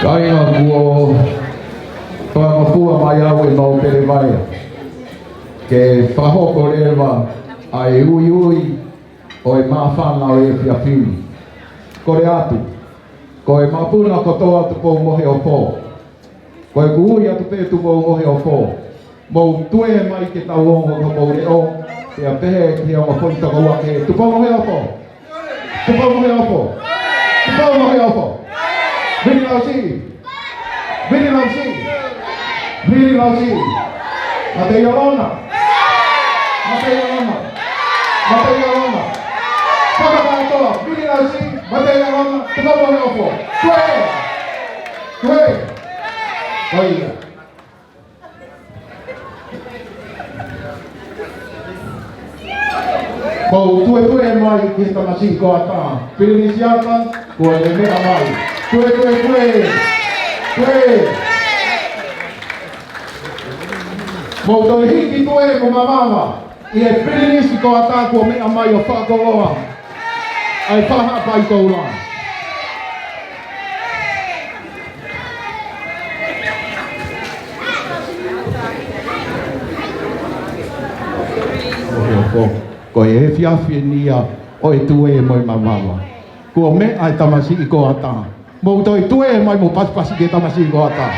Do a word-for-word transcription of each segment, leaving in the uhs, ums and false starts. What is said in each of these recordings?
Kāinga, kuo fakangofua mai au ʻe Maʻupelevaea ke fakahoko leva ʻa e uiui ʻo e māfana ʻo e efiafi ni. Kole atu, ko e mapuna kotoa Tupou Moheofo, ko ʻeku ui atu pē Tupou Moheofo, mou tue mai ke tau ongo ki homou leʻo, pea pehē ki he ongo foʻi tokoua kehe. Tupou Moheofo! Tupou Moheofo! Tupou Moheofo! Vili Lausiʻi! Vili Lausiʻi! Vili Lausiʻi! Mate Iolona! Mate Iolona! Mate Iolona! Fakakātoa, Vili Lausiʻi, Mate Iolona, Tupou Moheofo! Tue! Tue! Ko ia. Mou tuetue mai ki he tamasiʻi ko ʻAtā. Pilinisi ʻAtā, kuo ne meʻa mai. Tue, tue, tue. Tue. Mou toe hiki tue mo mavava ʻi he Pilinisi ko ʻAtā kuo meʻa mai ʻo fakakoloa ʻa e Faʻahaʻapai Koula. Ko e efiafi eni ia ʻo e tue mo e mavava. Kuo meʻa e tamasiʻi ko ʻAtā. Mou toe tue mai mo pasipasi ki he tamasiʻi ko ʻAtā.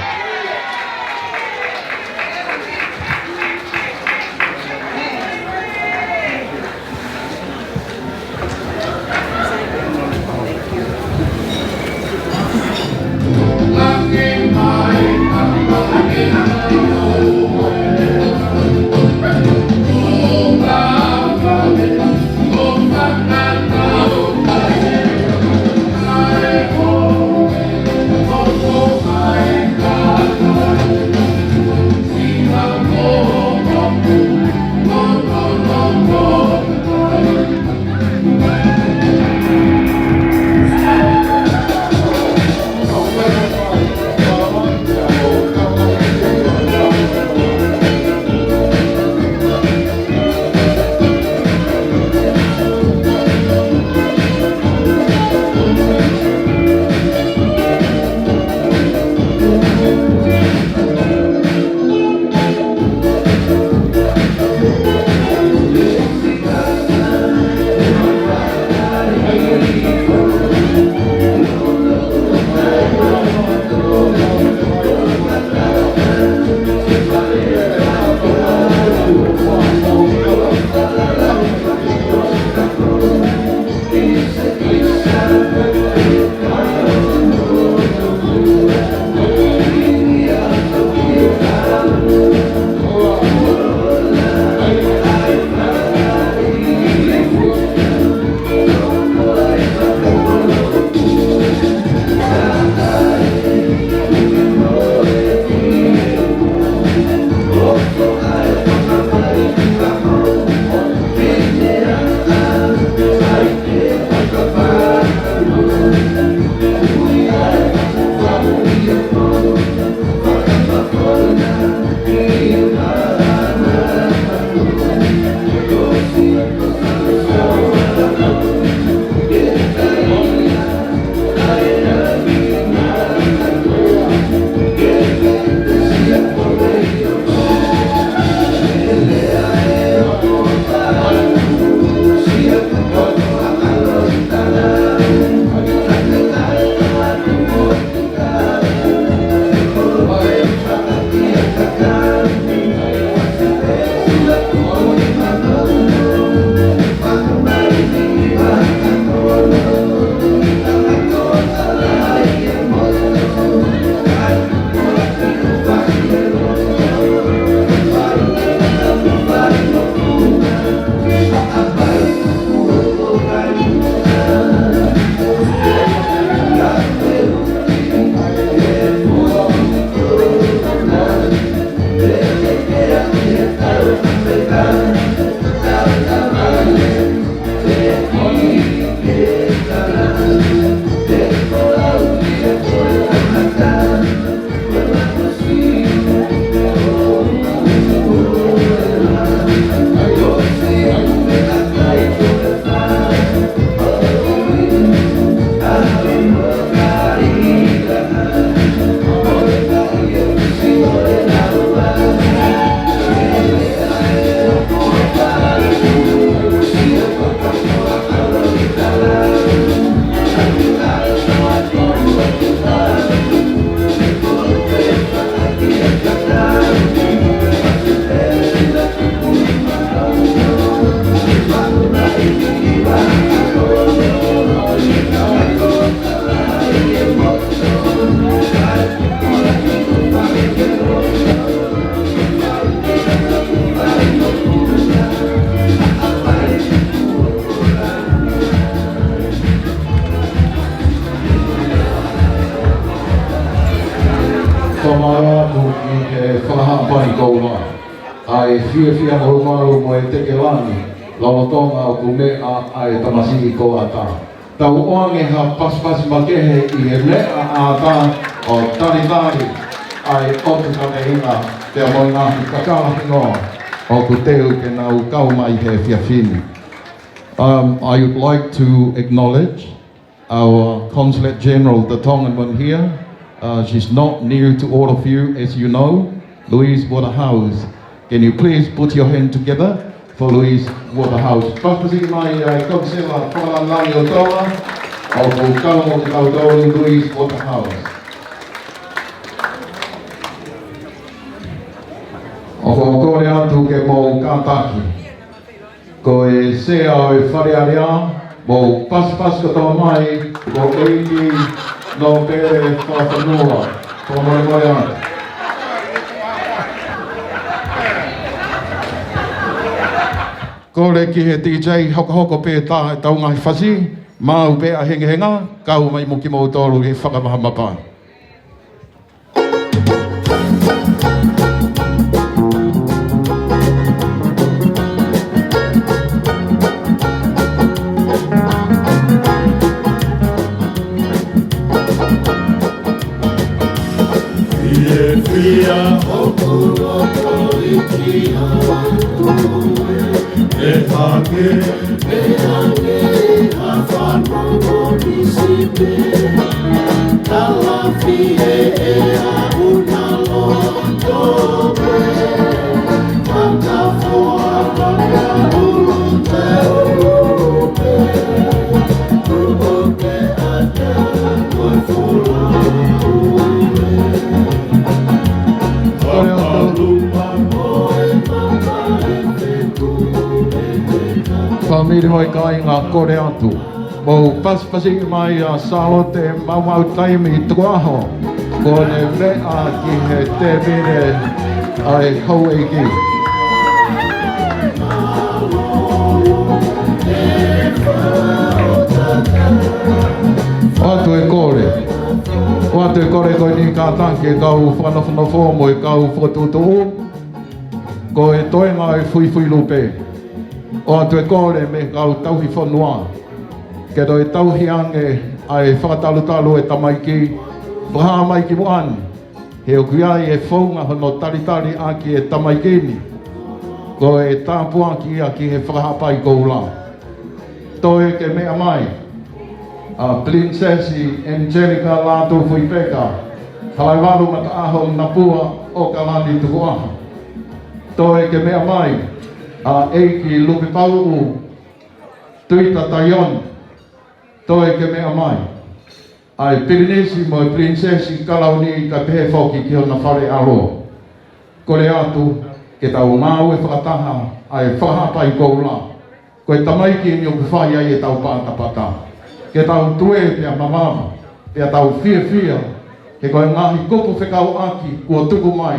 Mālō atu ki he fakahaʻapai koula. ʻA e fiefia malumalu mo e tekelangi, lolotonga ʻoku meʻa ʻa e tamasiʻi ko ʻatā. Tau ʻoange ha pasipasi makehe ʻi he meʻa ʻatā ʻo talitali ʻa e ʻotu kameina pea mo e ngaahi kakala hingoa ʻoku teu ke nau kau mai he efiafi ni. Um, I would like to acknowledge our Consulate General, the Tongan one here. Uh, she's not new to all of you, as you know, Louise Waterhouse. Can you please put your hand together for Louise Waterhouse? Pasipasi mai ʻa e Kaunisela Fakalangilangi ʻo Tonga, ʻoku kau mo kitautolu, Louise Waterhouse. ʻOku ou kole atu ke mou kātaki. Ko e Sea ʻo e Fale Alea, mou pasipasi kotoa mai, ko ʻEiki Nōpele Fakafanua, fakamolemole atu. Kole ki he D J hokohoko pē ʻetau ngaahi fasi, maʻu pē ʻa e hengehenga, kau mai mo kimoutolu he fakamahamapa. Fiefia hoku loto ʻi he ʻOtua, ʻe hake, ʻe hake ha fanongo ni sipe. Talafie ʻe aʻu na loto pē, makafoa maka ulu te ulu pē, ulu pē ʻa e ʻa ko e folau ē. Kole atu. Fāmili mo e kāinga, kole atu. Mou pasipasi mai ʻa Sālote Maumau Taimi Tukuʻaho, kuo ne meʻa ki he tēpile ʻa e houʻeiki. ʻOatu e kole. ʻOatu e kole ko eni kātaki e kau fakanofonofo mo e kau fokotuʻutuʻu. Ko e toenga e fuifui lupe. ʻOatu e kole mei he kau tauhi fonua ke toe tauhi ange ʻa e fakatalutalu e tamaiki, fakahā mai ki muʻa ni, he ʻoku ʻi ai e founga hono talitali ʻaki e tamaiki ni. Ko e tāpuaki ia ki he fakahaʻapai koula. Toe ke meʻa mai ʻa Pilinisesi Angelica Lātūfuipeka, Halaevalu Mataʻaho Napua ʻOkalani Tukuʻaho. Toe ke meʻa mai ʻa ʻEiki Lupepauʻu Tuita Taione. Toe ke meʻa mai ʻa e Pilinisi mo e Pilinisesi Kalauni kae pehē foki ki hona fale ʻalo. Kole atu ke tau ngāue fakataha ʻa e fakahaʻapai koula. Ko e tamaiki eni ʻoku fai ai ʻetau patapata. Ke tau tue pea mamafa, pea tau fiefia, he ko e ngaahi kupu fekauʻaki kuo tuku mai,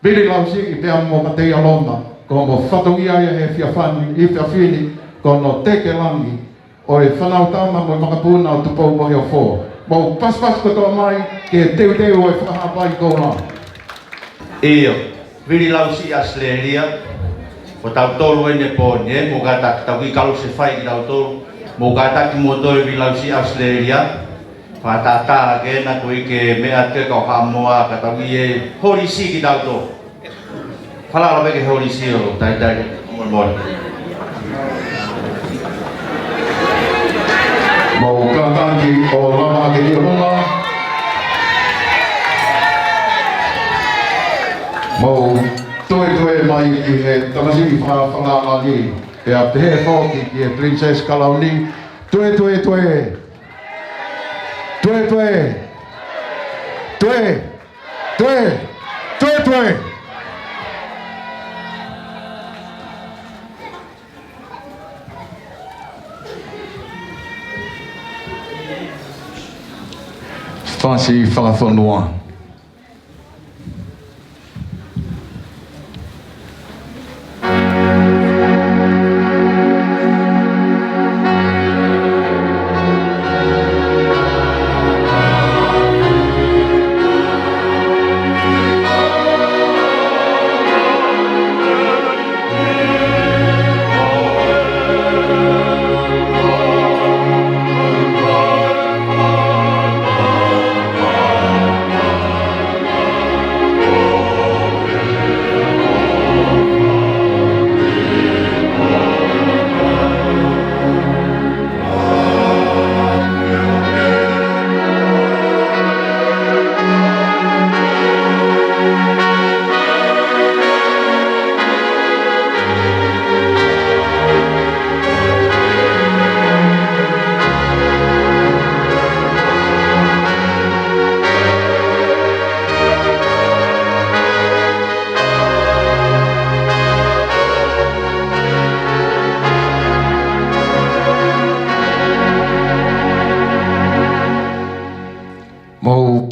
Vili Lausiʻi pea mo Mateia Loma, ko hono fatongia ia he efiafi ni, efiafi ni, ko hono tekelangi ʻo e Fānautama mo e makapuna ʻo Tupou mo Heofo. Mou pasipasi kotoa mai ki he teuteu ʻo e fakahaʻapai koula. ʻIo, Vili Lausiʻi ʻAositelēlia, ko tautolu eni pō ni, mou kātaki, tau kiʻi kalu se fai kitautolu, mou kātaki mo toe Vili Lausiʻi ʻAositelēlia, fakatātā ke na ko e ke meʻa ke kau Haʻamoa ka tau ʻi he holisi kitautolu. Falala pē ki he holisi ʻo taitai. Mole mole. Mou kātaki ʻo lava hake ki ʻolunga. Mou toe toe mai ki he tamasiʻi fakalangi. Pea pehē foki ki he Pilinisesi Kalauni. Toe toe toe. Toe toe. Toe. Toe. Toe toe. Fasi fakafonua.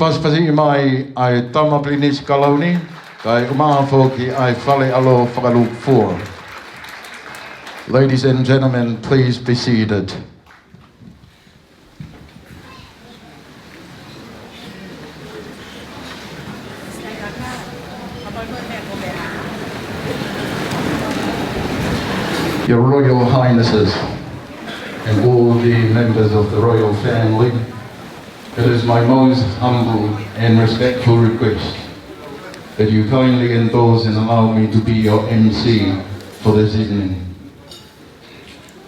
Pasipasi mai ʻa e Tama Pilinisi Kalauni, kae ʻumaʻā foki ʻa e Fale ʻAlo Fakalūkufua. Ladies and gentlemen, please be seated. Your Royal Highnesses and all the members of the royal family, it is my most humble and respectful request that you kindly endorse and allow me to be your M C for this evening.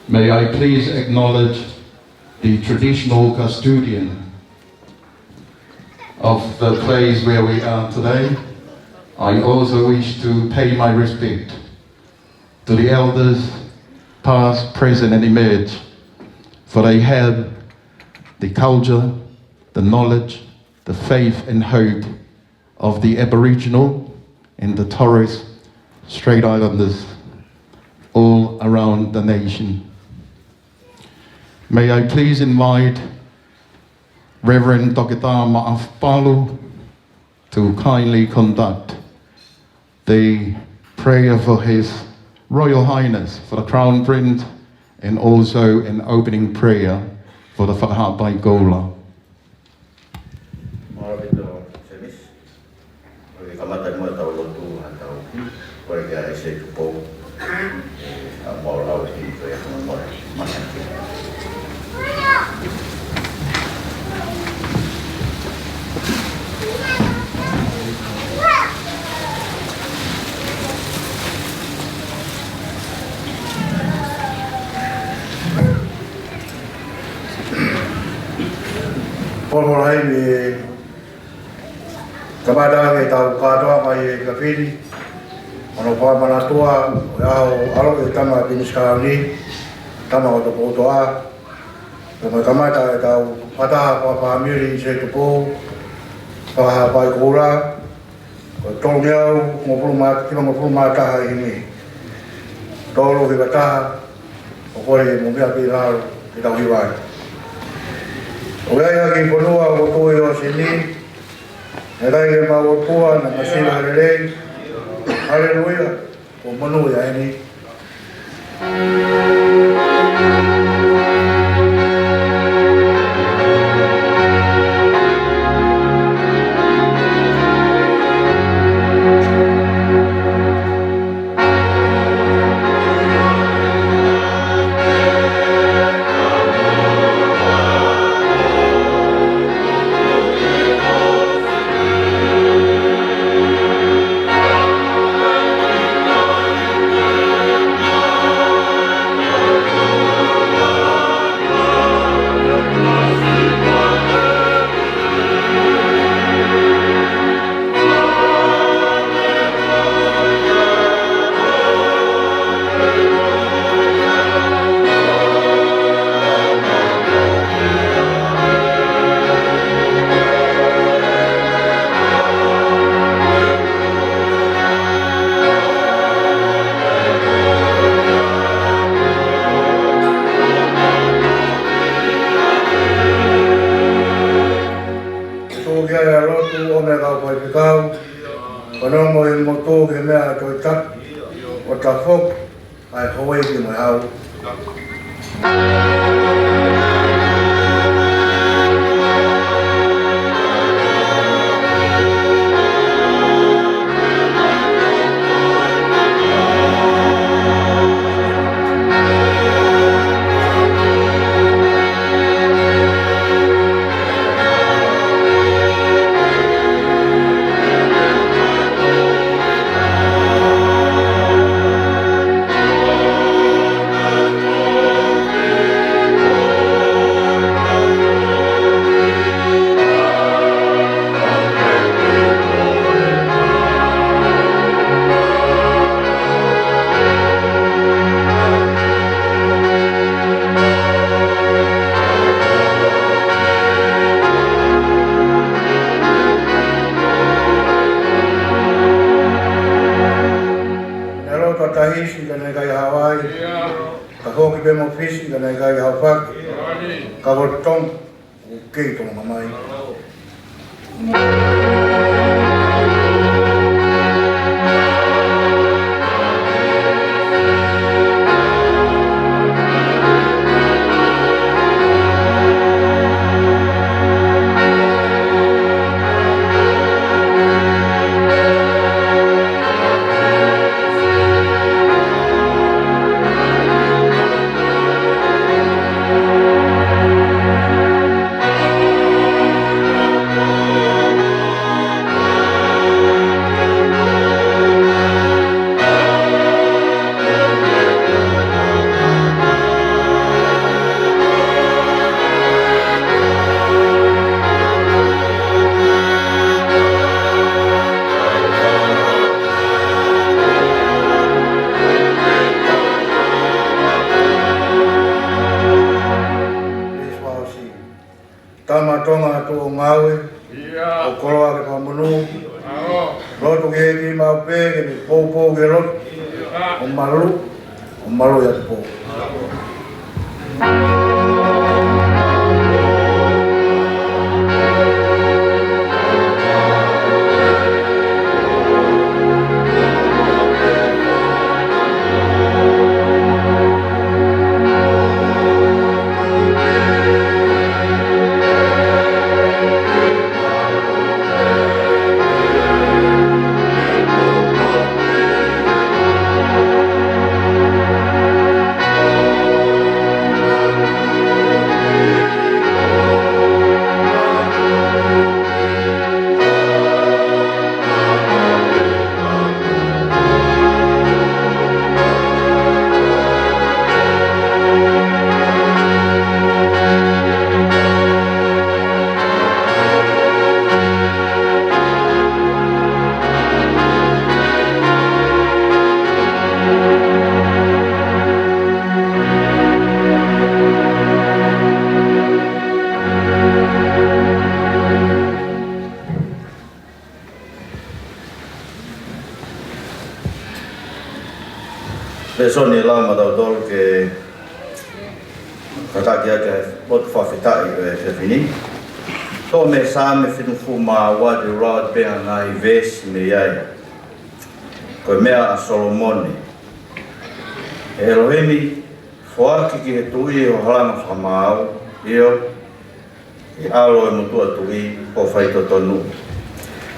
May I please acknowledge the traditional custodian of the place where we are today. I also wish to pay my respect to the elders, past, present, and emerge, for they have the culture, the knowledge, the faith, and hope of the Aboriginal and the Torres Strait Islanders all around the nation. May I please invite Reverend Toketā Maʻafu Palu to kindly conduct the prayer for His Royal Highness, for the Crown Prince, and also an opening prayer for the Fakahaʻapai Koula. Mālō ʻaupito, Semis. ʻOku kamata muʻa ʻetau lotu, ʻa ʻetau kole kia ʻEiki Tupou, ʻa e mau lau ʻi he himi ko ia ko e kole. Mālō. Polola hai ni kamata ke tau kātoa mai e kafini. Ono pa manatua, ʻo e ʻaho ʻaloʻi e Tama Pilinisi Kalauni, Tama ko Tupoutoʻa. Ko e kamata ʻetau fakataha fakafāmili ʻi he Tupou, Fakahaʻapai Koula, ko e tolungeau hongofulu mā, hivangofulu mā taha ʻi he himi. Tolu hiva taha, ʻo kole mo meʻa pē ʻi lalo, ke tau hiva ai. ʻOku ʻi ai ha kiʻi fonua ʻoku tuʻu ʻi ʻōseni, naʻe ʻikai ke mau ʻOtua, naʻa ma sila ha lelei. Haleluia. Ko monū ia eni. Tuku ki ai ʻa e lotu ʻo e kau faifekau, fanongo ʻi he motu ki he meʻa ʻa e Tohi Tapu, ʻo tafoki ʻa e Houʻeiki mo e Hau. Naʻe loto ʻa Tahisi ka naʻe ʻikai haʻu ai. Ka foki pē mo Fisi ka naʻe ʻikai haʻu faka. Ka ko Tonga, ʻoku kei Tonga mai. Tama Tonga atu ʻo ngāue, ʻo koloa ke fakamonū. Lotu ki he ʻEiki maʻu pē ke ne poupou ke lotu. ʻO malu, ʻo malu ia te pou. Lēsoni ʻe lau maʻatautolu ke kātaki ʻaki ʻa e lotu fakafetaʻi ʻo e efiafi ni. Toʻo mei he Saame fitu fulu mā ua, te u lau atu pē ʻa e ngaahi veesi mei ai. Ko e meʻa ʻa Solomone. ʻE ʻElohimi, foaki ki he tuʻi ho halanga fakamaau, ʻio, ki he ʻalo ʻo e motuʻa tuʻi ho faitotonu.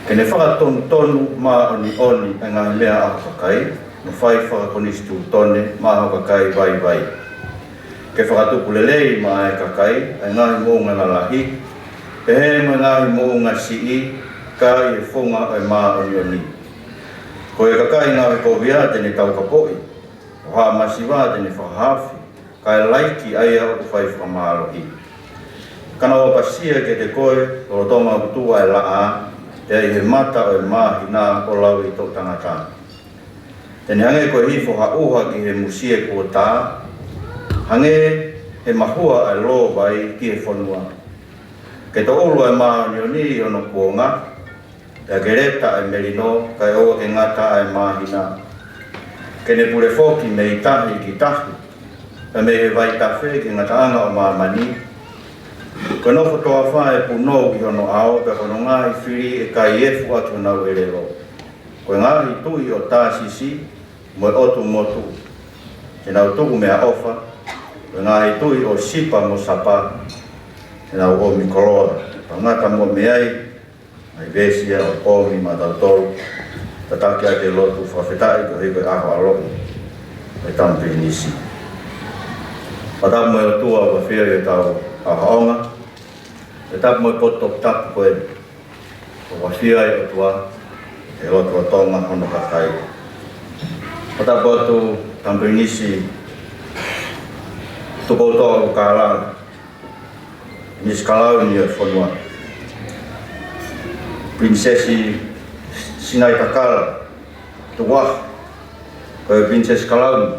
Ke ne fakatonutonu māʻoniʻoni ʻa e ngaahi meʻa ʻa ho kakai, mo fai fakakonisitūtone maʻa ho kakai vaivai. Ke fakatupu lelei maʻa e kakai ʻa e ngaahi moʻunga lalahi, pehē mo e ngaahi moʻunga siʻi, ka ʻi he funga ʻo e māʻoniʻoni. Ko e kakai ngāue kovia te ne taukapoʻi, ʻo haʻa masiva te ne fakahaofi, kae laiki ʻa ia ʻoku fai fakamālohi. Ka naʻa ʻoku ʻapasia kiate koe lolotonga ʻoku tuʻu ʻa e laʻā, pea ʻi he mata ʻo e māhina ʻo lauʻi toʻu tangata. Te ne hangē ko e hifo ha ʻuha ki he musie kuo tā, hangē he mahua ʻa e lōvai ki he fonua. Ke toʻulu ʻa e māʻoniʻoni ʻi hono kuonga, pea ke leta ʻa e melino, kae ʻoua ke ngata ʻa e māhina. Ke ne pule foki mei tahi ki tahi, pea mei he vaitafe ki he ngataʻanga ʻo māmani. Ko e nofo toafa ʻe punou ʻi hono ʻao, pea ko hono ngaahi fili ʻe kai efu ʻaki honau ʻelelo. Ko e ngaahi tuʻi ʻo Tāsisi mo e ʻotu motu, te nau tuku meʻaʻofa. Ko e ngaahi tuʻi ʻo Sipa mo Sapa, te nau ʻomi koloa. Pea ngata muʻa mei ai ʻa e veesi ia ʻoku ʻomi maʻatautolu, kātaki ʻaki e lotu fakafetaʻi koeʻuhi ko e ʻaho ʻaloʻi ʻo e tama pilinisi. Fakatapu mo e ʻOtua ʻoku ʻafio ʻi hotau ʻaoʻaonga, fakatapu mo e potu toputapu ko eni, ʻoku ʻafio ai e ʻOtua he lotolotonga hono kakai. Fakatapu atu tama pilinisi Tupoutoʻa ʻUlukālala, Pilinisi Kalauni ʻo e fonua. Pilinisesi Sinaitakala, tuʻa, ko e Pilinisesi Kalauni.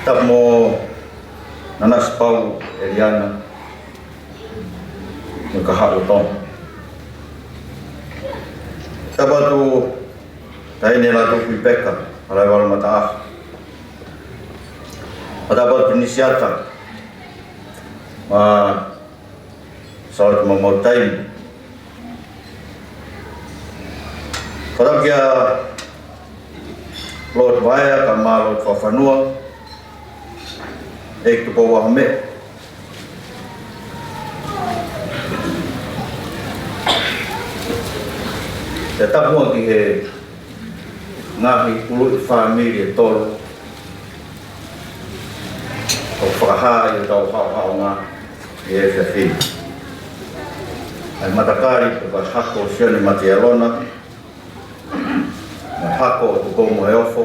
Tapu mo Nanasipauʻu ʻEliana, mo e kahaʻu ʻo Tonga. Tapu atu Taʻahine Lātū Kuipeka, Palaivalu Mataʻaho. Fakatapu atu Pilinisi Ata, mo e Sālote maumau taimi. Fakatapu kia Lord Vaea, kae ʻumaʻā Lord Fakafanua, ʻEiki Tupou Vahameʻa. Pea tapu muʻa ki he ngaahi ʻuluʻi fāmili ʻe tolu ʻoku fakahā ʻi hotau haʻohaʻonga ʻi he efiafi ni. ʻA e matakali ko e hako ʻo Sione Matealona, mo e hako ʻo Tupou Moheofo,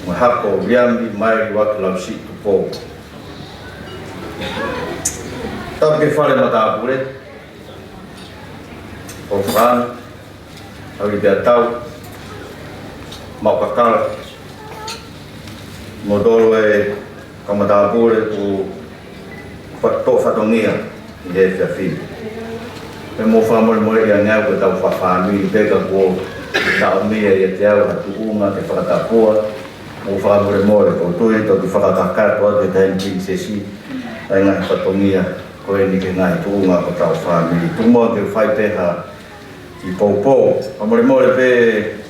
mo e hako ʻo Liami Maeli Uaki Lausiʻi Tupou. Tapu ki he fale matāpule, ʻo Fakaana, ʻAuli pea tau, Maʻu Kakala, mo tolu e kau matāpule ʻoku fa-, toʻo fatongia ʻi he efiafi ni. Pea mou fakamolemole ange au ko ʻetau fakafāmili pē ka kuo taʻomia ʻiate au ha tuʻunga ke fakatapua, mou fakamolemole, ʻoku ou tui toki fakakakato atu ʻe he taʻahine pilinisesi ʻa e ngaahi fatongia ko eni ki he ngaahi tuʻunga ʻo hotau fāmili. Tuku muʻa ke u fai pē ha kiʻi poupou. Fakamolemole pē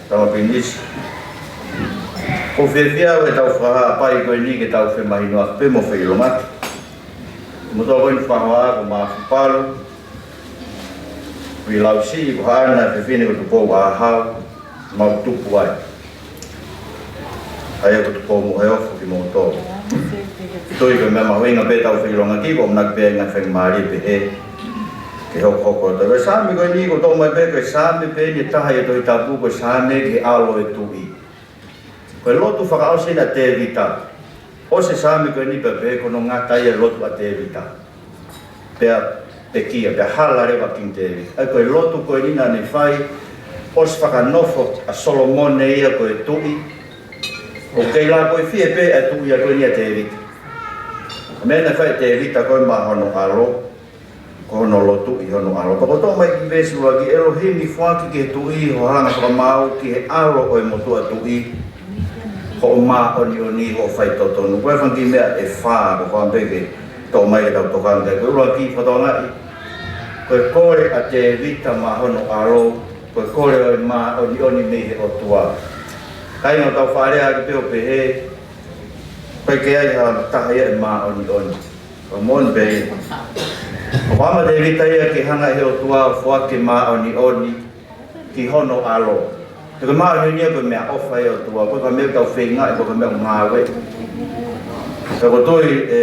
Tama Pilinisi. ʻOku ou fiefia au ʻi heʻetau fakahā ʻa e pai ko eni ke tau femahinoʻaki pē mo feʻilongaki. Mo tau ko eni fakahoa ko Mafipalu, Uilausiʻi, ko haʻana e fefine ko Tupouahau, mau tupu ai. ʻA ia ko Tupou Moheofo kimoutolu. Tui ko e meʻa mahuʻinga pē ʻetau feʻilongaki, ko e ʻamanaki pē ʻa e ngaahi faingamālie pehē ke hokohoko atu. Ko e Saame ko eni ʻoku toʻo mai pē, ko e Saame pē eni ʻe taha ʻi he Tohi Tapu, ko e Saame ki he ʻAlo ʻo e Tuʻi. Ko e lotu fakaʻosi eni ʻa Tēvita. ʻOsi e Saame ko eni pea pehē ko hono ngata ia e lotu ʻa Tēvita. Pea pekia, pea hala leva Kingi Tēvita. ʻA ia ko e lotu ko eni naʻa ne fai, ʻosi fakanofo ʻa Solomone ia ko e tuʻi, ʻoku kei lakoifie pē ʻa e tuʻi ko eni ʻa Tēvita. Meʻa naʻe fai ʻe Tēvita ko e maʻu hono ʻAlo, ko hono lotu ʻi hono ʻAlo. Pea ko e toʻo mai ki he veesi ʻuluaki, ʻElohimi, foaki ki he tuʻi hoʻo halanga fakamaau, ki he ʻalo ʻo e motuʻa tuʻi hoʻo māʻoniʻoni, hoʻo faitotonu. Ko e fanga kiʻi meʻa ʻe fā ʻoku ou fakaʻamu pē ke toʻo mai ke tau tokanga ki ai. Ko e ʻuluaki, fakatokangaʻi, ko e kole ʻa Tēvita maʻa hono ʻalo, ko e kole ʻo e māʻoniʻoni mei he ʻOtua. Kāinga, ʻoku tau faʻa lea ʻaki pē ʻo pehē, ʻoku ʻikai ke ʻi ai ha taha ia ʻe māʻoniʻoni. Ko e moʻoni pē ia. ʻOku ʻamanaki ʻe Tēvita ia ke hanga ʻe he ʻOtua ʻo foaki e māʻoniʻoni ki hono ʻAlo. He ko e māʻoniʻoni ia ko e meʻaʻofa ia ʻa e ʻOtua, ʻoku ʻikai ko ha meʻa ʻoku tau feingaʻi, ʻoku ʻikai ko ha meʻa ʻoku ngāue. Pea ʻoku ou tui ʻe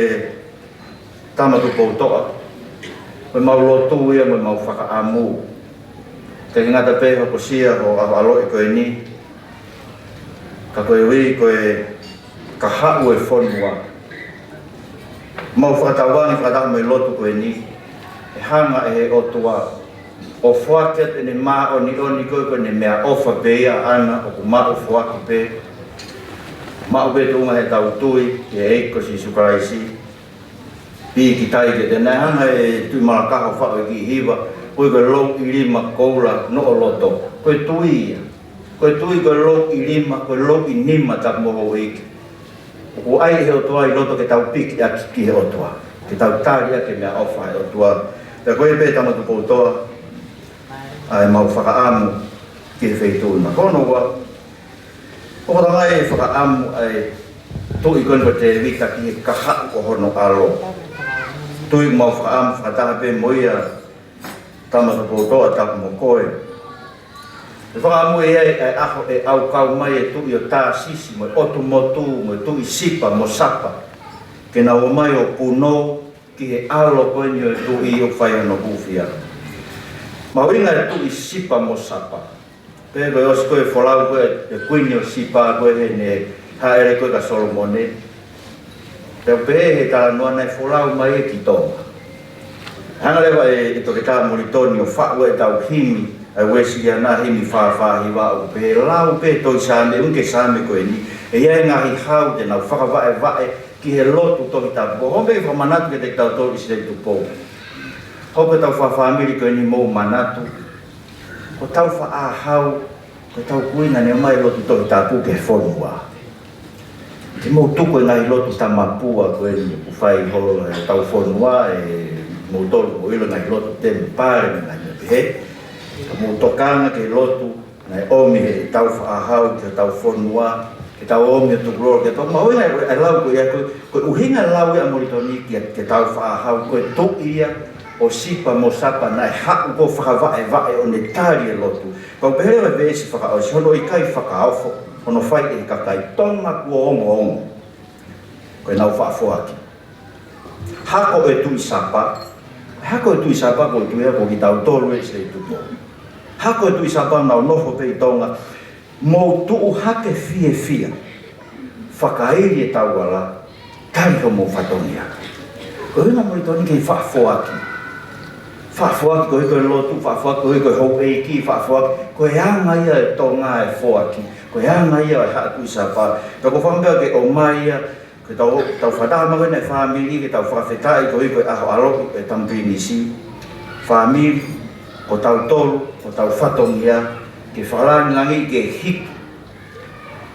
Tama Tupoutoʻa, ko ʻemau lotu ia mo ʻemau fakaʻamu. ʻIkai ke ngata pē hokosia hoʻo ʻaloʻaloʻi ko eni, ka koeʻuhi ko e kahaʻu e fonua. Mau fakatauange fakataha mo e lotu ko eni, ʻe hanga ʻe he ʻOtua ʻo foaki atu ʻene māʻoniʻoni, ko e, ko ʻene meʻaʻofa pē ia ʻaʻana ʻoku maʻu foaki pē. Maʻu pē tuʻunga heʻetau tui ki he ʻEiki ko Sīsū Kalaisi. Pīkitai ke te nai hanga ʻe Tuʻi Malakaho ʻo faʻu e kiʻi hiva, ko e, ko e louʻi lima koula noʻo loto. Ko e tui ia. Ko e tui ko e louʻi lima, ko e louʻi nima, tapu mo houʻeiki. ʻOku ʻai ʻe he ʻOtua ʻi loto ke tau piki ʻaki ki he ʻOtua, ke tau tali ʻaki e meʻaʻofa ʻa e ʻOtua. Pea ko ia pē Tama Tupoutoʻa, ʻa ʻemau fakaʻamu ki he feituʻu na. Ko hono ua, ʻoku tau ngaahi fakaʻamu ʻa e tuʻi ko eni ko Tēvita ki he kahaʻu ʻo hono ʻAlo. Tui ʻoku mau fakaʻamu fakataha pē mo ia Tama Tupoutoʻa, tapu mo koe. ʻE fakaʻamu ʻe ʻi ai e ʻaho ʻe ʻaukau mai e tuʻi ʻo Tāsisi mo e ʻotu motu mo e tuʻi Sipa mo Sapa, ke nau ō mai ʻo punou ki he ʻalo ko eni ʻo e tuʻi ʻoku fai hono hūfia. Mahuʻinga e tuʻi Sipa mo Sapa. Pea ko e ʻosi ko ē folau ko ē e kuini ʻo Sipa ko ē heʻene hāʻele ko ē kia Solomone, pea pehē ʻe he talanoa naʻe folau mai ia ki Tonga. Hanga leva ʻe, ʻe Toketā Molitoni ʻo faʻu ʻetau himi ʻa e Uēsiliana, himi fā fā hiva, ʻo pehē, lau pē Tohi Saame, ʻuhinga ki he Saame ko eni, ʻe ʻi ai e ngaahi hau te nau fakavaʻevaʻe ki he lotu Tohi Tapu. Ko hono ʻomai e fakamanatu kiate kitautolu ʻIsileli Tupou. Hoko ʻetau fakafāmili ko eni, mou manatu, ko ʻetau faʻahi hau, ko ʻetau kuini naʻe ʻomai e lotu Tohi Tapu ki he fonua. Te mou tuku e ngaahi lotu tamapua ko eni ʻoku fai holo ʻi hotau fonua, ʻe Moutolu ʻoku ʻilo e ngaahi lotu temipale mo e ngaahi meʻa pehē. Ka mou tokanga ki he lotu naʻe ʻomi ʻe he tau faʻahau ki hotau fonua, ke tau ʻomi ʻo tukulolo ke tau mahuʻinga e, e lau ko ia ko, ko e ʻuhinga lau ia ʻa Molitoni ki he, ki he tau faʻahau, ko e tuʻi ia ʻo Sipa mo Sapa naʻe haʻu ʻo fakavaʻevaʻe ʻo ne tali e lotu. Ka ʻoku pehē ʻe he veesi fakaʻosi, hono ʻikai fakaofo, hono fai ʻe he kakai, Tonga kuo ongoongo, ko ʻenau faʻa foaki. Hako e tuʻi Sapa, hako e tuʻi Sapa ko e tuʻi ia ko kitautolu ʻi ʻIsileli Tupou. Hako e tuʻi Sapa, nau nofo pē ʻi Tonga, mou tuʻu hake fiefia, fakaili e tau ala, tali homou fatongia. Ko e ʻuhinga Molitoni ki he faʻa foaki. Faʻa foaki koeʻuhi ko e lotu, faʻa foaki koeʻuhi ko e houʻeiki, faʻa foaki ko e anga ia e Tonga e foaki. Ko e anga ia e haʻa tuʻi Sapa. Pea ko e fakaʻamu pē ke ʻomai ia, ke tau, tau fakataha mai ko eni e fāmili, ke tau fakafetaʻi koeʻuhi ko e ʻaho ʻaloʻi e Tama Pilinisi. Fāmili, ko tautolu, ko hotau fatongia, ke fakalāngilangiʻi ke hiki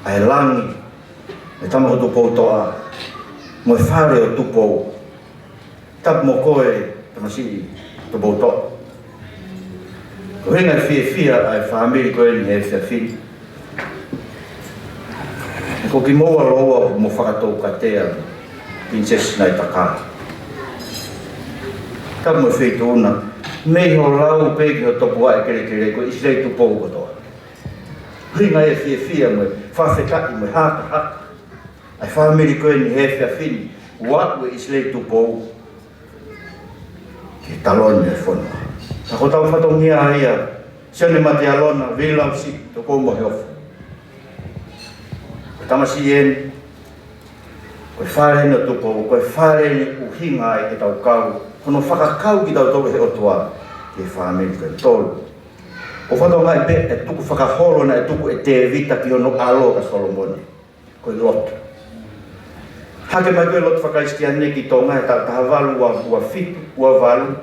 ʻa e langi e Tama ko Tupoutoʻa, mo e fale ʻo Tupou. Tapu mo koe, Tamasiʻi Tupoutoʻa. Ko e ʻuhinga e fiefia ʻa e fāmili ko eni he efiafi ni. Ko kimoua lōua mo Fakatoukatea, Pilinisesi Naitaka. Tapu mo e Feituʻuna, mei ho lau pē ki ho topuvaʻe kelekele ko ʻIsileli Tupou kotoa. ʻUhinga e fiefia mo e fakafetaʻi mo e hākahaka ʻa e fāmili ko eni he efiafi ni, ʻoku aʻu e ʻIsileli Tupou ki he taloni e fonua. Ka ko hotau fatongia ia, Sione Matealona, Vili Lausi, Tupou mo Heofo. Ko e tamasiʻi eni, ko e fale eni ʻo Tupou, ko e fale eni ʻoku ʻuhinga ai ke tau kau, ko hono fakakau kitautolu ʻe he ʻOtua ki he fāmili ko eni. Tolu, ʻoku fakatokangaʻi pē e tukufakaholo naʻe tuku ʻe Tēvita ki hono ʻalo ka Solomone. Ko e lotu. Hake mai ko e lotu faka-Kalisitiane ki Tonga he taʻu taha valu ua, ua fitu, ua valu,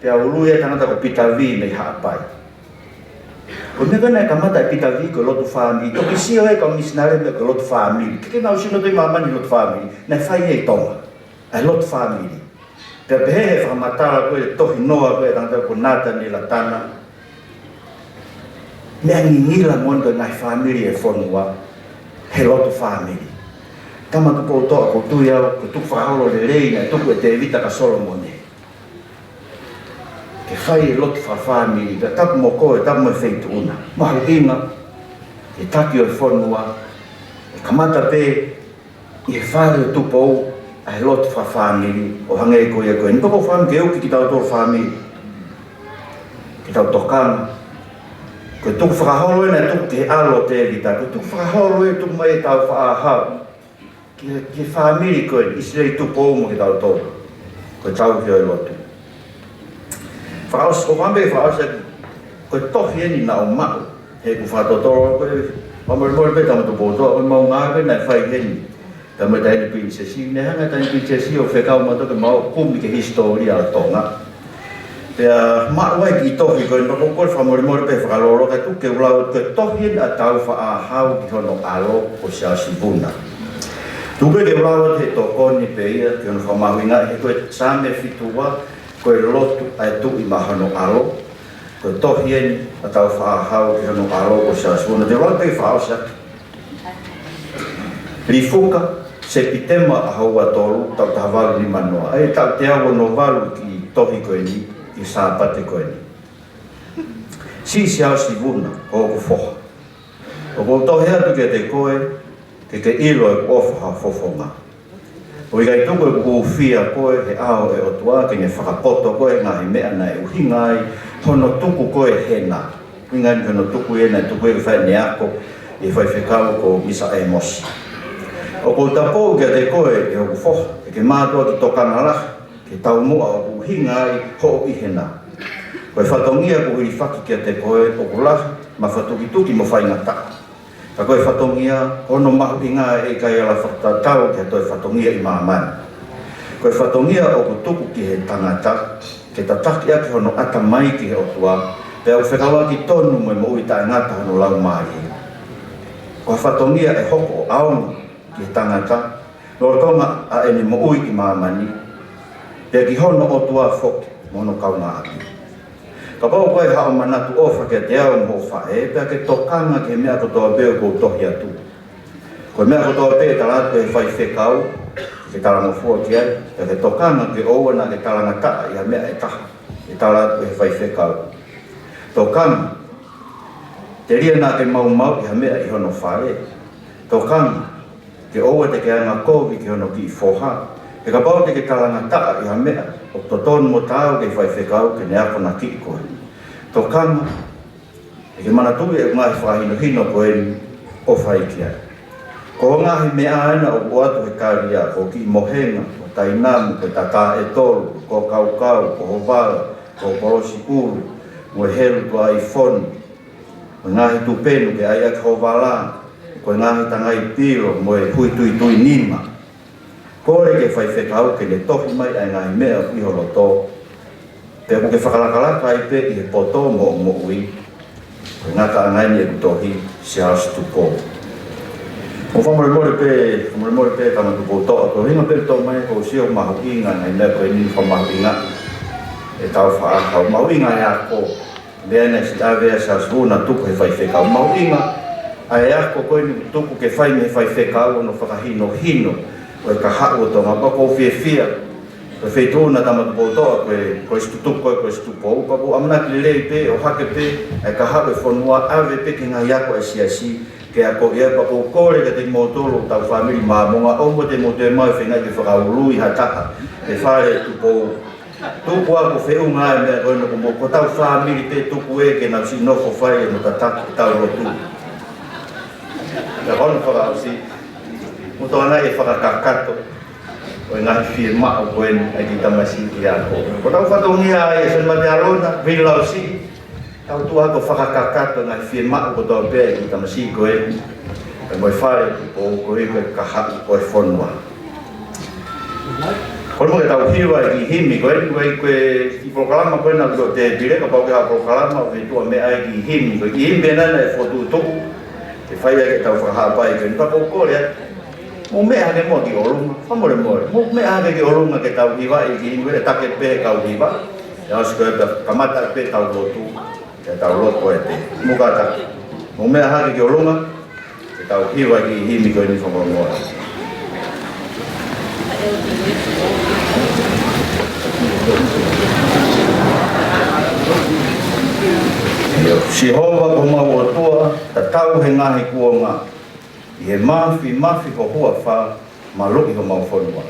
pea ului e tangata ko Pita Vī mei Haʻapai. Ko e meʻa ko ē naʻe kamata ʻe Pita Vī ko e lotu fāmili. Toki sio e kau misinale meʻa ko e lotu fāmili. Ke ke nau sino toi māmani lotu fāmili. Naʻe fai ia ʻi Tonga. ʻA e lotu fāmili. Pea pehē he fakamatala ko ē tohi noa ko ē ʻa e tangata ko Nataniela Tana, meʻa ngingila moʻoni ko e ngaahi fāmili e fonua he lotu fāmili. Tama Tupoutoʻa, ʻoku ou tui au ko e tukufakaholo lelei naʻe tuku ʻe Tēvita ka Solomone ke fai e lotu fakafāmili. Pea tapu mo koe, tapu mo e Feituʻuna. Mahuʻinga ke taki ʻo e fonua, ʻe kamata pē ʻi he fale ʻo Tupou ʻa e lotu fakafāmili ʻo hangē ko ia ko eni. Pea ʻoku ou fakaʻamu ke uki kitautolu fāmili ke tau tokanga. Ko e tukufakaholo eni naʻe tuku ki he ʻalo ʻo Tēvita, ko e tukufakaholo eni ʻoku tuku mai ʻe he tau faʻahau ki he, ki he fāmili ko eni, ʻIsileli Tupou mo kitautolu. Ko e tau ki he lotu. Fakaʻosi, ʻoku ou fakaʻamu ke fakaʻosi atu, ko e tohi eni naʻa ku maʻu, he ʻoku fakatotolo ko ē, fakamolemole pē Tama Tupoutoʻa, ko e maʻu ngāue naʻe fai heni, Tama Taʻahine Pilinisesi, naʻe hanga ʻe Taʻahine Pilinisesi ʻo fekau mautolu ke mau kumi ki he hisitōlia ʻo Tonga. Pea maʻu ai e kiʻi tohi ko eni, pea ʻoku ou kole fakamolemole pē fakalōloa kae tuku ke u lau, ko e tohi eni ʻa e tau faʻahau ki hono ʻalo ko Siaosi Vuna. Tuku ke u lau atu he tokoni pē ia, ki hono fakamahuʻingaʻi, he ko e Saame fitu ua, ko e lotu ʻa e tuʻi maʻa hono ʻalo. Ko e tohi eni ʻa e tau faʻahau ki hono ʻalo ko Siaosi Vuna. Te u lau pē fakaʻosi atu. Lifuka, Sepitema ʻaho ua tolu, taʻu taha valu nima noa. ʻA ia taʻu teau ono valu e kiʻi tohi ko eni, ʻi he Sāpate ko eni. Siʻi Siaosi Vuna, ko hoku foha. ʻOku ou tohi atu kiate koe, ke ke ʻilo ʻeku ʻofa ha fofonga. ʻOku ʻikai tuku ʻeku hūfia koe he ʻao ʻo e ʻOtua ke ne fakapoto koe he ngaahi meʻa naʻe ʻuhinga ai hono tuku koe hena. ʻUhinga eni hono tuku ē naʻe tuku ē ke fai ʻene ako ʻi he faifekau ko Misa ʻĒmosi. ʻOku ou tapou kiate koe, ʻe hoku foha, ke ke mātuʻaki tokanga lahi ki he taumuʻa ʻoku ʻuhinga ai hoʻo ʻi hena. Ko e fatongia kuo hilifaki kiate koe ʻoku lahi, mafatukituki mo faingataʻa. Ka ko e fatongia, ko hono mahuʻinga ʻe ʻikai ala fakatatau ki ha toe fatongia ʻi māmani. Ko e fatongia ʻoku tuku ki he tangata, ke tataki ʻaki hono ʻatamai ki he ʻOtua, pea ʻoku fekauʻaki tonu mo e moʻui taʻengata hono laumālie. Ko ha fatongia ʻe hoko ʻo ʻaonga ki he tangata, lolotonga ʻa ʻene moʻui ʻi māmani, pea ki hono ʻOtua foki, mo hono kaungāʻapi. Kapau ko e haʻo manatu ʻofa kiate au mo hoʻo faʻē, pea ke tokanga ki he meʻa kotoa pē ʻoku ou tohi atu. Ko e meʻa kotoa pē ʻe tala atu ʻe he faifekau, ke talangofua ki ai, pea ke tokanga ke ʻoua naʻa ke talangataʻa ʻi ha meʻa ʻe taha ʻe tala atu ʻe he faifekau. Tokanga, telia naʻa ke maumauʻi ha meʻa ʻi hono fale. Tokanga, ke ʻoua te ke angakovi ki hono kiʻi foha. He kapau te ke talangataʻa ʻi ha meʻa ʻoku totonu mo taau ki he faifekau ke ne akonakiʻi koe. Tokanga, ke ke manatuʻi e ngaahi fakahinohino ko eni ʻo fai ki ai. Ko e ngaahi meʻa ena ʻoku ʻoatu he kalia, ko e kiʻi mohenga, ko e tainamu, ko e tatā ʻe tolu, ko e kaukau, ko e vala, ko e kolosi ʻulu, mo e helu tuʻa ʻi fonu, mo e ngaahi tupenu ke ʻai ʻaki ho vala, ko e ngaahi tangai pilo, mo e huituitui nima. Kole ki he faifekau ke ne tohi mai ʻa e ngaahi meʻa ʻoku ʻi ho loto, pea ʻoku ke fakalakalaka ai pē ʻi he poto mo hoʻo moʻui. Ko e ngataʻanga eni ʻeku tohi, Siaosi Tupou. Mou fakamolemole pē, fakamolemole pē Tama Tupoutoʻa, ko e ʻuhinga pē ʻoku tō mai, ʻoku ou sio ʻoku mahuʻinga e ngaahi meʻa ko eni, ʻoku mahuʻinga ʻetau faʻahi, mahuʻinga e ako. Meʻa naʻe siʻi ʻave ʻa Siaosi Vuku naʻe tuku ʻe he faifekau. Mahuʻinga ʻa e ako ko eni ʻoku tuku ke fai mei he faifekau hono fakahinohino ʻo e kahaʻu ʻo Tonga, pea ʻoku ou fiefia. Ko e feituʻu na Tama Tupoutoʻa, ko e, ko e ʻEiki Tutupu, ko e, ko e ʻEiki Tupou, pea ʻoku ou ʻamanaki lelei pē ʻo hake pē ʻa e kahaʻu ʻo e fonua, ʻave pē ki he ngaahi ako ʻa e siasi, ke akoʻi ai. Pea ʻoku ou kole kiate kimoutolu ʻoku tau fāmili Māmonga, ʻoua te mou toe maʻu e feinga ke fakaului ha taha he fale ʻo e Tupou. Tuku ā ko e feʻunga e meʻa ko eni, ko mo, ko hotau fāmili pē tuku ē ke nau siʻi nofo fai ʻenau tataki ʻetau lotu. Ka ko hono fakaʻosi, mou tokangaʻi e fakakakato ʻo e ngaahi fiemaʻu ko eni ʻa e kiʻi tamasiʻi ako. Ko hotau fatongia ʻa e Soni Matealona, Vili Lausiʻi, tau tuʻu ā ʻo fakakakato e ngaahi fiemaʻu kotoa pē ʻa e kiʻi tamasiʻi ko eni, pea mo e fale ʻo e Tupou, koeʻuhi ko e kahaʻu ʻo e fonua. Ko e mou ke tau hiva e kiʻi himi ko eni, ko e, ko e kiʻi polokalama ko ena ʻoku tō he tēpile, kapau ʻoku ʻi ai ha polokalama ʻoku tuʻu ai e kiʻi himi, ko e kiʻi himi ena naʻe fokotuʻutuʻu ke fai ʻaki ʻetau fakahaʻapai ko eni, pea ʻoku ou kole atu, mou meʻa hake muʻa ki ʻolunga, fakamolemole. Mou meʻa hake ki ʻolunga ke tau hivaʻi e kiʻi himi, ko e take pē kau hiva, ʻio, ʻosi ko ia pea kamata pē ʻetau lotu, ke tau lotu ko ē pē. Mou kātaki. Mou meʻa hake ki ʻolunga, ke tau hiva e kiʻi himi ko eni, fakamolemole. Sihova ko homau ʻOtua, tatau he ngaahi kuonga, ʻi he māfimafi ho huafa, maluʻi homau fonua.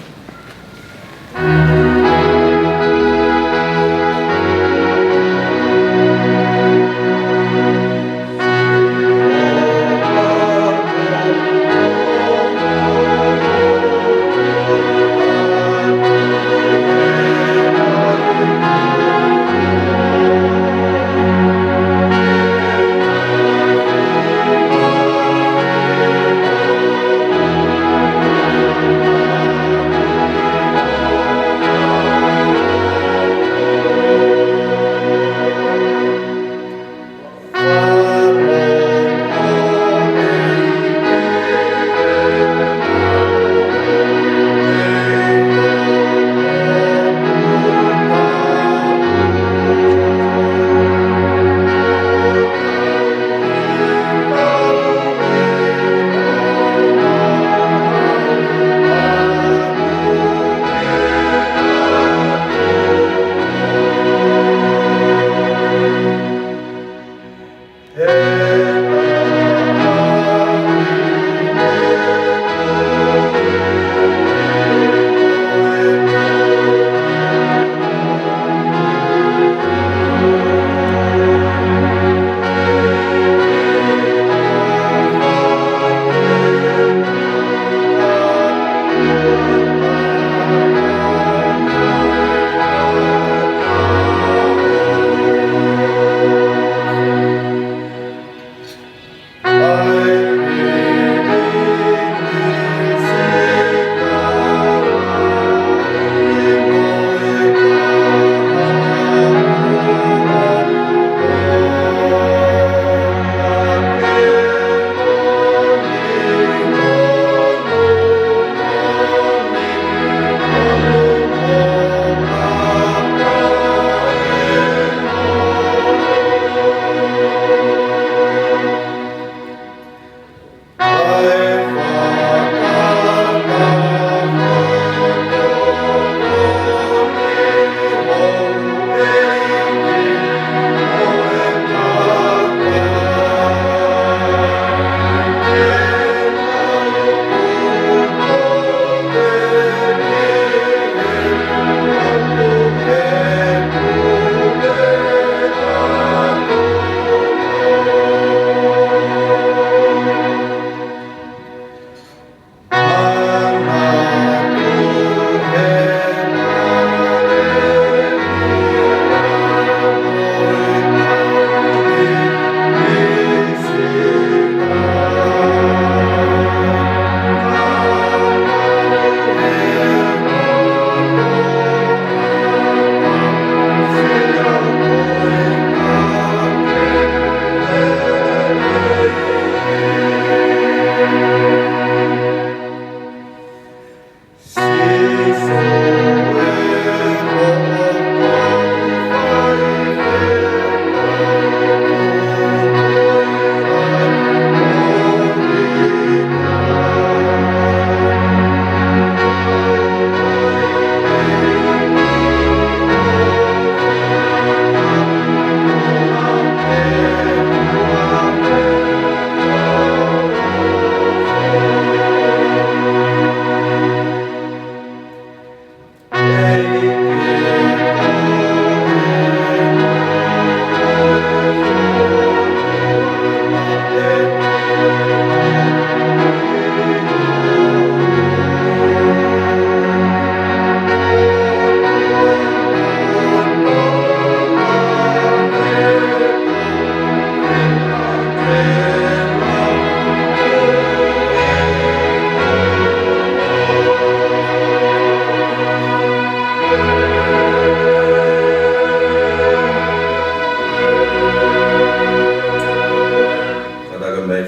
Kātaki mai.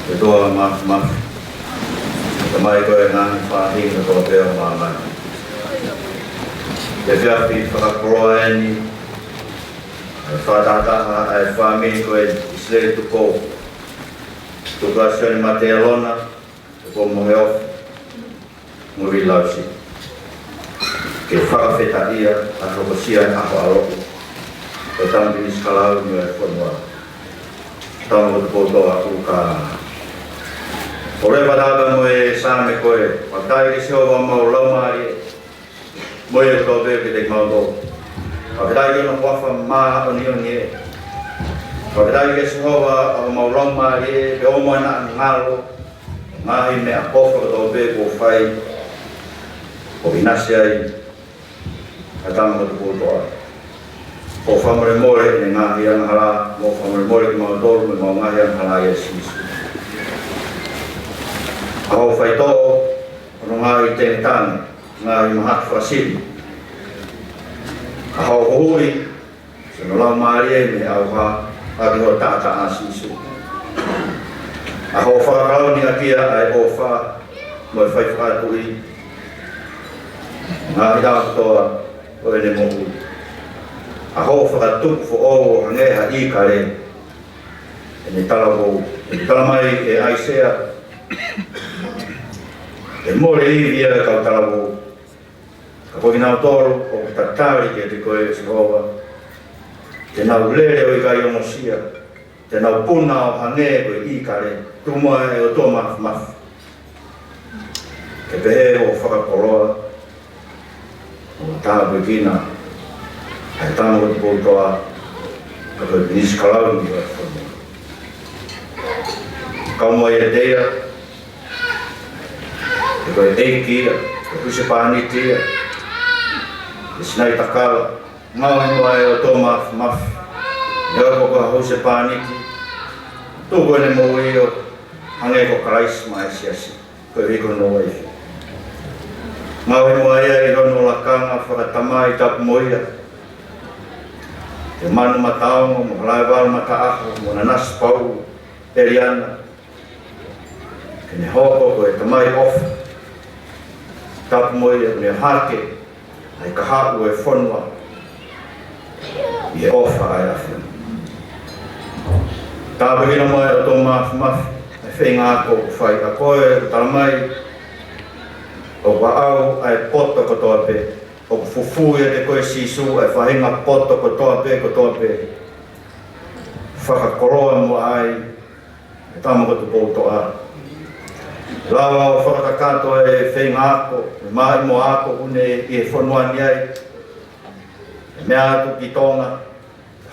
ʻE ʻOtua Māfimafi, Tamai ko e ngaahi faʻahinga kotoa pē ʻo māmani. Ko e efiafi fakakoloa eni, ʻa e fakatahataha ʻa e fāmili ko e ʻIsileli Tukou, Tukuʻa Sione Mate Elona, Tukou Moheofo, mo Vili Lausi. Ke fakafetaʻia ʻa e hokosia ʻa e ʻAho ʻAloʻi ʻo e Tama Pilinisi Kalauni ʻo e fonua. Tama Kotoa Pē ʻo Tuʻa ʻa Kalauni. ʻOku ou lea fakataha mo e Saame ko ē: Fakafetaʻi kia Sihova ʻa homau laumālie, mo e kotoa pē ʻoku ʻiate kimautolu. Fakafetaʻi ki hono huafa māʻoniʻoni ē. Fakafetaʻi kia Sihova ʻa homau laumālie, pea ʻoua naʻa ngalo ʻa e ngaahi meʻaʻofa kotoa pē kuo fai, ʻo ʻinasi ai ʻa e Tama Kotoa Pē ʻo Tuʻa. ʻO fakamolemole ʻene ngaahi angahala, mo fakamolemole kimautolu mei heʻemau ngaahi angahala ʻia Sīsū. ʻA hoʻo faitoʻo hono ngaahi tengetange, ngaahi mahaki fakasivi. ʻA hoʻo huhuʻi siʻono laumālie mei he ʻauha, ʻaki hoʻo taʻataʻa, Sīsū. ʻA hoʻo fakakalauni ʻaki ia ʻa e ʻofa mo e faifakatuʻi, ngaahi ʻaho kotoa ʻo ʻene moʻui. ʻA hoʻo fakatupu foʻou ʻo hangē ha ʻīkale ʻene talavou. ʻOku talamai ʻe ʻAisea, ʻe mole ivi ʻa e kau talavou, ka ko kinautolu ʻoku tatali kiate koe, Sihova, te nau lele ʻo ʻikai ongosia, te nau puna ʻo hangē ko e ʻīkale. Tuku muʻa, ʻe ʻOtua Māfimafi, ke pehē hoʻo fakakoloa, ʻo tāpuekina ʻa e Tama Kotoa Pē ʻo Tuʻa, ko e Pilinisi Kalauni ʻo e fonua. Kau mai ʻiate ia, ʻe ko e ʻeiki ia, ko e husepāniti ia, ʻe Sinaitakala. Ngaohi muʻa, ʻe ʻOtua Māfimafi, ʻi heʻene hoko ko ha husepāniti, tuku ʻene moʻui ʻo hangē ko Kalaisi maʻa e siasi, koeʻuhi ko hono uaifi. Ngaohi muʻa ia ʻi hono lakanga fakatamai, tapu mo ia, ʻe Manu Mataongo, mo Halaevalu Mataʻaho, mo Nanasipauʻu ʻEliana, ke ne hoko ko e tamai ʻofa, tapu mo ia, ke ne hake ʻa e kahaʻu ʻo e fonua ʻi he ʻofa ʻa e ʻAfiona. Tāpuekina muʻa, ʻe ʻOtua Māfimafi, ʻa e feinga ako ʻoku fai, ʻa koe ʻoku talamai ʻoku aʻau ʻa e poto kotoa pē. ʻOku fufū ʻiate koe, Sīsū, ʻa e faʻahinga poto kotoa pē, kotoa pē. Fakakoloa muʻa ai ʻa e Tama Kotoa Pē ʻo Tuʻa. Lava ʻo fakakakato ʻa e feinga ako, ʻa e maʻimoa ako ʻoku ne ʻi he fonua ni ai. ʻE meʻa atu ki Tonga,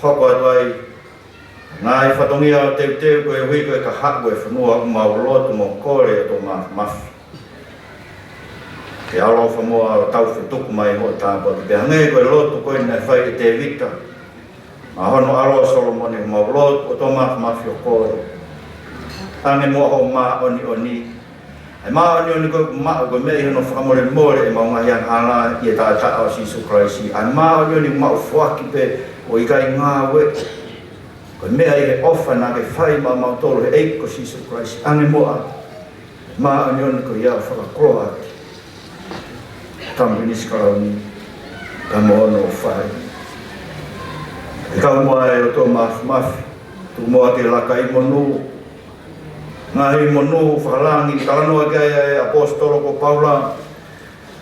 hoko atu ai ʻa e ngaahi fatongia ʻo teuteu, koeʻuhi ko e kahaʻu ʻo e fonua. ʻOku mau lotu mo kole, ʻe ʻOtua Māfimafi, ke ʻaloʻofa muʻa ʻo tau fetuku mai hoʻo tāpuaki, pea hangē ko e lotu ko ē naʻe fai ʻe Tēvita maʻa hono ʻalo ʻa Solomone. ʻOku mau lotu, ʻe ʻOtua Māfimafi, ʻo kole, ʻange muʻa hoʻo māʻoniʻoni, ʻa e māʻoniʻoni ko ē ʻoku maʻu ko e meʻa ʻi hono fakamolemole ʻemau ngaahi angahala ʻi he taʻataʻa ʻo Sīsū Kalaisi, ʻa e māʻoniʻoni ʻoku maʻu foaki pē ʻo ʻikai ngāue, ko e meʻa ʻi he ʻofa naʻa ke fai maʻamautolu ʻi he ʻEiki ko Sīsū Kalaisi. ʻAnge muʻa ʻa e māʻoniʻoni ko ia ʻo fakakoloa ʻaki ʻa e Tama Pilinisi Kalauni, ka mo hono ʻofa. ʻE kau muʻa, ʻe ʻOtua Māfimafi, tuku muʻa ke laka ʻi monū ngaahi monū fakalangi, talanoa ki ai ʻa e ʻaposetolo ko Paula,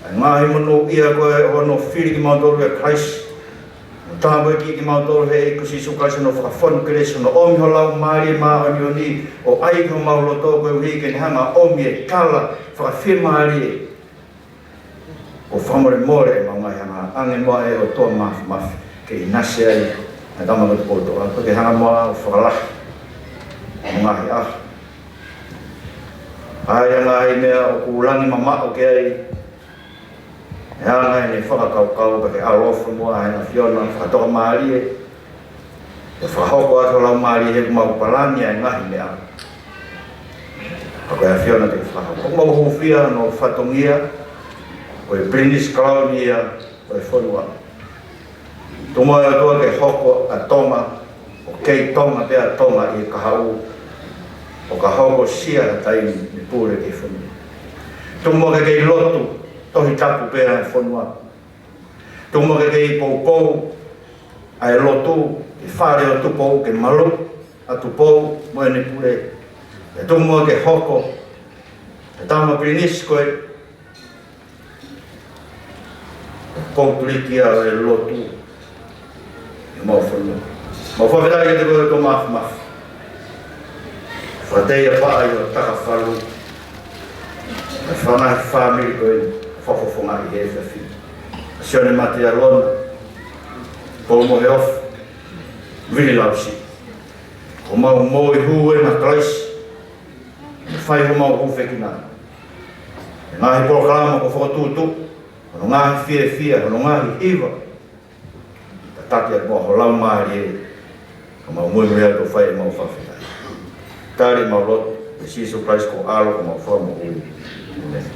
ʻa e ngaahi monū ia ko ē ʻo hono fili kimautolu ʻe Kalaisi, mo tāpuakiʻi kimautolu ʻe he ʻEiki ko Sīsū Kalaisi, hono fakafonu kelesi, hono ʻomi ho Laumālie Māʻoniʻoni ʻo ʻai ki homau loto, koeʻuhi ke ne hanga ʻo ʻomi e tala fakafiemālie ʻOku fakamolemole ʻemau ngaahi angahala, ʻange muʻa ʻe ʻOtua Māfimafi ke ʻinasi ai ʻa e tama ko Tupoutolá, pea ke hanga muʻa ʻo fakalahi ʻemau ngaahi ʻaho. ʻA ia ngaahi meʻa ʻoku langi mamaʻo ki ai, ʻe anga ʻene fakakaukau, pea ke ʻaloʻofa muʻa ʻa e ʻAfiona, fakatokamālie, ke fakahoko atu ho Laumālie he ʻoku mau palani ʻa e ngaahi meʻa. Pea ko e ʻAfiona te ke fakahoko. ʻOku mau hūfia hono fatongia ko e Pilinisi Kalauni ia ʻo e fonua. Tuku muʻa ʻe ʻOtua ke hoko ʻa Tonga ʻo kei Tonga pē ʻa Tonga ʻi he kahaʻu, ʻo ka hokosia ha taimi mei he pule ki he fonua. Tuku muʻa ke kei lotu Tohi Tapu pē ʻa e fonua. Tuku muʻa ke kei poupou ʻa e lotu ki he Fale ʻo Tupou, ke maluʻi ʻa Tupou mo ʻene pule. Pea tuku muʻa ke hoko ʻa e tama pilinisi ko e koutulikia ʻo e lotu ʻi homau fonua. Mau fakafetaʻi kiate koe ʻOtua Māfimafi. Fakatei ʻa Paʻa ʻi ho takafalu, ʻa e fanga fāmili ko eni, fakafofongaʻi he efiafi ni. Sione Mate ʻa Lona, Polo Moheofo, Vili Lausi. Ko homau moihū ʻena Kalaisi, fai homau hūfekina. Ngaahi polokalama kuo fokotuʻutuʻu, hono ngaahi fiefia, hono ngaahi hiva. Tataki atu muʻa ho Laumālie, ka mau muimui atu ʻo fai ʻemau fakafetaʻi. Tali ʻemau lotu ʻia Sīsū Kalaisi ko ho ʻAlo ko homau Fakamoʻui. ʻĒmeni.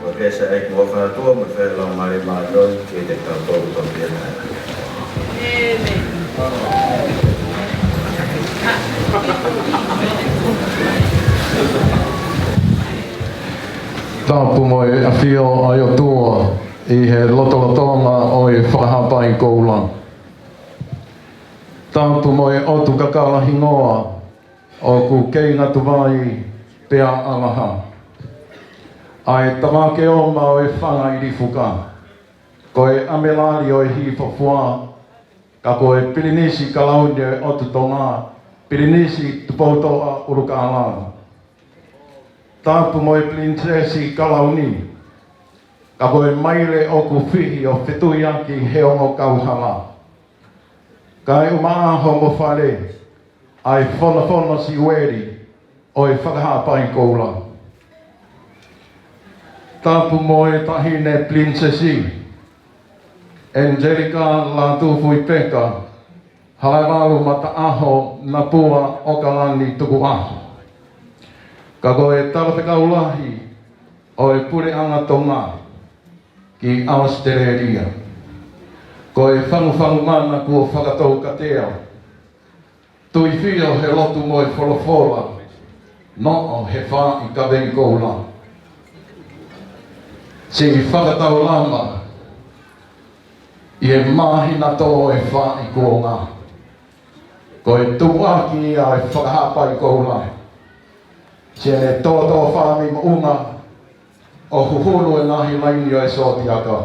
Ko e pēsā ʻa e ʻOtua mo e fai Laumālie Māʻoniʻoni ke te tau tau tau pia nai. Tapu mo e ʻafio ʻa e ʻOtua ʻi he lotolotonga ʻo e fakahapai koula. Tapu mo e ʻotu kakala hingoa ʻoku kei ngatu vai pea ʻalaha. ʻA e tavake oma ʻo e fanga ʻilifuka. Ko e ʻAmelali ʻo e Hihifo Fua, ka ko e Pilinisi Kalauni ʻo e ʻOtu Tonga, Pilinisi Tupoutoʻa ʻUlukaʻala. Tapu mo e Pilinisesi Kalauni, ka ko e maile ʻoku fihi ʻo fetuiaki he ongo kauhala. Kae ʻumaʻā homo fale, ʻa e Fonofono Siueli ʻo e Fakahaʻapai Koula. Tapu mo e Taʻahine Pilinisesi, Angelika Lātūfuipeka Halaevalu Mataʻaho Napua ʻOkalani Tukuʻaho. Ka ko e Talafekau Lahi ʻo e Puleʻanga Tonga ki ʻAositelēlia. Ko e Fangufangu Mana kuo fakatoukatea. Tuifio he lotu mo e folofola, noʻo he faaʻi kaveinga koula. Siʻi fakataulama ʻi he māhina tō e faaʻi kuonga. Ko e tuʻuaki ia e Fakahaʻapai Koula. Siʻene tōtō fāmi moʻunga ʻo huhulu e ngaahi laini ʻo e sōtiaka.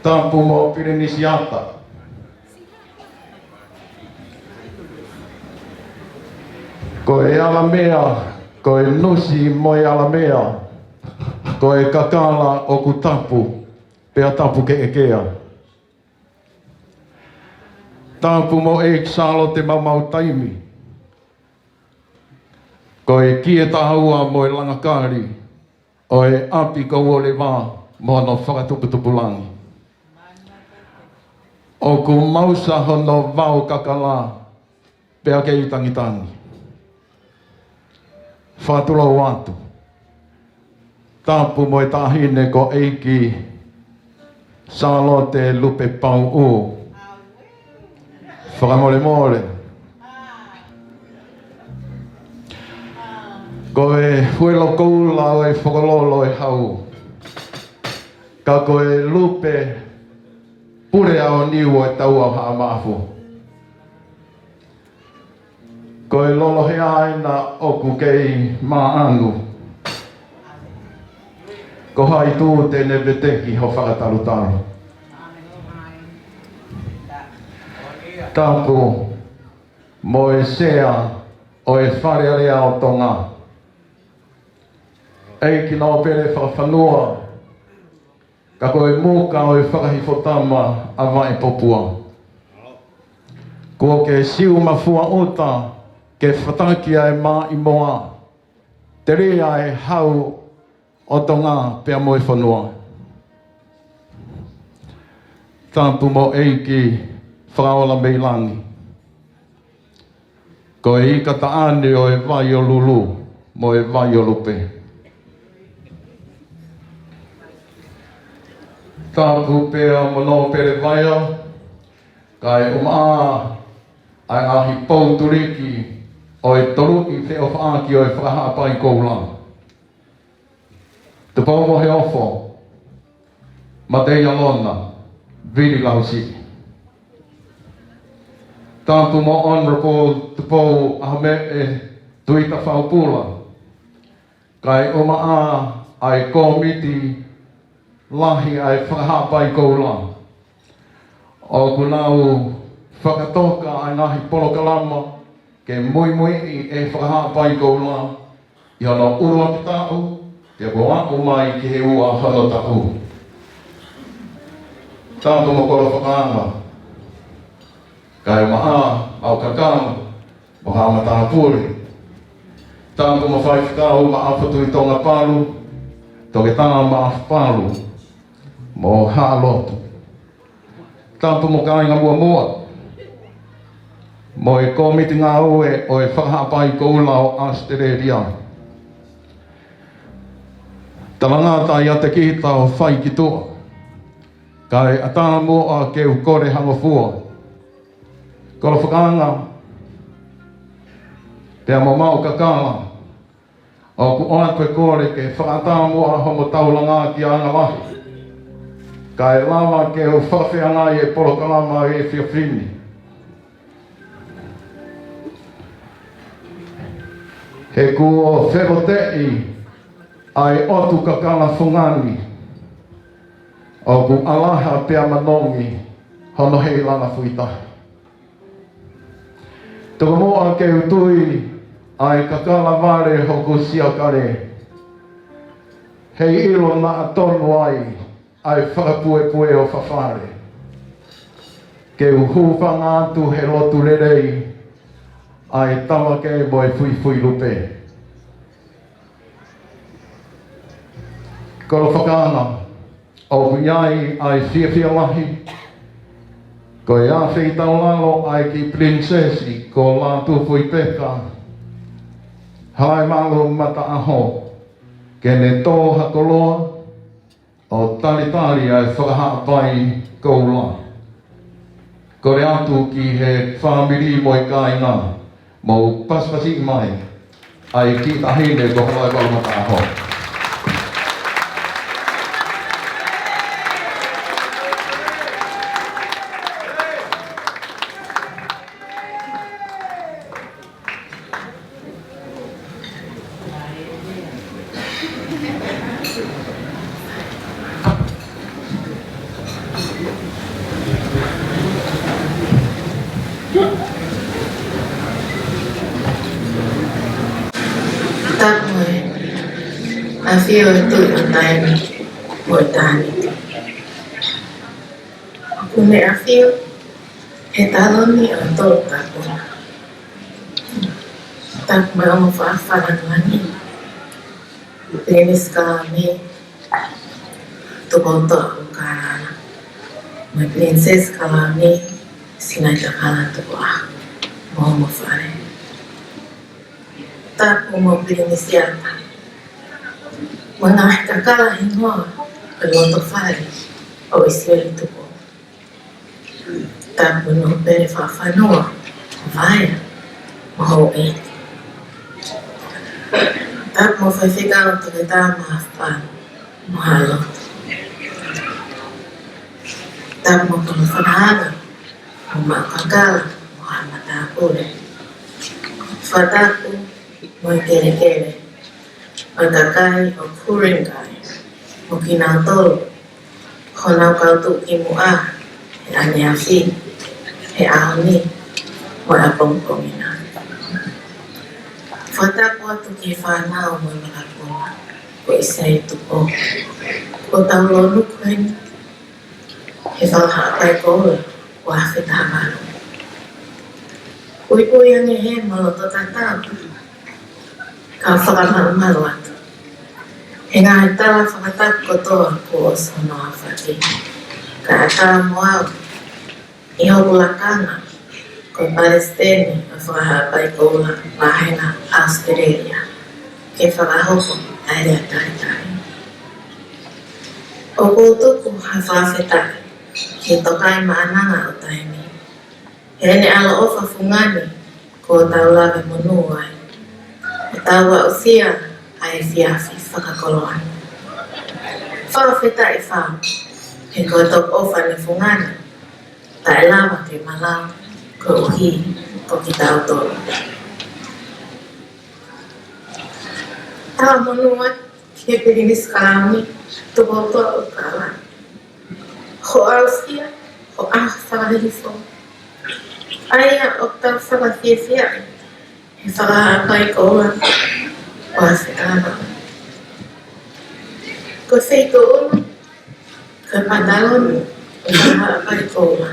Tapu mo Pilinisi Ata. Ko e alamea, ko e nusi mo e alamea, ko e kakala ʻoku tapu, pea tapu keʻekea. Tapu mo ʻEiki Sālote Maumau Taimi. Ko e kie taha ua mo e langakali ʻo e ʻapi ko Uoleva mo hono fakatuputupulangi. ʻOku mausa hono vao kakala pea kei tangitangi. Fakatulou atu. Tapu mo e Taʻahine ko ʻEiki Sālote Lupe Pauʻu. Fakamolemole. Ko e Fuelo Koula ʻo e Fokololo ʻo e Hau. Ka ko e Lupe Pule ʻAoniu ʻo e Taua ʻo Haʻa Maʻafu. Ko e Lolo Hea ena ʻoku kei maʻanu. Ko hai tū te ne veteki ho fakatalutalu. Tapu mo e Sea ʻo e Fale Alea ʻo Tonga. ʻEiki Nōpele Fakafanua, ka ko e Muka ʻo e Fakahifotama ʻa Vaʻepopua. Kuo ke siu mafua ʻuta ke fataki ʻa e maʻimoa, telia e hau ʻo Tonga pea mo e fonua. Tapu mo ʻEiki Fakaola mei Langi. Ko e ika taʻane ʻo e Vai ʻo Lulu mo e Vai ʻo Lupe. Tapu pea mo Nōpele Vaea, kae ʻumaʻā ʻa e ngaahi pou tuliki ʻo e Toluʻi Feʻofaʻaki ʻo e Fakahaʻapai Koula. Tupou mo Heofo, Mateia Lona, Vili Lausi. Tapu mo Honourable Tupou ʻAhomeʻe Tuita Faupula, kae ʻumaʻā ʻa e kōmiti lahi ʻa e Fakahaʻapai Koula. ʻOku nau fakatoka ʻa e ngaahi polokalama ke muimuiʻi e Fakahaʻapai Koula ʻi hono ʻuluaki taʻu, pea kuo aʻu mai ki he ua hono taʻu. Tapu mo Kolo Fakaanga, kae ʻumaʻā Maʻu Kakala mo Haʻa Matāpule. Tapu mo Faifekau Maʻafu Tuʻi Tonga Palu, Toketā Maʻafu Palu, mo Haʻa Lotu. Tapu mo Kāinga Muʻomuʻa, mo e Kōmiti Ngāue ʻo e Fakahaʻapai Koula ʻo ʻAositelēlia. Talangata ʻiate kita ʻo fai ki tuʻa, kae ʻatā muʻa ke u kole hangofua. Kolo Fakaanga, pea mo Maʻu Kakala, ʻoku ʻoatu e kole ke fakaʻatā muʻa homo taulanga ki anga lahi, kae lava ke u fakafeangai e polokalama ʻi he efiafi ni. He kuo feloteʻi ʻa e ʻotu kakala fungani, ʻoku ʻalaha pea manongi hono heilala fuitaha. Tokomuʻa ke u tui ʻa e kakala vale hoku siakale, heiʻilo naʻa tonu ai ʻa e fakapuepue ʻo fafale. Ke u hūfanga atu he lotu lelei ʻa e tavake mo e fuifui lupe. Kolo Fakaanga, ʻoku ʻi ai ʻa e fiefia lahi, ko e afeitaulalo ʻa e kiʻi pilinisesi ko Lātūfuipeka Halaevalu Mataʻaho, ke ne tō ha koloa ʻo talitali ʻa e fakahaʻapai koula. Kole atu ki he fāmili mo e kāinga, mou pasipasi mai ʻa e kiʻi taʻahine ko Halaevalu Mataʻaho. Tapu mo e ʻafio ʻa e Tuʻi ʻo taimi mo ʻitāniti. ʻOku ne ʻafio he taloni ʻo e tolu tapu. Tapu mo e ongo fakafakalāngilangi ʻa e Pilinisi Kalauni Tupoutoʻa ʻUlukālala, mo e Pilinisesi Kalauni Sinaitakala Tukuʻaho mo homo fale. Tapu mo Pilinisi Ata, mo e ngaahi kakala hingoa ʻo e loto fale ʻo ʻIsileli Tupou. Tapu mo Pele Fakafanua, Vaea mo Houʻeiki. Tapu mo Faifekau Toketā Mahafa mo Halo. Tapu mo Kolo Fakaanga mo Maʻu Kakala mo Haʻa Matāpule. Fakatapu mo e kelekele ʻo e kakai ʻo Ku-ring-gai mo kinautolu honau kau tuʻukimuʻa he ʻaneafi, he ʻaho ni mo e ʻapongipongi na. Fakatapu atu ki he fānau mo e makapuna ko ʻIsileli Tupou, ʻoku tau lōnuku heni he fakahaʻapai koula ʻo e afe taha valu. Puipui ange he mo loto tatau, ka u fakamalumalu atu he ngaahi tala fakatapu kotoa kuo ʻosi hono aofaki, kae ʻatā mo au ʻi hoku lakanga ko e Palesiteni ʻo e Fakahaʻapai Koula Vāhenga ʻAositelēlia ke fakahoko ʻa e lea talitali. ʻOku ou tuku ha fakafetaʻi ki he Tokaimaʻananga ʻo Taimi, heʻene ʻaloʻofa fungani kuo tau lave monū ai, ʻo tau aʻusia ʻa e efiafi fakakoloa ni. Fakafetaʻi fau he ko e tokoʻofa ni fungani taʻelava ke malau koeʻuhi ko kitautolu. Talamonū atu ki he Pilinisi Kalauni Tupoutoʻa ʻUlukālala, hoʻo aʻusia ho ʻaho fakahihifo, ʻa ia ʻoku tau fakafiefiaʻi he fakahaʻapai koula ʻo e afe taha valu. Ko e feituʻu ʻoku ke pataloni ʻo e fakahaʻapai koula,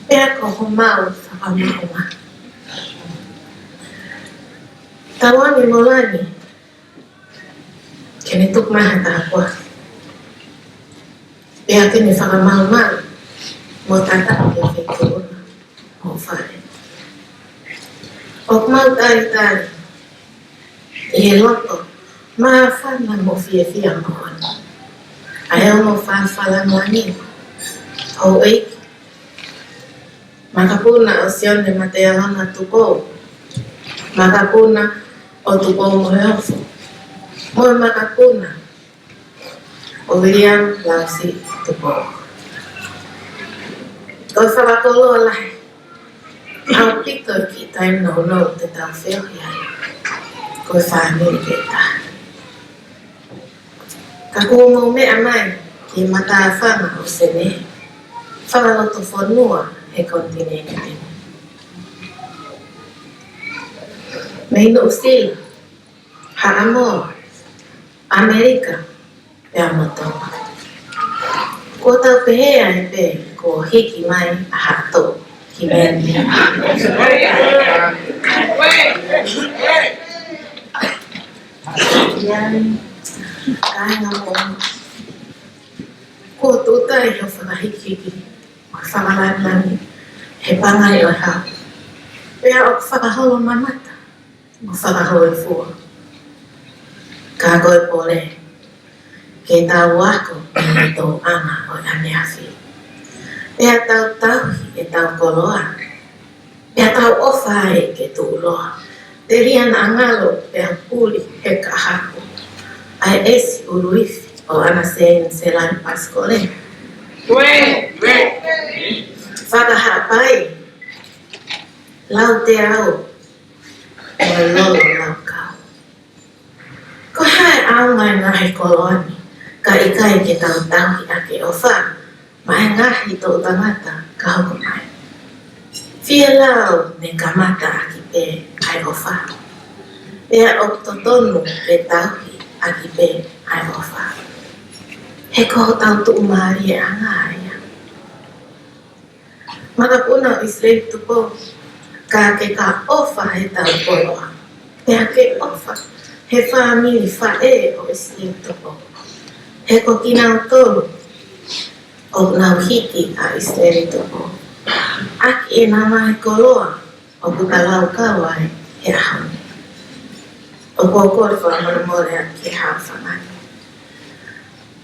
pea ko homau fakamaʻunga. Tauange mo langi ke ne tuku mai ha tāpuaki, pea ke ne fakamalumalu mo tataki ʻa e feituʻu ʻo hoʻo fale. ʻOku mau talitali ʻi he loto māfana mo fiefia moʻoni ʻa e ongo fakafakalāngilangi, Houʻeiki Makapuna ʻo Sione Mateaʻona Tupou, Makapuna ʻo Tupoumoheofo, mo e Makapuna ʻo Viliami Lausi Tupou. Ko e fakakoloa lahi ʻaupito ʻi he kiʻi taimi nounou te tau feohi ai ko e fāmili pē taha. Ka kuo mou meʻa mai ki he matāfanga ʻo Senē, fakalotofonua he konitinēniti ni. Mei Nuʻusila, Haʻamoa, ʻAmelika, pea mo Tonga. Kuo tau pehē ai pē kuo hiki mai ʻa Haʻatoʻu ki Melbourne. Kāinga moʻoni, kuo tūtai hoʻo fakahikihiki mo e fakalāngilangi he pangai ʻo e hau, pea ʻoku fakaholo mamata mo fakahōifua. Ka ko e pole ke tau ako mei he tōʻonga ʻo e ʻaneafi, pea tau tauhi ʻetau koloa, pea tau ʻofa ai ke tuʻuloa, telia naʻa ngalo pea puli he kahaku, ʻa e ʻEsi ʻUluifi ʻo ʻAna Seini Selani Pasikole. Fakahapai, Lauteau, mo e Lololaukau. Ko e hā e ʻaonga e ngaahi koloa ni ka ʻikai ke tau tauhi ʻaki e ʻofa maʻa e ngaahi toʻu tangata ka hoko mai? Fielau ne kamata ʻaki pē ʻa e ʻofa, pea ʻoku totonu ke tauhi ʻaki pē ʻa e ʻofa. He ko hotau tuʻumālieʻanga ia. Makapuna ʻo ʻIsileli Tupou, ka ke ka ʻofa he tau koloa, pea ke ʻofa he fāmili faʻē ʻo ʻIsileli Tupou. He ko kinautolu ʻoku nau hiki ʻa ʻIsileli Tupou ʻaki ʻenau ngaahi koloa ʻoku ta laukau ai he ʻaho ni. ʻOku ou kole fakamolemole atu ki he haʻofanga ni.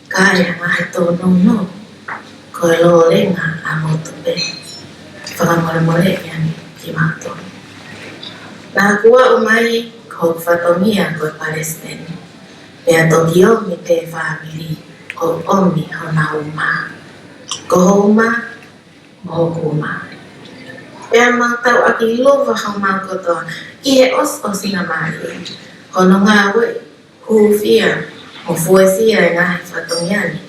Ka ʻi he ngaahi tōnounou, ko e lōlenga ʻa motu pē. Fakamolemole ange kimautolu. Naʻa ku aʻu mai ko hoku fatongia ko e palesiteni, pea toki ʻomi pē fāmili ʻo ʻomi honau uma. Ko ho uma mo hoku uma. Pea mau tauʻaki lova homau kotoa ki he ʻosiʻosingamālie hono ngāue hūfia mo fuesia e ngaahi fatongia ni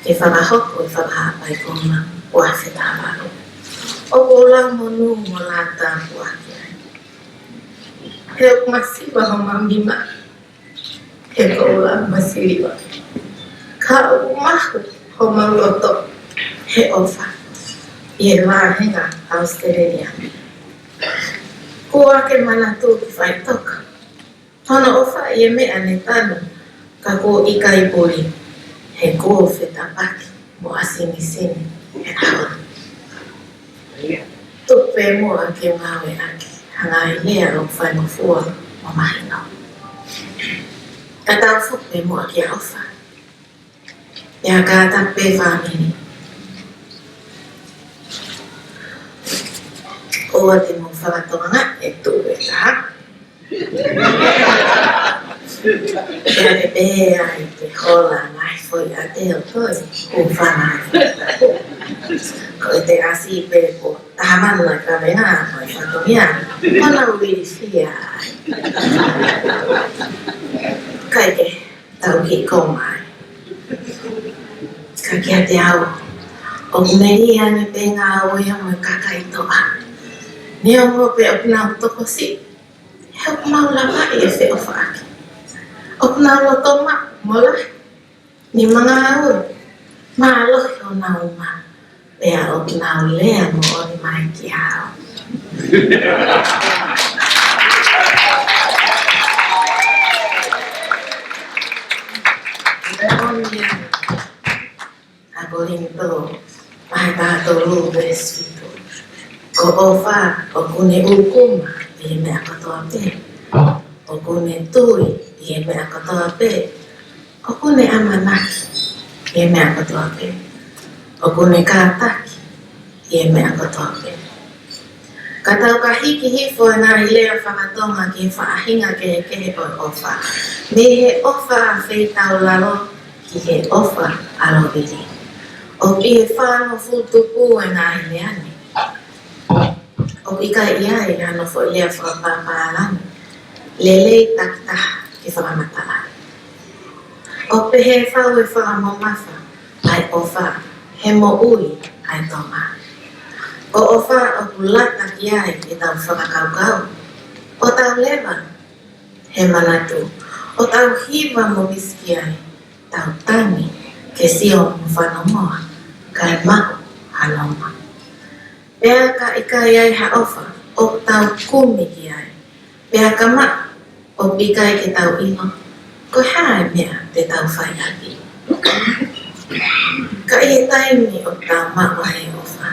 ke fakahoko e fakahaʻapai konga ua afe taha valu. ʻOku ou lau monū mo lau tāpuaki ai. He ʻoku masiva homau nima he koula masiva, ka ʻoku mahu homau loto he ʻofa ʻi he vāhenga ʻAositelēlia. Kuo ake manatu ki faʻitoka hono ʻofa ʻi he meʻa ne tanu, ka kuo ʻikai puli, he kuo fetapaki mo ʻasinisini he ʻaho ni. Tuku pē muʻa ke u ngāueʻaki ha ngaahi lea ʻoku faingofua mo mahino. Ka tau foki pē muʻa ki he ʻofa. ʻIa, kātaki pē fāmili. ʻOua te mou fakatokangaʻi e tuʻu ʻe taha. ʻIa, ke pehē ai ke hola ngaahi foʻi ʻate ʻo toe hūfanga ai. Ko e te ʻasi pē ko taha manu ai ka venga mo e fatongia. Mana uili fia ai. Kai ke tau ki ko mai. Ka kiate au, ʻoku meʻa ange pē ngāue ia mo e kakai toʻa. Neongo pē ʻoku nau tokosiʻi, he ʻoku mau lavaʻi e feʻofaʻaki. ʻOku nau loto maʻu mo lahi, ni mangāue, mālohi honau uma, pea ʻoku nau lea moʻoni mai kiate au. Moʻoni ia. ʻA Kolinitō vahe taha tolu veesi fitu. Ko e ʻofa ʻoku ne ʻūkuma ʻi he meʻa kotoa pē. ʻOku ne tui ʻi he meʻa kotoa pē. ʻOku ne ʻamanaki ʻi he meʻa kotoa pē. ʻOku ne kātaki ʻi he meʻa kotoa pē. Ka tau ka hiki hifo e ngaahi lea faka-Tonga ki he faʻahinga kehekehe ʻo e ʻofa. Mei he ʻofa feitaulalo ki he ʻofa ʻalovili. ʻOku ʻi he fāngofulu tupu e ngaahi lea ni. ʻOku ʻikai ʻi ai hano foʻi lea fakapapālangi lelei takitaha ke fakamatalaʻi. ʻOku pehē fau e fakamamafa ʻa e ʻOfa, he moʻui ʻa e Tonga. Ko ʻofa ʻoku lata ki ai ʻetau fakakaukau, ʻo tau leva he manatu, ʻo tau hiva mo visi ki ai, tau tangi ke sio mo fanongoa, kae maʻu ha nonga. Pea ka ʻikai ai ha ʻofa ʻoku tau kumi ki ai, pea ka maʻu ʻoku ʻikai ke tau ʻilo, ko e hā e meʻa te tau fai ʻaki? Ka ʻi he taimi ʻoku tau maʻu ai e ʻofa,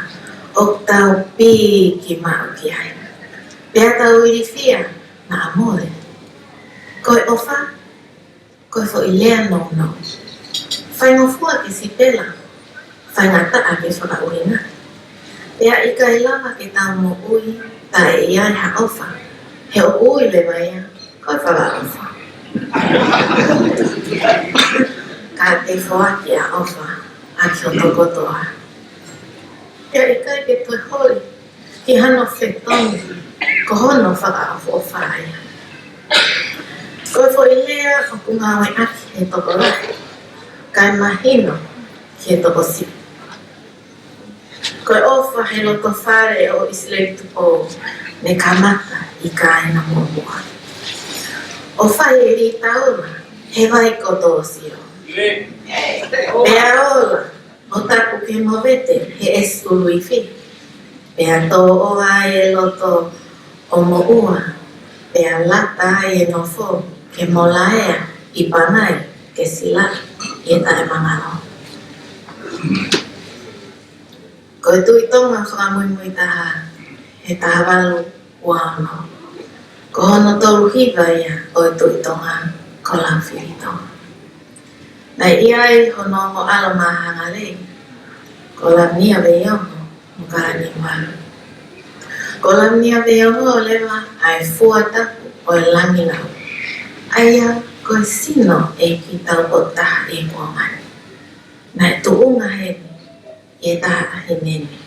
ʻoku tau piki maʻu ki ai, pea tau ilifia naʻa mole. Ko e ʻofa, ko e foʻi lea nounou. Faingofua ke sipela, faingataʻa ke fakaʻuhinga. Pea ʻikai lava ke tau moʻui taʻe ʻi ai ha ʻofa, he ʻoku ui leva ia ko e fakaʻofa. Ka te foaki ʻa e ʻofa ʻaki hoto kotoa, pea ʻikai ke toe holi ki hano fetongi, ko hono fakaʻofoʻofa ia. Ko e foʻi lea ʻoku ngāueʻaki he tokolahi, kae mahino ki he tokosiʻi. Ko e ʻofa he loto fale ʻo ʻIsileli Tupou, ne kamata ʻi Kaina muʻomuʻa. ʻOfa e lī taula he vai ko Tōsio. Pea ola ʻo tapu ke movete he ʻesi ʻuluifi. Pea tō ʻo ai e loto ʻo moʻua, pea lata ai e nofo ke molaea ʻi Pangai ke silaʻi ʻi he taʻemangalo. Ko e Tuʻi Tonga fakamuimui taha he taha valu ua ono. Ko hono tolu hiva ia ʻo e Tuʻi Tonga ko Laufilitonga. Naʻe ʻi ai hono ongo ʻalo mahangalei, ko Lavinia Veiongo mo Kalani Valu. Ko Lavinia Veiongo leva ʻa e fua tapu ʻo e Langilau, ʻa ia ko e sino ʻeiki taupotu taha ʻi he kuonga ni. Naʻe tuʻunga heni ʻi he taʻahine ni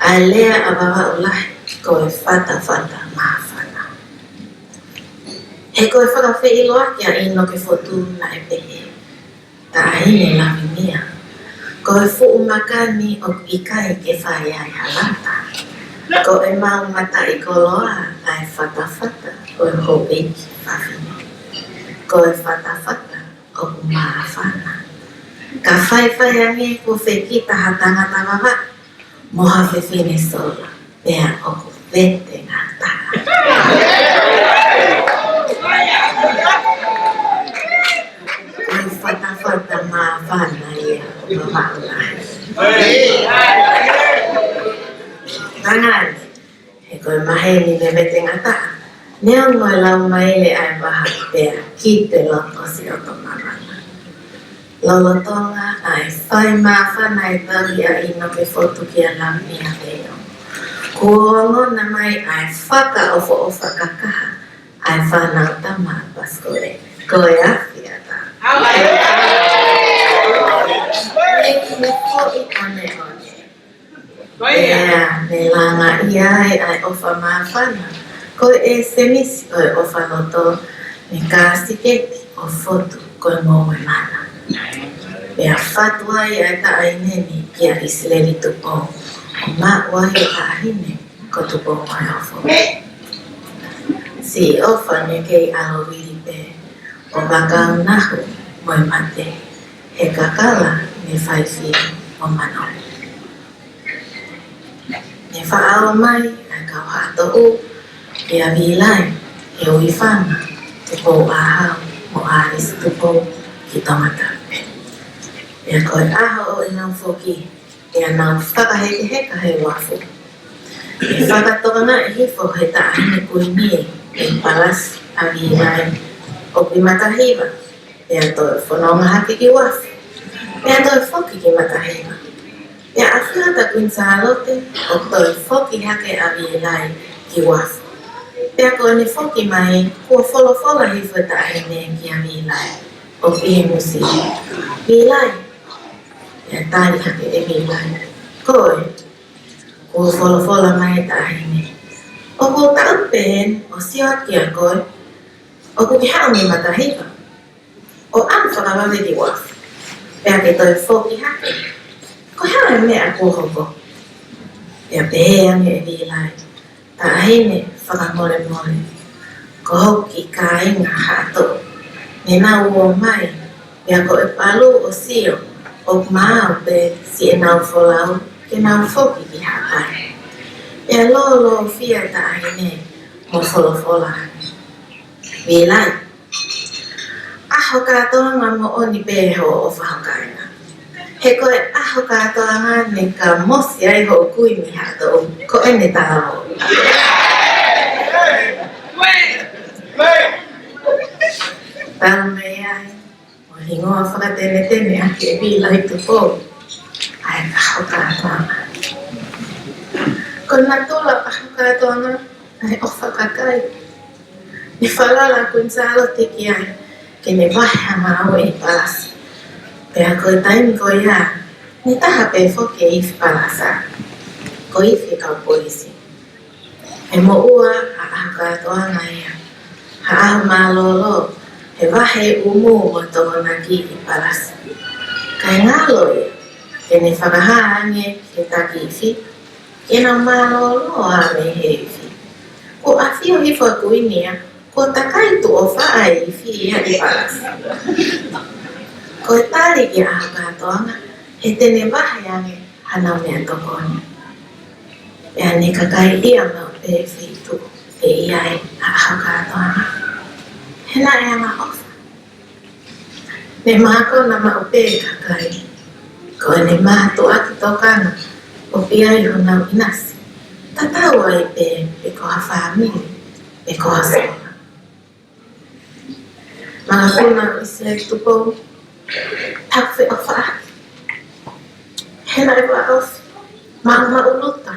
ʻa e lea ʻa Vavaʻu Lahi, ko e fatafata māfana. He ko e fakafeʻiloaki ʻa ʻInoke Fotu naʻe pehē, Taʻahine Lavinia, ko e fuʻu maka ni ʻoku ʻikai ke fai ai ha lata. Ko e maumataʻikoloa ʻa e fatafata ʻo e houʻeiki fafine. Ko e fatafata ʻoku māfana. Ka faifai ange kuo fekita ha tangata Vavaʻu mo ha fefine sola, pea ʻoku vete ngata. Ko e fatafata māfana ia ʻo Vavaʻu Lahi. Hangē ni, he ko e maheni ne vete ngata, neongo e lau maile ʻa e vaha pea kite loto siʻoto māfana. Lolotonga ʻa e fai māfana e tauhi ʻa ʻInoke Fotu kia Lavinia Veiongo, kuo ongona mai ʻa e fakaʻofoʻofa kakaha ʻa e fānau tama ʻa Pasikoe, ko e afi ʻatā. ʻEiki foʻi ʻoneʻone. Pea ne langaʻi ai ʻa e ʻofa māfana ko e ʻesenisi ʻo e ʻofa loto, ne kāsiketi ʻo Fotu ko e ngoue mana. Pea fatu ai ʻa e taʻahine ni kia ʻIsileli Tupou, ʻo maʻu ai e taʻahine ko Tupoungoeofo. Siʻi ʻofa ne kei ʻalu vili pē ʻo vakau nahu mo e mate, he kakala ne fai fili ʻo manoli. Ne faʻao mai ʻa e kau Haʻatoʻu kia Vīlai, he ui fanga Tupouʻāhau mo ʻAlisi Tupou ki Tongatapu. Pea ko e ʻaho ʻo ʻenau foki, pea nau fakahekeheka he uafu. Ne fakatokangaʻi hifo he taʻahine kuini ʻi Palasi ʻa Vīlai ʻoku ʻi Matahiva, pea toe fononga hake ki uafu, pea toe foki ki Matahiva. Pea ʻafio atu ʻa Kuini Sālote ʻo toe foki hake ʻa Vīlai ki uafu. Pea ko ʻene foki mai, kuo folofola hifo e taʻahine kia Vīlai ʻoku ʻi he musie, Vīlai, pea tali hake ʻe Vīlai, ko e, kuo folofola mai e taʻahine, ʻoku ou taʻu pē eni ʻo sio atu kia koe, ʻoku ke haʻu mei Matahiva ʻo ʻalu fakavave ki uafu, pea ke toe foki hake Ko e hā e meʻa kuo hoko? Pea pehē ange ʻe Vīlai, Taʻahine, fakamolemole, ko hoku kiʻi kāinga Haʻatoʻu, ne nau ō mai, pea ko e palū ʻo sio, ʻoku maau pē siʻenau folau ke nau foki ki Haʻapai. Pea lōlōfia e taʻahine mo folofola ange, Vīlai, ʻaho kātoanga moʻoni pē hoʻo ʻofa ho kāinga. He ko e ʻaho kātoanga ne ka mosi ai hoʻo kui mei Haʻatoʻu, ko ʻene tālō. Talu mei ai, ʻo hingoa fakatenetene ʻaki ʻe Vīlai Tupou ʻa e ʻaho kātoanga. Ko e natula ʻaho kātoanga, ʻa e ʻofa kakai. Ne falala ʻa Kuini Sālote ki ai ke ne vahe ha ngāue ʻi Palasi. Pea ko e taimi ko ia, ne taha pē foki e ifi palasa, ko e ifi kau polisi. He moʻua ha ʻaho kātoanga ia, ha ʻaho mālōlō, he vahe ʻumu mo Tokonaki ʻi Palasi. Kae ngalo ia ke ne fakahā ange ki he taki ifi, ke nau mālōlō ā mei he ifi. Kuo ʻafio hifo ʻa Kuini ia, kuo takai tuʻo fā ʻa e ifi ia ʻi Palasi. Ko e tali ki he ʻaho kātoanga, he te ne vahe ange hanau meʻatokoni. Pea ne kakaiʻia maʻu pē feituʻu ʻe ʻi ai ʻa e ʻaho kātoanga. He naʻe angaʻofa. Ne mākona maʻu pē e kakai. Ko ʻene mātuʻaki tokanga ʻo pehē ai honau ʻinasi, tatau ai pē pe ko ha fāmili pe ko ha sola. Makapuna ʻIsileli Tupou, tau feʻofaʻaki. He naʻe vāofi, maʻumaʻuluta,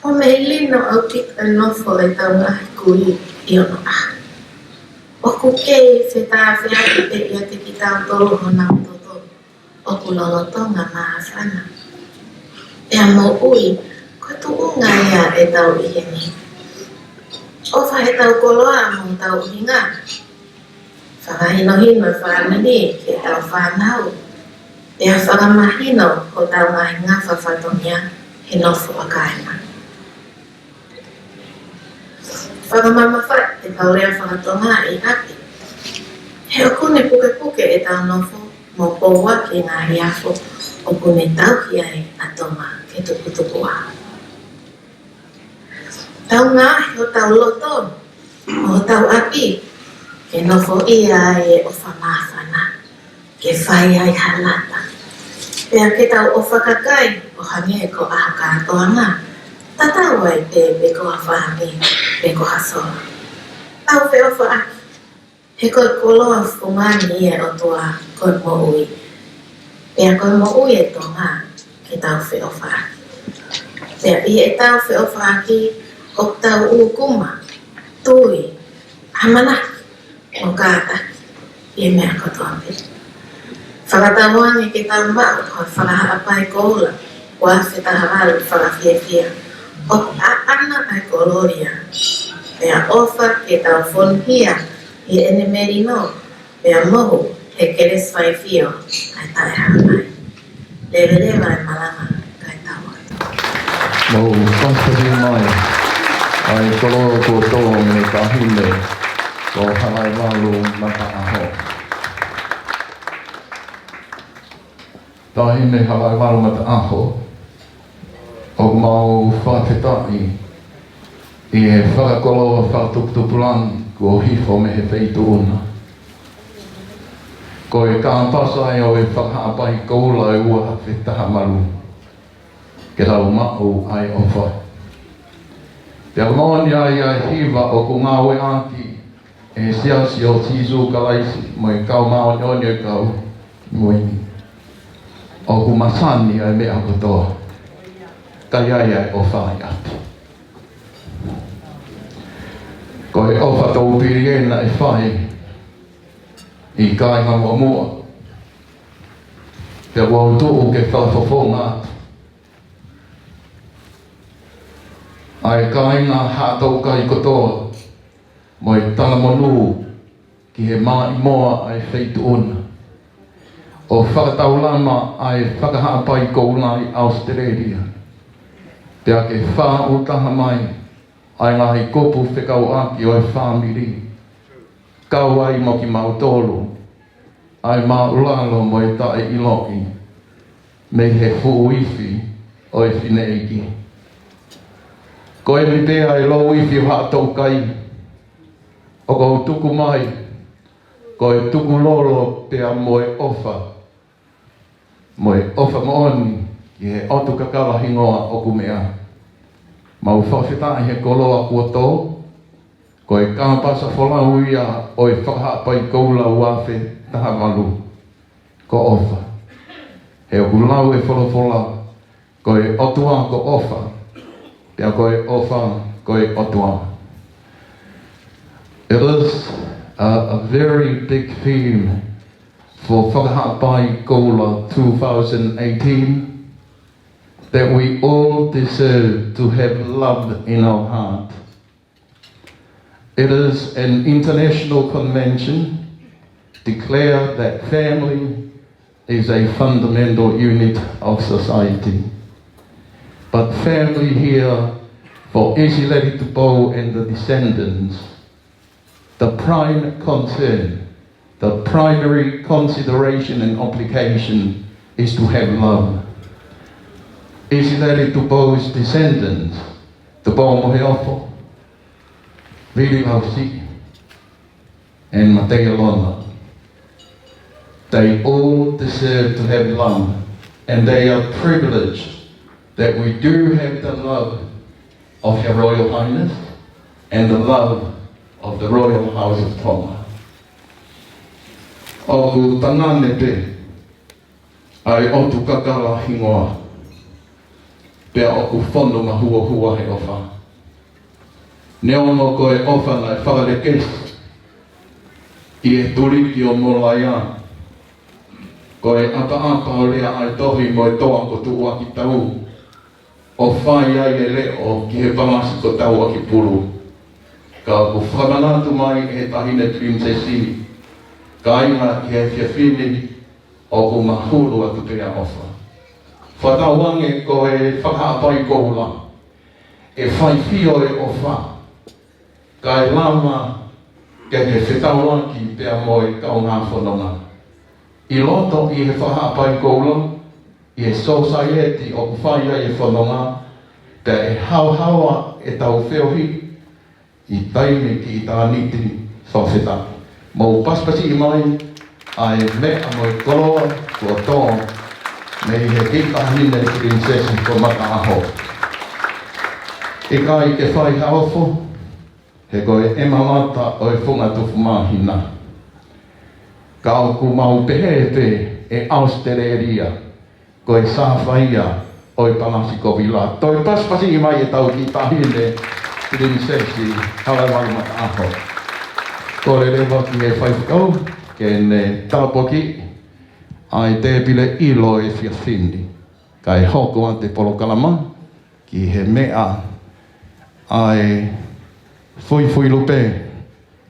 mo meilino ʻaupito e nofo ʻetau ngaahi kui ʻi onoʻaho. ʻOku kei fetāfeaki pē ʻiate kitautolu honau toto ʻoku lolotonga māfana. Pea moʻui, ko e tuʻunga ia ʻetau ʻi heni. ʻOfa heʻetau koloa mo hotau ʻuhinga. Fakahinohino e fāmili ki heʻetau fānau. Pea fakamahino hotau ngaahi ngafa fatongia he nofo ʻa kāinga. Fakamamafaʻi ʻetau lea faka-Tonga ʻi ʻapi. He ʻoku ne pukepuke ʻetau nofo mo pouaki e ngaahi afo ʻoku ne tauhi ai ʻa Tonga ke tuputupuʻa. Tau ngaohi hotau loto mo hotau ʻapi ke nofoʻia ai e ʻofa māfana, ke fai ai ha lata. Pea ke tau ʻofa kakai ʻo hangē ko e ʻaho kātoanga, tatau ai pē pe ko ha fāmili pe ko ha sola. Tau feʻofaʻaki, he ko e koloa fungani ia ʻa e ʻOtua ko e moʻui. Pea ko e moʻui ʻa Tonga ke tau feʻofaʻaki. Pea ʻi heʻetau feʻofaʻaki, ʻoku tau ʻūkuma, tui, ʻamanaki, mo kātaki ʻi he meʻa kotoa pē. Fakatauange ke tau maʻu ha fakahaʻapai koula ua afe taha valu fakafiefia, ʻoku ʻaʻana ʻa e kolōlia. Pea ʻofa ke tau fonuhia ʻi heʻene melino, pea mohu he kelesi faifio ʻa e taʻehāmai. Leveleva e malanga kae tau atu. Mou fakafetaʻi mai ʻa e koloa kuo tō mei he taʻahine ko Halaevalu Mataʻaho. Taʻahine Halaevalu Mataʻaho, ʻoku mau fakafetaʻi ʻi he fakakoloa fakatuputupulangi kuo hifo mei he feituʻu na. Ko e kāpasa ia ʻo e fakahaʻapai koula ʻo e ua afe taha valu, ke tau maʻu ʻa e ʻofa. Pea moʻoni ai ʻa e hiva ʻoku ngāueʻaki ʻe he Siasi ʻo Sīsū Kalaisi mo e Kau Māʻoniʻoni ʻo e Kau Moʻui ni, ʻoku masani ʻa e meʻa kotoa, ka ʻi ai ʻa e ʻofa ʻi ʻapi. Ko e ʻofa toupili ē naʻe fai ʻi he kāinga muʻomuʻa. Pea ʻoku ou tuʻu ke fakafofonga atu ʻa e kāinga Haʻatoukai kotoa mo e talamonū ki he maʻimoa ʻa e feituʻu na. ʻo fakataulama ʻa e fakahaʻapai koula ʻi ʻAositelēlia. Pea ke fāʻūtaha mai ʻa e ngaahi kupu fekauʻaki ʻo e fāmili, kau ai mo kimautolu ʻa e māʻulalo mo e taʻeʻiloʻi mei he fuʻu ifi ʻo e fineʻeiki. Ko eni pē ʻa e louifi ʻo Haʻatoukai ʻoku ou tuku mai, ko e tukulolo pea mo e ʻofa, mo e ʻofa moʻoni ki he ʻotu kakala hingoa ʻoku meʻa. Mau fakafetaʻi he koloa kuo tō, ko e kāpasa folau ia ʻo e fakahaʻapai koula ua afe taha valu, ko ʻOfa. He ʻoku lau e folofola, ko e ʻOtua ko ʻOfa, pea ko e ʻOfa ko e ʻOtua. It is a, a very big theme for Fakahaʻapai Koula two thousand eighteen, that we all deserve to have love in our heart. It is an international convention declared that family is a fundamental unit of society. But family here for Isileli Tupou and the descendants, the prime concern, the primary consideration and obligation is to have love. Isileli Tupou's descendants, Tupou Moheofo, Vili Lausiʻi, and Mateia Lona. They all deserve to have love, and they are privileged that we do have the love of Her Royal Highness and the love of the Royal House of Tonga. ʻOku tangane pē ʻa e ʻotu kakala hingoa, pea ʻoku fonu mahuohua he ʻofa. Neongo ko e ʻofa naʻe fakalekesi ʻi he tuliki ʻo Molaia, ko e ʻapaʻapa ʻo Leaʻaetohi mo e toa ko Tuʻuakitau, ʻo fai ai e leʻo ki he palasi ko Tauakipulu. Ka ʻoku fakamanatu mai ʻe he Taʻahine Pilinisesi, kāinga, ʻi he efiafi ni, ʻoku mahulu atu pē ʻa ʻOfa. Fakatauange ko e fakahaʻapai koula, ʻe faifio e ʻofa, kae lava ke ke fetaulaki pea mo e kaungā fononga. ʻI loto ʻi he fakahaʻapai koula, ʻi he sōsaieti ʻoku fai ai e fononga, pea ʻe haohaoa ʻetau feohi ʻi taimi ki ʻitāniti. Fakafetaʻi. Mou pasipasiʻi mai ʻa e meʻa mo e koloa kuo tō mei he kiʻi taʻahine Pilinisesi ko Mataʻaho. ʻIkai ke fai ha ofo, he ko e mamata ʻo e funga tupu māhina. Ka ʻoku mau pehē pē ʻe ʻAositelēlia, ko e sāfaia ʻo e palasi ko Vila. Toe pasipasiʻi mai ʻetau kiʻi taʻahine Pilinisesi Halaevalu Mataʻaho. Kole leva ki he faifekau ke ne tāpuakiʻi ʻa e tēpile ʻilo ʻo e efiafi ni, kae hoko atu e polokalama ki he meʻa ʻa e fuifui lupe,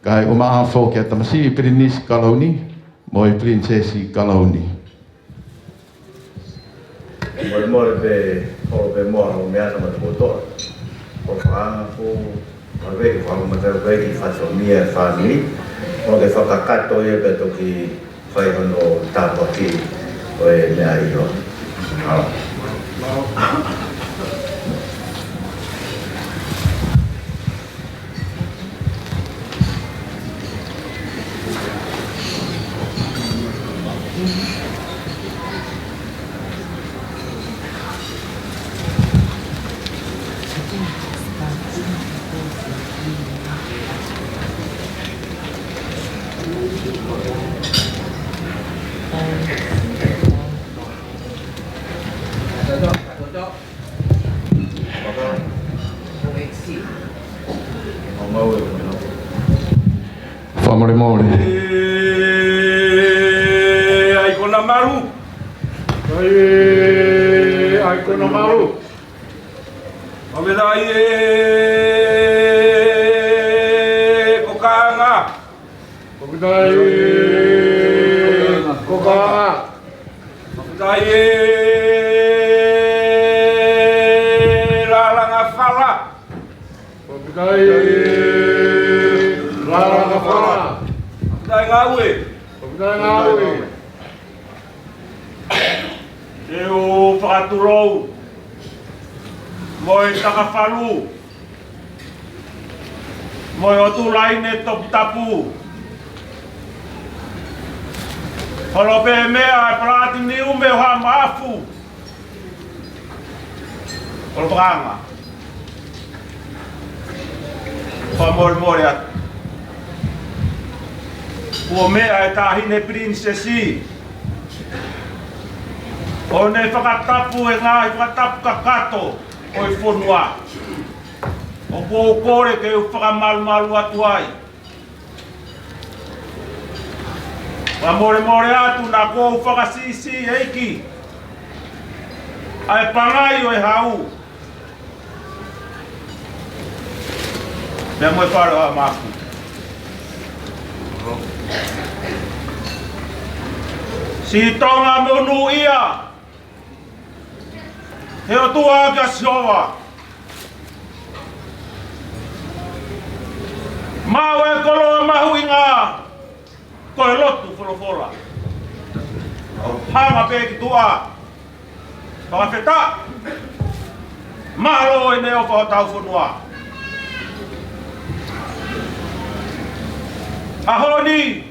kae ʻumaʻā foki ʻa e tamasiʻi Pilinisi Kalauni mo e Pilinisesi Kalauni. Molemole pē, holo pē mo ʻo meʻa na ma te kotoa. Ko e fakaanga fu, ma veki, fakaanga ma te veki, faso mia fāmili. Mo ke fakakato ia pea toki fai hono tāpuaki ʻo e meʻa ʻilo. Mālō. Fakamolemole. ʻE, ʻai kona malu. ʻE, ʻai kona malu. Fakafetaʻi ē, ko e kāinga. Fakafetaʻi ē, ko e kāinga. Lalanga fala. Fakafetaʻi. Lalanga fala. Fakafetaʻi ngāue. Fakafetaʻi ngāue. Te u fakatulou mo e takafalu mo e ʻotu laine toputapu. Holo pē meʻa e Platiniume ʻo Haʻa Maʻafu. Kolopaʻanga. Fakamolemole atu. Kuo meʻa e Taʻahine Pilinisesi ʻo ne fakatapu e ngaahi fakatapu kakato ʻo e fonua. ʻOku ou kole ke u fakamalumalu atu ai. Fakamolemole atu naʻa kuo u fakasiʻisiʻi ʻEiki ʻa e pangai ʻo e hau pea mo e fale ʻo Haʻa Maʻafu. Siʻi Tonga monūʻia, he ʻOtua kia Sihova. Maʻu e koloa mahuʻinga ko e lotu folofola. ʻOku hanga pē ki tuʻa. Fakafetaʻi. Mālō ʻene ʻofa hotau fonua. ʻAho ni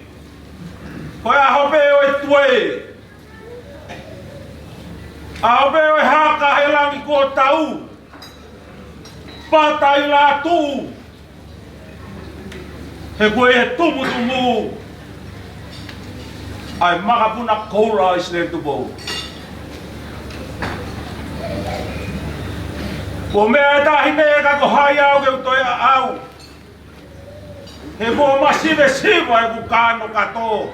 ko e ʻaho pē ʻo e tuē. ʻAho pē ʻo e haka he langi kuo tau. Pata ʻi Lātū. He ko e tumutumu ʻa e makapuna koula ʻo ʻIsileli Tupou. Kuo meʻa e Taʻahine ka ko hai au ke u toe ʻaʻau. He kuo masivesiva ʻeku kano kato.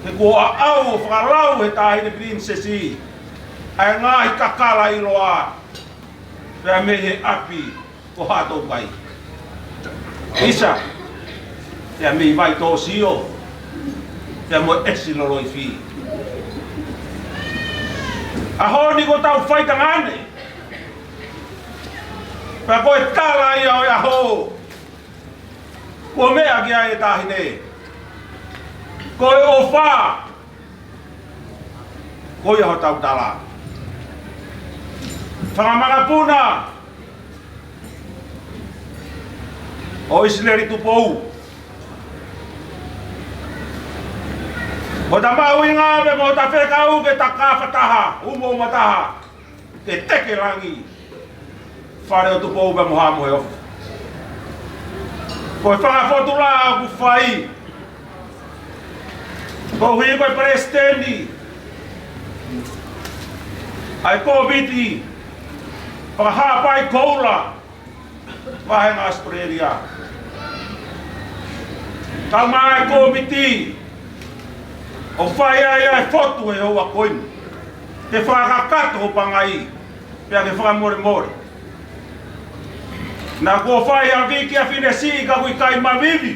He kuo ʻaʻau ʻo fakalau he Taʻahine Pilinisesi ʻa e ngaahi kakala ʻiloa pea mei he ʻapi ko Haʻatoukai. ʻIsa, pea mei Vaitōsio, pea mo ʻEsi Loloifi. ʻAho ni ko ʻetau faitangane. Pea ko e tala ia ʻo e ʻaho kuo meʻa ki ai e Taʻahine. Ko e ʻofa. Ko ia hotau tala. Fanga makapuna ʻo ʻIsileli Tupou. Ko ʻeta mahuʻinga pē mo ʻeta fekau ke ta kāfataha, umauma taha, ke teke langi, fale ʻo Tupou pea mo Haʻa Moheofo. Ko e fanga fotu laʻā ʻoku fai, koeʻuhi ko e palesiteni ʻa e kōmiti fakahapai koula, vahenga ʻAositelēlia. Tau mai e kōmiti ʻo fai ai ʻa e fotu he houa ko eni. Ke fakakakato ho pangai, pea ke fakamolemole. Naʻa kuo fai ʻa e viki ʻa e finesi ka ʻoku ʻikai mavivi.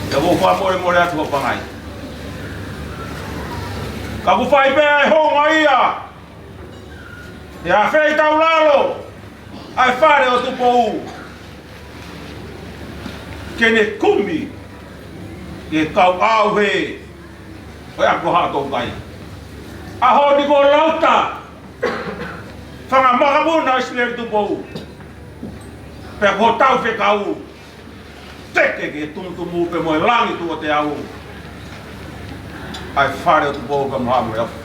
Pea ʻoku ou fakamolemole atu ho pangai. Ka ʻoku fai pē ʻa e hounga ia. ʻE afeʻi taulalo ʻa e fale ʻo Tupou ke ne kumi ke kau ʻauhē ʻo e ako Haʻatoukai. ʻAho ni ko e lauta fanga makapuna ʻo ʻIsileli Tupou. Pea ko hotau fekau, teke ke tumutumu pē mo e langi tuʻo teau ʻa e fale ʻo Tupou pea mo Haʻa Moheofo.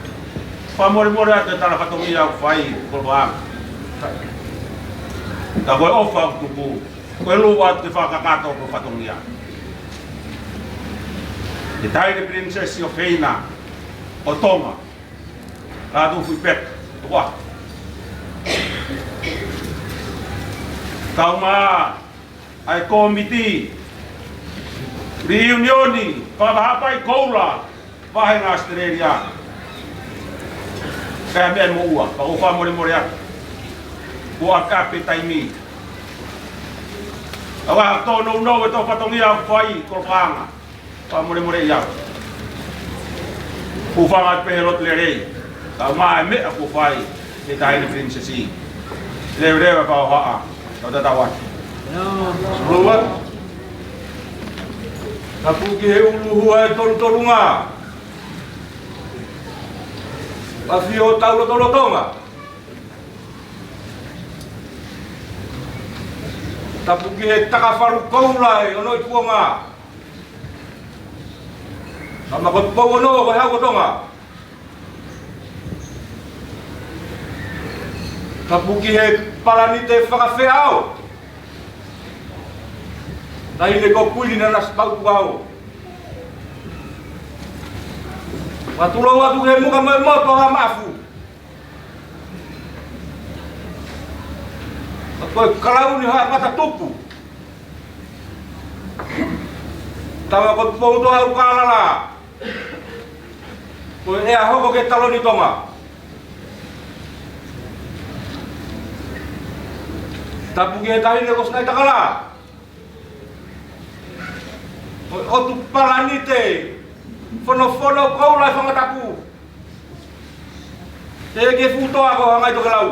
Fakamolemole atu e tala fatongia ʻoku fai, kolopaʻanga. Ka ko e ʻofa ʻoku tuku, ko e lua atu ke fakakakato ko e fatongia. He Taʻahine Pilinisesi ʻofeina ʻo Tonga, Lātūfuipeka, ʻOtua. Kaungā ʻa e kōmiti liʻiunioni fakahapai koula vahenga ʻAositelēlia. Pea meʻa mo ua, pea ʻoku ou fakamolemole atu. Kuo ʻapeʻape taimi. ʻOua ʻe tōnounou e tō fatongia ʻoku fai, kolopaʻanga. Fakamolemole ia. Kuo fanga pē he lotu lelei. Ka ʻoku ʻi ai e meʻa kuo fai ʻe he Taʻahine Pilinisesi. Leveleva pea ʻohofi ʻa e tatau atu. Lova. Tapu ki he ʻuluhua ʻo e tolutolunga. ʻAfio Taulotolotonga. Tapu ki he Takafalu Koula ʻo e Ono ʻi Kuonga. Tama ko Tupou Ono ko e Hau ʻo Tonga. Tapu ki he Palanite Fakafeʻao. Taʻahine ko Kuini Nanasipauʻu Tukuʻaho. Fakatulou atu ki he Muka mo e Motu ʻo Haʻamafu. Ko e Kalauni ʻo Haʻa Matatupu. Tama ko Tupoutoʻa ʻUlukālala. Ko e ʻea hoko ki he Taloni Tonga. Tapu ki he Taʻahine ko Sinaitakala. Ko e ʻOtu Palanite Fonofono Koula ʻi Fangatapu. Teʻeki ke fuʻu toʻa ko Hangai Tokelau.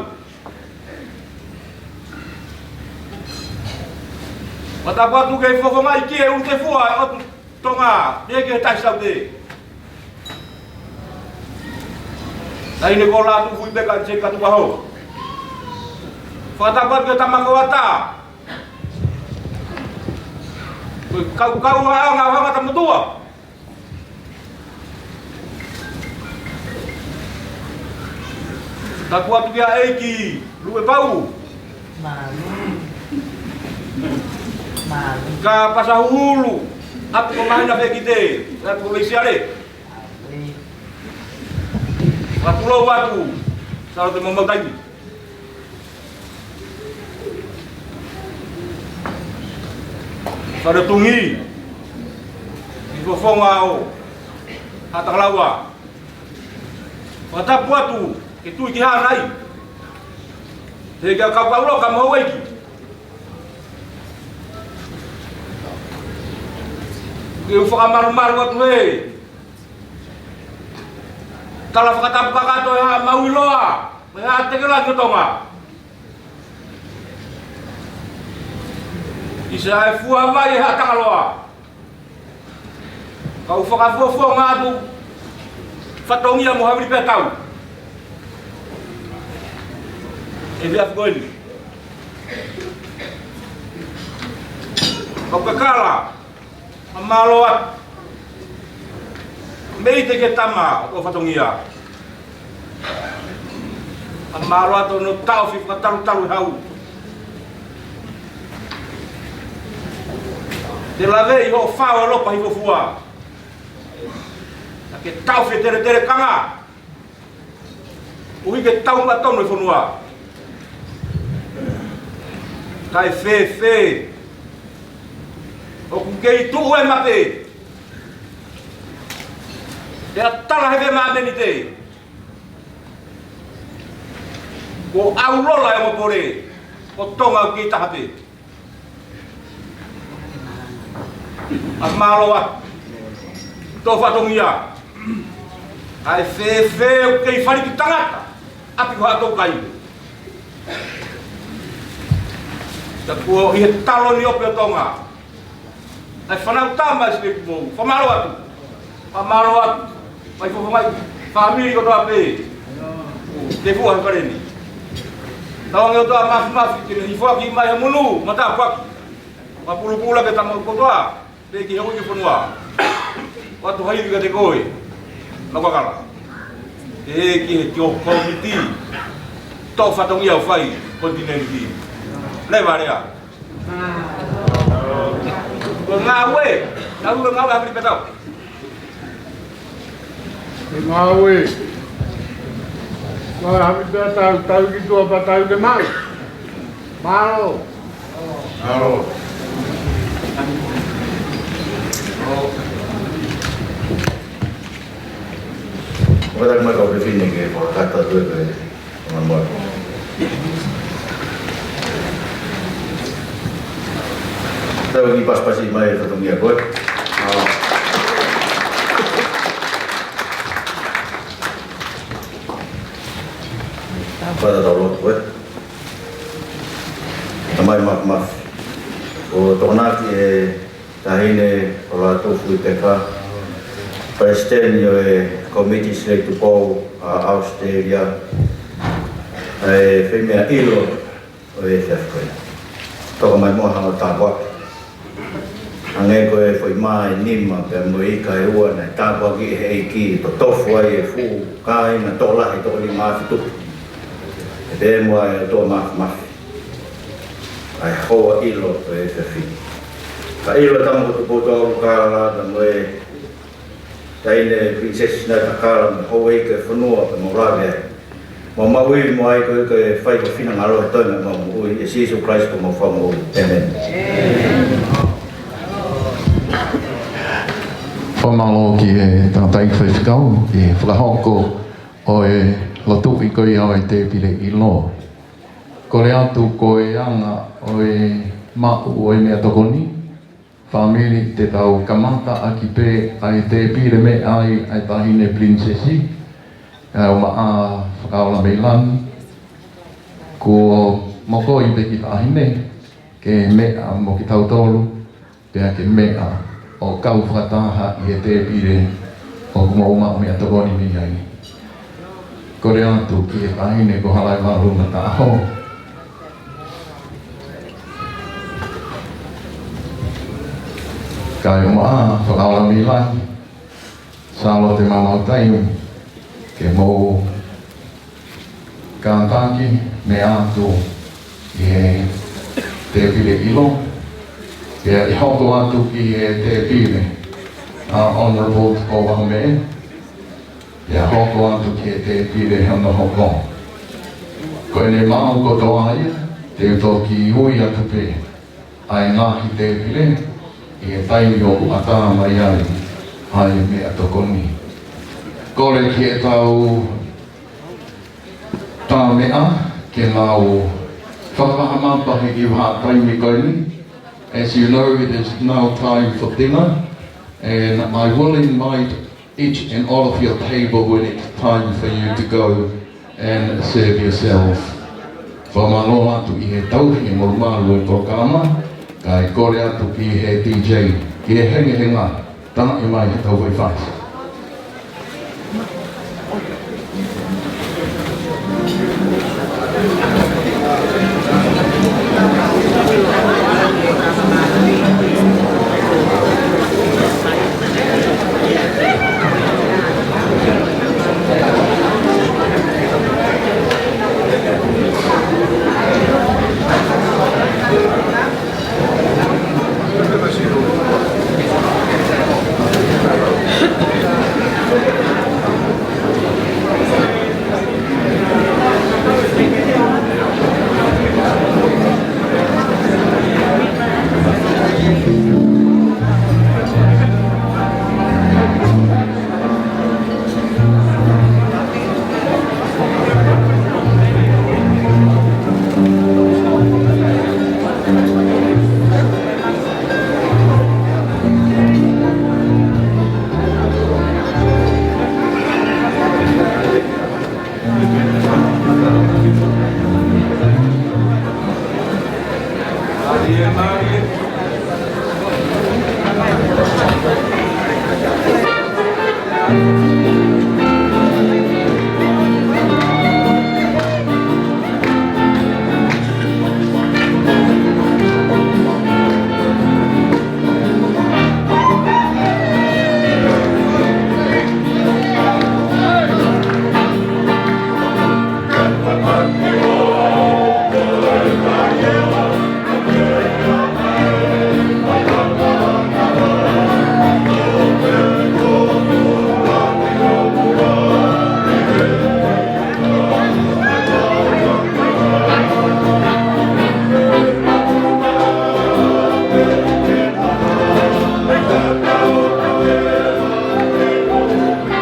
Fakatapu atu ki he fofonga ʻi he ʻUlukefua ʻo e ʻOtu Tonga, teʻeki ke tahi saute. Taʻahine ko Lātūfuipeka Seki Katupaho. Fakatapu atu ki he Tama ko Ata. Ko e kaukau ʻa e ʻaonga ʻo Hangata Motuʻa. Tapu atu ki he ʻEiki Luepau. Mālō. Mālō. Ka pasa hulu. ʻAtu ko Mahina Fekite. ʻAtu ko Leisiale. Fakatulou atu. Salo te mau mau taimi. Fale Tungi, ʻi he fofonga ʻo Haʻatakalaua. Fakatapu atu, ke tui ki Hangai. He ka kau kau loka mo houʻeiki. Ke u fakamalumalu atu he tala fakatapu kakato ʻa e Haʻa Maui Loa, mo e Haʻa Tekelangi ʻo Tonga. ʻI he ʻa e fua mai ʻa Haʻa Tangaloa. Kau fakafofonga atu fatongia mo Havili Pētau. ʻE vea fikoeni. Kau kakala. Fakamālō atu. Mei he tama ʻo fatongia. Fakamālō atu hono taʻofi fakatalutalu hau. Te lave ʻi hoʻo fao ʻa lopa hifofua. Naʻa ke taʻofi e teletelekanga. ʻUhi ke tau matonu e fonua. Kae fēfē. ʻOku kei tuʻu e mape. Te atala he ve māmeni te. Ko au lola e mopole. Ko Tonga ʻoku kei taha pē. Fakamālō atu. Tō fatongia. Kae fēfē ʻoku kei faliki tangata. ʻApi ko haʻa tō kai. Ka kuo ʻi he taloni ʻo pē ʻo Tonga. ʻAi fanau tama ʻi Sikeiki Pou. Fakamālō atu. Fakamālō atu. Mai fofonga ʻi fāmili kotoa pē. Te fua he kaleni. Tau ange ʻo toa mafimafi ke ne hifoaki mai ha munu, matapuaki. Fakapulupula ke tama kotoa, pē ki he ui ki fonua. Watu hai ki te koe. Makakala. Te ki he tio komiti. Tō fatongia ʻo fai, kontineni ki. Leva lea. Ko e ngāue, tau ko e ngāue Havili Pētau. Ko e ngāue. Ko e Havili Pētau, tau ki tuʻa pea tau ke maʻu. Mālō. Mālō. Ua tak mai kau fefine ke fakakata atu e pē. Tau ki pasipasi mai e fatongia koe. Fai ʻetau lotu, ē. Tamai Māfimafi, ʻoku tokonaki ʻe Taʻahine Kolatufu Ipeka, Palesiteni ʻo e Kōmiti Silaʻi Tupou ʻa ʻAositelēlia, ʻa e femeʻa ʻilo ʻo e efiafi ko eni. Toka mai muʻa haʻo tāpuaki. Hangē ko e foʻi mā ʻe nima pea mo e ika ʻe ua naʻe tāpuakiʻi ʻe he ʻEiki, totofu ai e fuʻu kāinga tokolahi toko nima afe tupu. ʻE pehē muʻa ʻe he ʻOtua Māfimafi, ʻa e hoa ʻilo ʻo e efiafi. Ka ʻilo ʻa e tama ko Tupoutoʻa ʻUlukālala pea mo e Taʻahine Pilinisesi Sinaitakala mo e houʻeiki ʻo e fonua pea mau lave ai. Mau maʻu ivi mo ai koeʻuhi ko e fai ho finangalo he toenga ʻemau moʻui, ʻia Sīsū Kalaisi ko homau Fakamoʻui. ʻĒmeni. Fakamālō ki he tangataʻeiki faifekau ʻi he fakahoko ʻo e lotuʻi ko ia ʻo e tēpile ʻilo. Kole atu ko e anga ʻo e maʻu ʻo e meʻatokoni, fāmili, te tau kamata ʻaki pē ʻa e tēpile meʻa ai ʻa e Taʻahine Pilinisesi, ʻa e ʻUmaʻā Fakaola Meilani. Kuo mokoi pē ki Taʻahine ke meʻa mo kitautolu, pea ke meʻa ʻo kau fakataha ʻi he tēpile ʻoku mou maʻu meʻatokoni mei ai. Kole atu ki he Taʻahine ko Halaevalu Mataʻaho, kae ʻumaʻā Fakaola Meilani, Sālote Mamautaimi, ke mou kātaki meʻa atu ʻi he tēpile ʻilo, pea ʻe hoko atu ki he tēpile ʻa Honourable Tupou Vahameʻe, pea hoko atu ki he tēpile hono hoko. Ko ʻene maʻu kotoa ia, te u toki ui atu pē ʻa e ngaahi tēpile ʻi he taimi ʻoku ʻatā mai ai ʻa e meʻatokoni. Kole ki heʻetau tā meʻa ke nau fakavahaʻa maʻu pē ʻi he vahaʻa taimi ko eni. As you know, it is now time for dinner, and I will invite each and all of your table when it's time for you to go and serve yourself. Fakamālō atu ʻi he tauhi e molumalu e polokalama, kae kole atu ki he D J, ki he hengehenga, tanaʻi mai he tau faifai.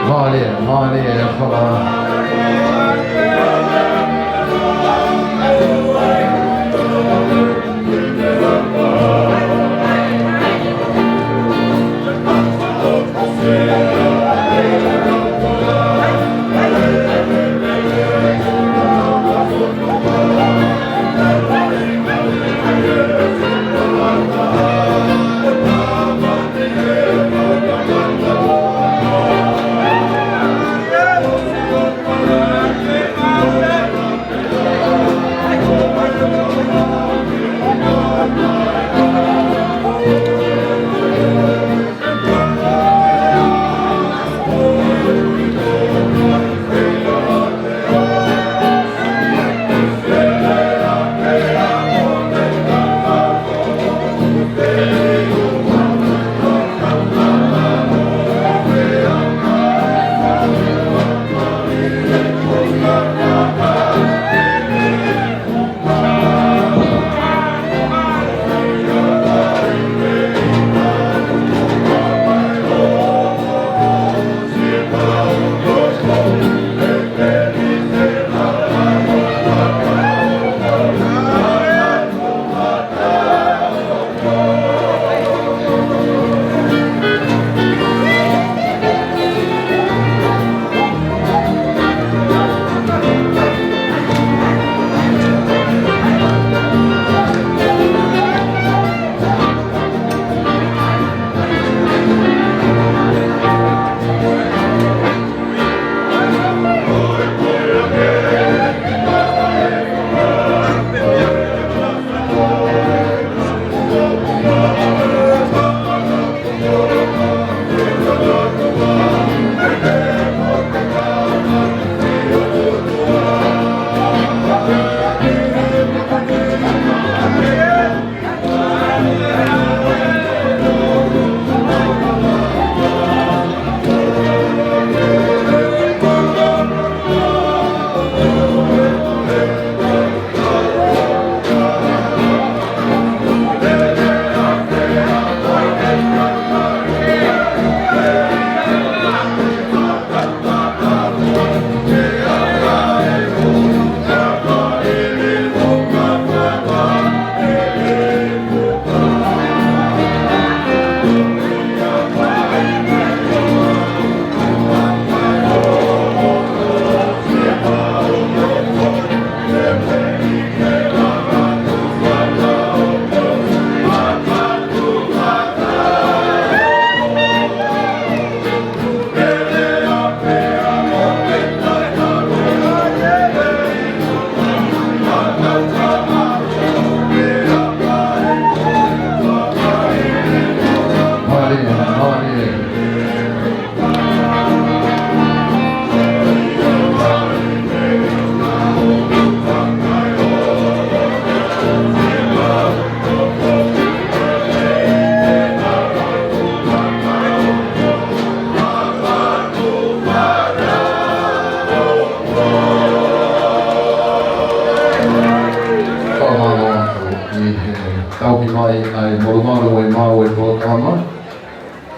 Mālie, mālie, e fala.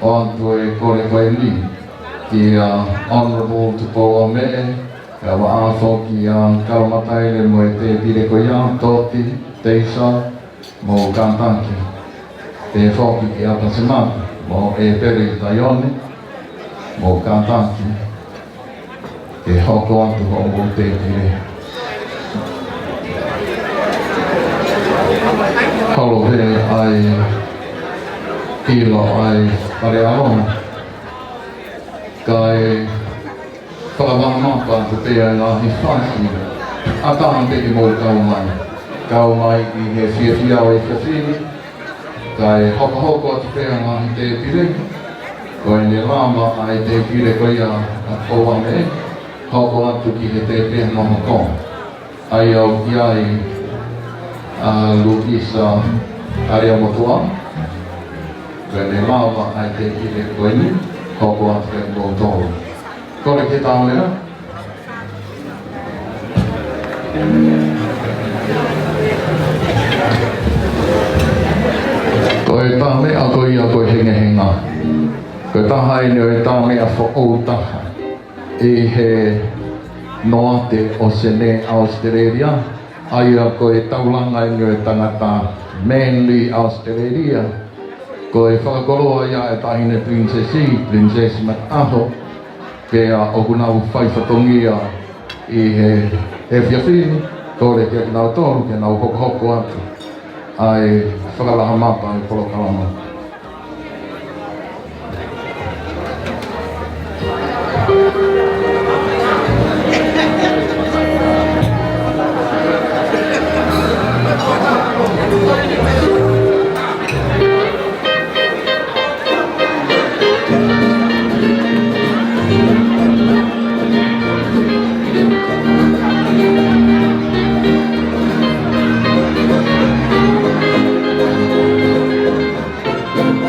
ʻOatu e kole ko eni kia Honourable Tupou ʻAmeʻe, kae ʻumaʻā foki ʻa Kaumataile mo e tēpile ko ia, Toti Teisa, mou kātaki. Pehē foki kia Pasimata mo ʻEpeli Taione, mou kātaki ke hoko atu hoʻomou tēpile. Holo he ʻai ʻilo ʻai pale alo. Kae fakamaʻamaʻa atu pē ʻa e ngaahi fasi ʻa taha pē ke mou kau mai. Kau mai ʻi he fiefia ʻo e efiafi ni. Kae hokohoko atu pē ʻa e ngaahi tēpile. Ko ʻene lava ʻa e tēpile ko ia ʻa Tupou ʻAmeʻe, hoko atu ki he tēpile hono hoko. ʻA ia ʻoku ʻi ai ʻa Luisa Aleamotuʻa. Ko ʻene lava ʻa e tēpile ko eni, hoko atu kiate kimoutolu. Kole ke tau lea. Ko e tā meʻa ko ia ko e hengehenga. Ko e taha eni ʻo e tā meʻa foʻou taha ʻi he noate ʻo Senē ʻAositelēlia, ʻa ia ko e taulanga eni ʻo e tangata Manly ʻAositelēlia. Ko e fakakoloa ia ʻa e Taʻahine Pilinisesi, Pilinisesi Mataʻaho, pea ʻoku nau fai fatongia ʻi he, he efiafi ni, kole kiate kinautolu ke nau hokohoko atu ʻa e fakalaha mapa ʻa e polokalama.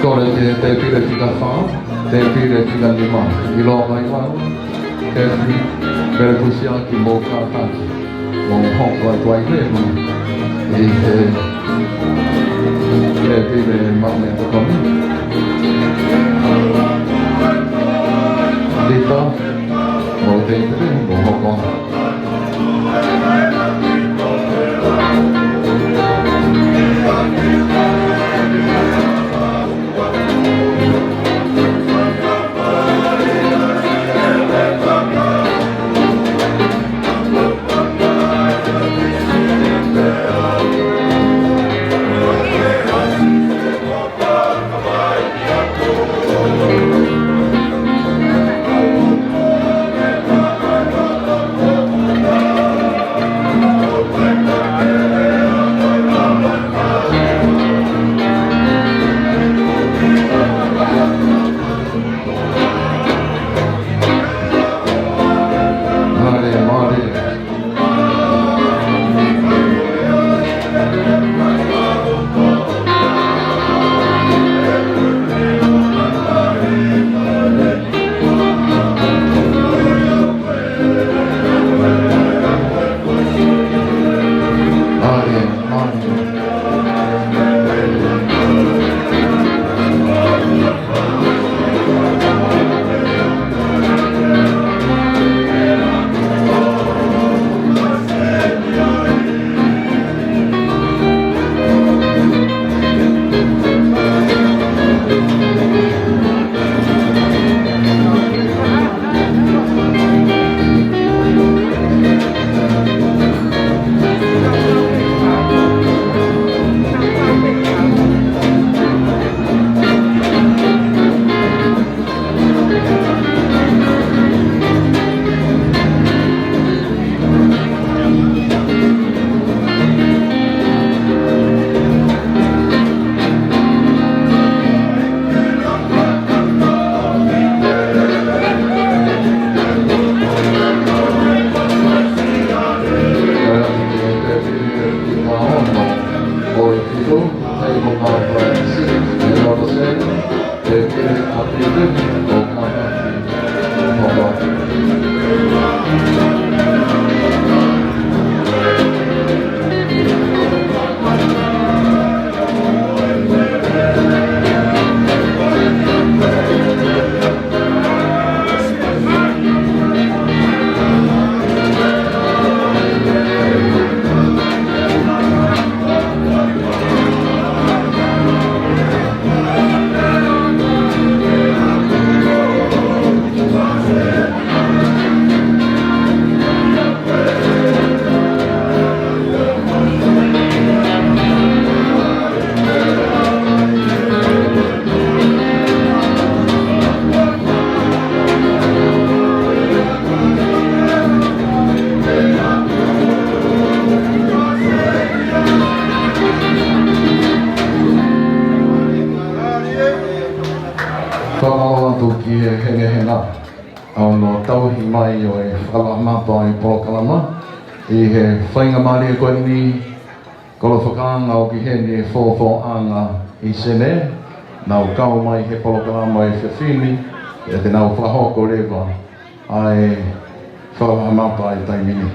Kole ki he tēpile fika fā, tēpile fika nima. ʻIlo mai lau, Kefi, Mele Kusiaki, mou kātaki. Mou hoko atu ai he ma. ʻI he tēpile maʻu meʻa tokoni. Lita, mou tēpile, mou hoko atu. Tohi mai ʻo e fakamamafa ʻo e polokalama. ʻI he faingamālie ko eni, kole fakaanga ʻoku ʻi heni e Fōfōʻanga ʻi Senē, nau kau mai he polokalama ʻo e efiafi ni, ʻe te nau fakahoko leva ʻa e fakamamafa ʻi he taimi ni.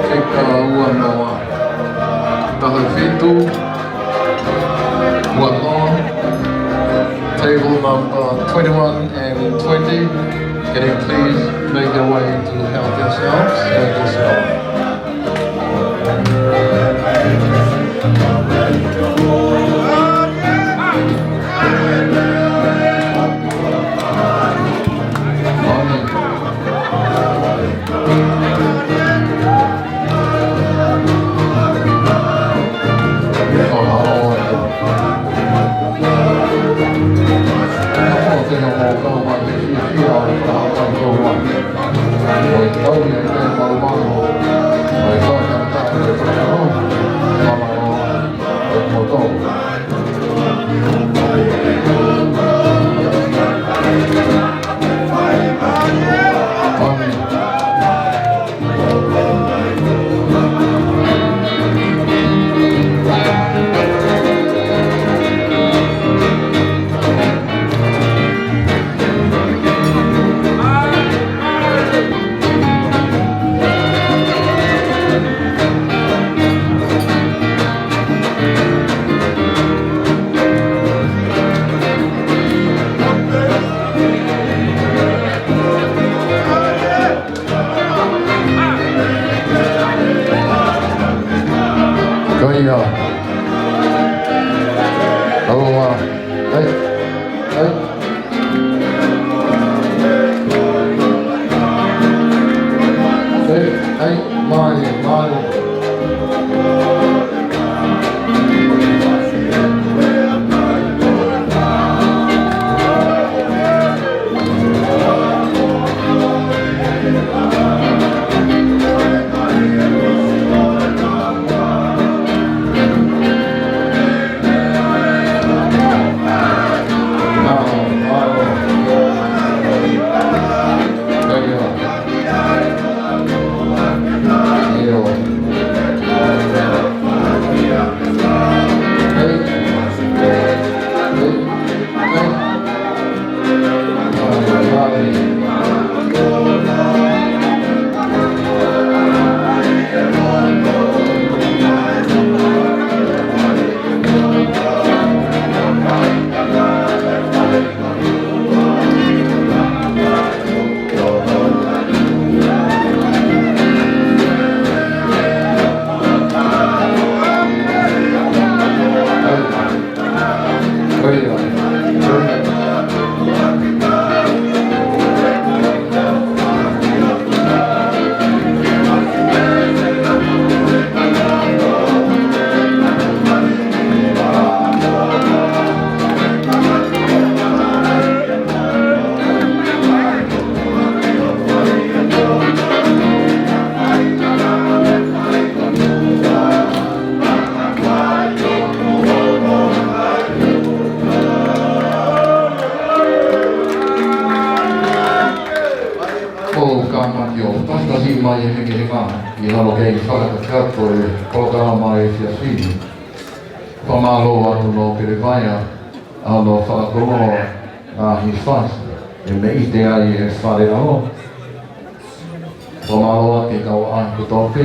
Fika ua noa. Taha fitu, ua noa. Table number twenty-one and twenty. Can you please make your way to help yourselves? Help yourselves. Aloha. Hey, hey. Hey, hey, mālie, mālie. ʻOku kamata ʻo fakatasi mai e hekehenga ʻi lalo kei fakakakato e polokalama efiafi ni. Fakamālō atu Nōpele Vaea, ʻa hono fakakoloa ʻa e fasi, ʻe meʻite ai e fale ʻalo. Fakamālō atu ki he kau ʻaʻahi kotoa pē,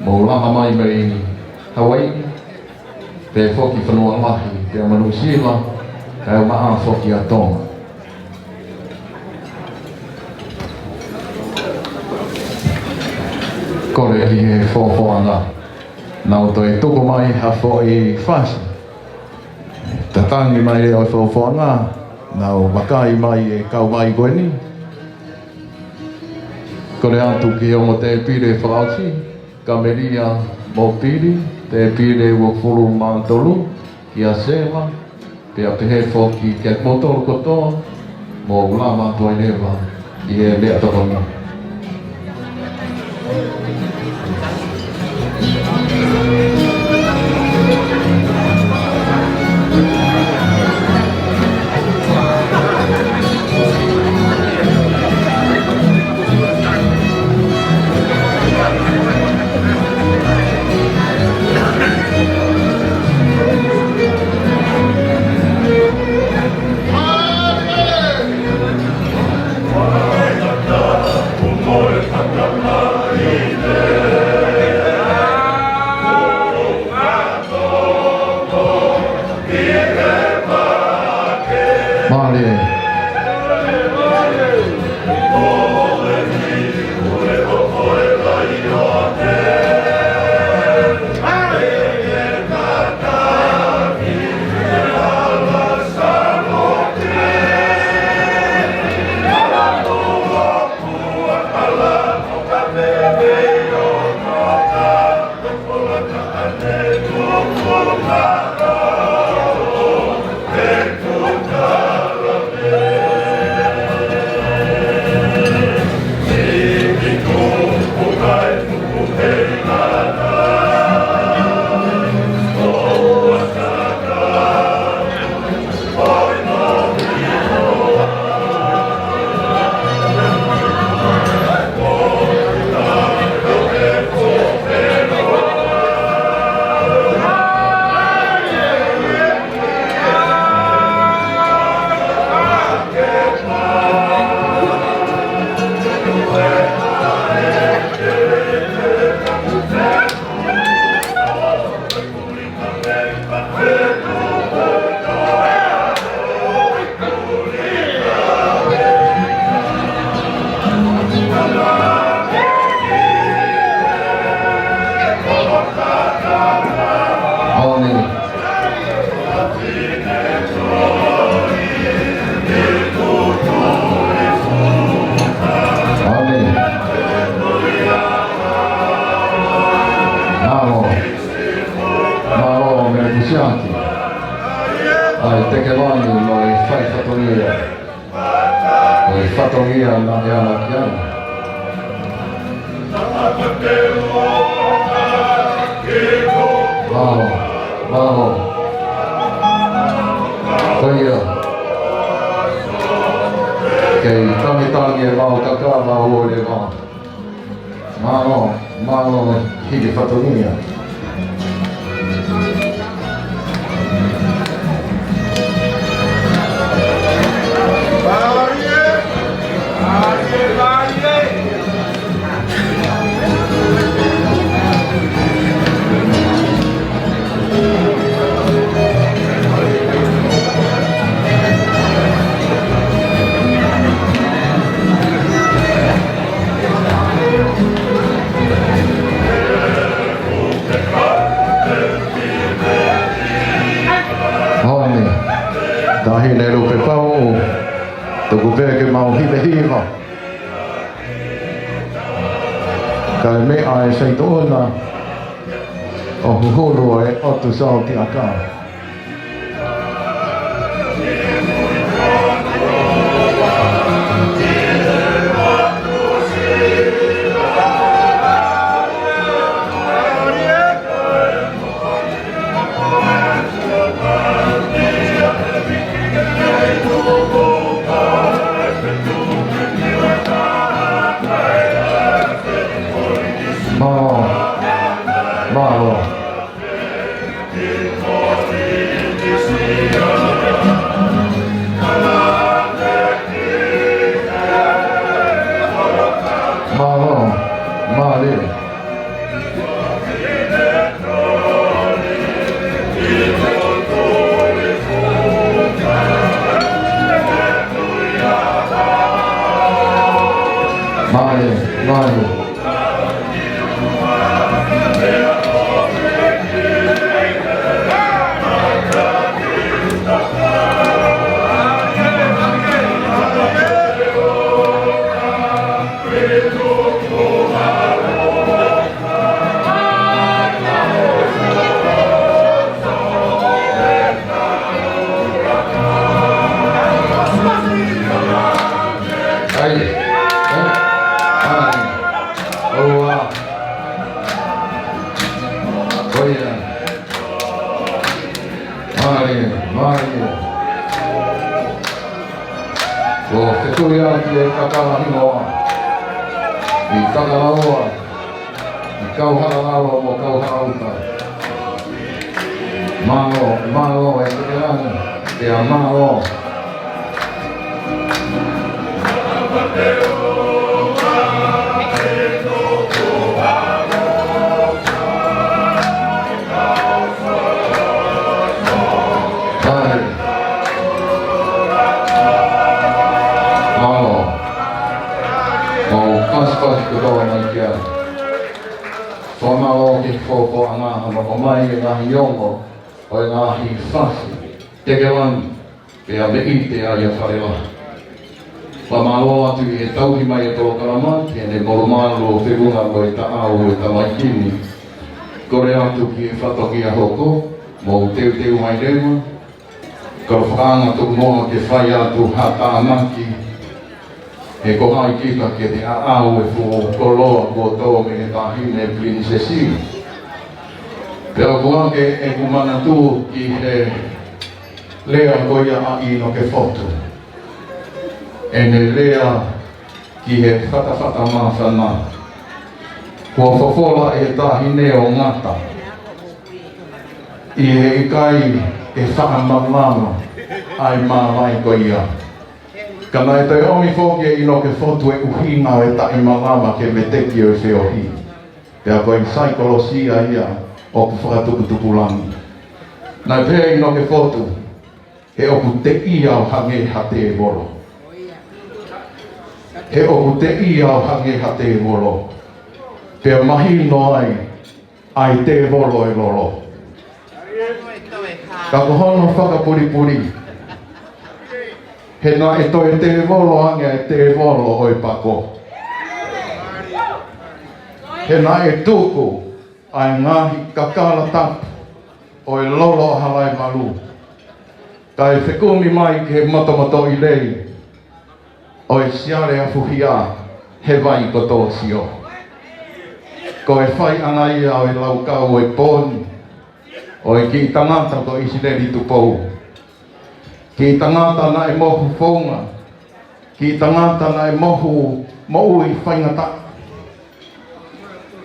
mou lama mai mei Hawaiʻi, pehē foki Fonua Lahi, pea mo Nuʻusila, kae ʻumaʻā foki ʻa Tonga. Kole ki he fofoʻanga, nau toe tuku mai ha foʻi fasi. Tatangi mai leva e fofoʻanga, nau vakai mai e kau mai ko eni. Kole atu ki he ongo tēpile fakaʻosi, Kamelia mo Pili, tēpile uofulu mā tolu, kia Sela, pea pehē foki kia kimoutolu kotoa, mou lama atu ai leva ʻi he meʻatokoni. Mālie. Mālō Melekiseteki. ʻAi Tekelangi mo e fai fatongia. Ko e fatongia naʻe ʻamanaki ki ai. Mālō, mālō. Ko ia. Kei tangitangi e vao kakava ʻo e vao. Mālō, mālō, hiki fatongia. Hone, tahi ne lupe pau, tuku pē ke mau hivehiva. Kae meʻa e saito ona, ʻo huhulu ʻa e ʻotu Sautiʻaka. Mālō. Mālō. Mālō. Mālō. Mālō. Mālō. ʻAi. ʻAi. ʻOua. Ko ia. Mālie, mālie. Ko e fetuʻu ia ki he kakala hingoa. ʻI Kakalaua. ʻI Kauhalalalo mo Kauhauta. Mālō, mālō e Tekelangi, pea mālō. Mālō. Mālō. Mau pasipasi kotoa mai ki ai. Fakamālō ki he fōfōʻanga hono ʻomai e ngaahi ongo ʻo e ngaahi fasi, Tekelangi, pea mei te ia Falelahi. Fakamālō atu ʻi he tauhi mai e polokalama, ki heʻene molumalu ʻo feʻunga mo e taʻau e tamaiki ni. Kole atu ki he fatongia hoko, mou teuteu mai leva, kalo fakaanga tuku muʻa ke fai atu ha tānaki, he ko hai kita ke te aʻau e fuʻu koloa kuo tō mei he Taʻahine Pilinisesi. Pea ʻoku ʻoange ʻeku manatu ki he lea ko ia ʻa ʻInoke Fotu. ʻEne lea ki he fatafata māfana. Kuo fofola e Taʻahine ʻo Ngata. ʻI he ʻikai ke fakamāmā ʻa e māvae ko ia. Ka naʻe toe ʻomi foki ʻe ʻInoke Fotu e ʻuhinga ʻo e taʻemalava ke veteki ʻo e feohi. Pea ko e saikolosia ia ʻoku fakatuputupulangi. Naʻe pehē ʻe ʻInoke Fotu, he ʻoku teʻia ʻo hangē ha tēvolo. He ʻoku teʻia ʻo hangē ha tēvolo. Pea mahino ai, ʻa e tēvolo e lolo. Ka ko hono fakapulipuli, he naʻe toe tēvolo ange ʻa e tēvolo ʻo e pako. He naʻe tuku ʻa e ngaahi kakala tapu ʻo e lolo ʻa Halaevalu, kae fekumi mai ki he motomotoʻi lei ʻo e Siale ʻa Fuhia he vai ko Tōsio. Ko e faiʻanga ia ʻo e laukau ʻo e pō ni ʻo e kiʻi tangata ko ʻIsileli Tupou. Kiʻi tangata naʻe mohu founga, kiʻi tangata naʻe mohu moʻui faingataʻa.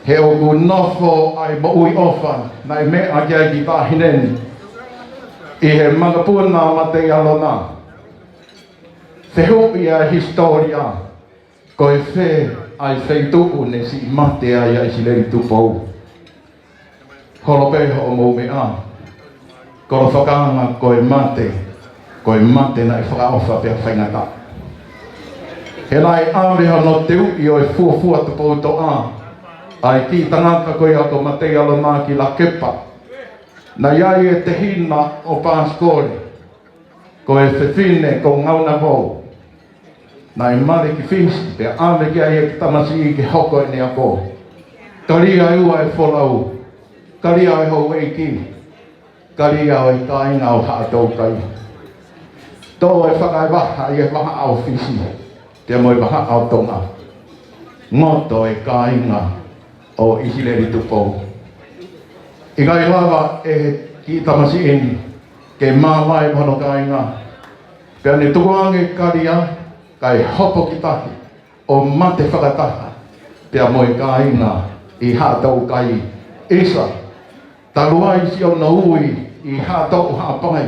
He ʻoku nofo ʻa e moʻui ʻofa naʻe meʻa ki ai e kiʻi taʻahine ni ʻi he makapuna ʻo Mateialona. Fehuʻi ʻa e hisitōlia, ko e fē ʻa e feituʻu ne siʻi mate ai ʻa ʻIsileli Tupou? Holo pē hoʻomou meʻa. Kolo fakaanga, ko e mate, ko e mate naʻe fakaʻofa pea faingataʻa. He naʻe ʻave hono teuʻi ʻo e fuofua Tupoutoʻa ʻa e kiʻi tangata ko ia ko Mateialona ki Lakepa. Naʻe ʻi ai e tehina ʻo Pasikole, ko e fefine ko Ngaunavou. Naʻe mali ki Fisi, pea ʻave ki ai e kiʻi tamasiʻi ke hoko ʻene ako. Kalia ʻe ua e folau, kalia ʻo e houʻeiki, kalia ʻo e kāinga ʻo Haʻatoukai. Toʻo e fakaevaha ʻi he vahaʻa ʻo Fisi pea mo e vahaʻa ʻo Tonga. Ngoto e kāinga ʻo ʻIsileli Tupou. ʻIkai lava ʻe he kiʻi tamasiʻi ni ke māvae mo hono kāinga. Pea ne tukuange kalia, kae hopo ki tahi ʻo mate fakataha pea mo e kāinga ʻi Haʻatoukai. ʻIsa, talu ai siʻono ui ʻi Haʻatoʻu Haʻapai,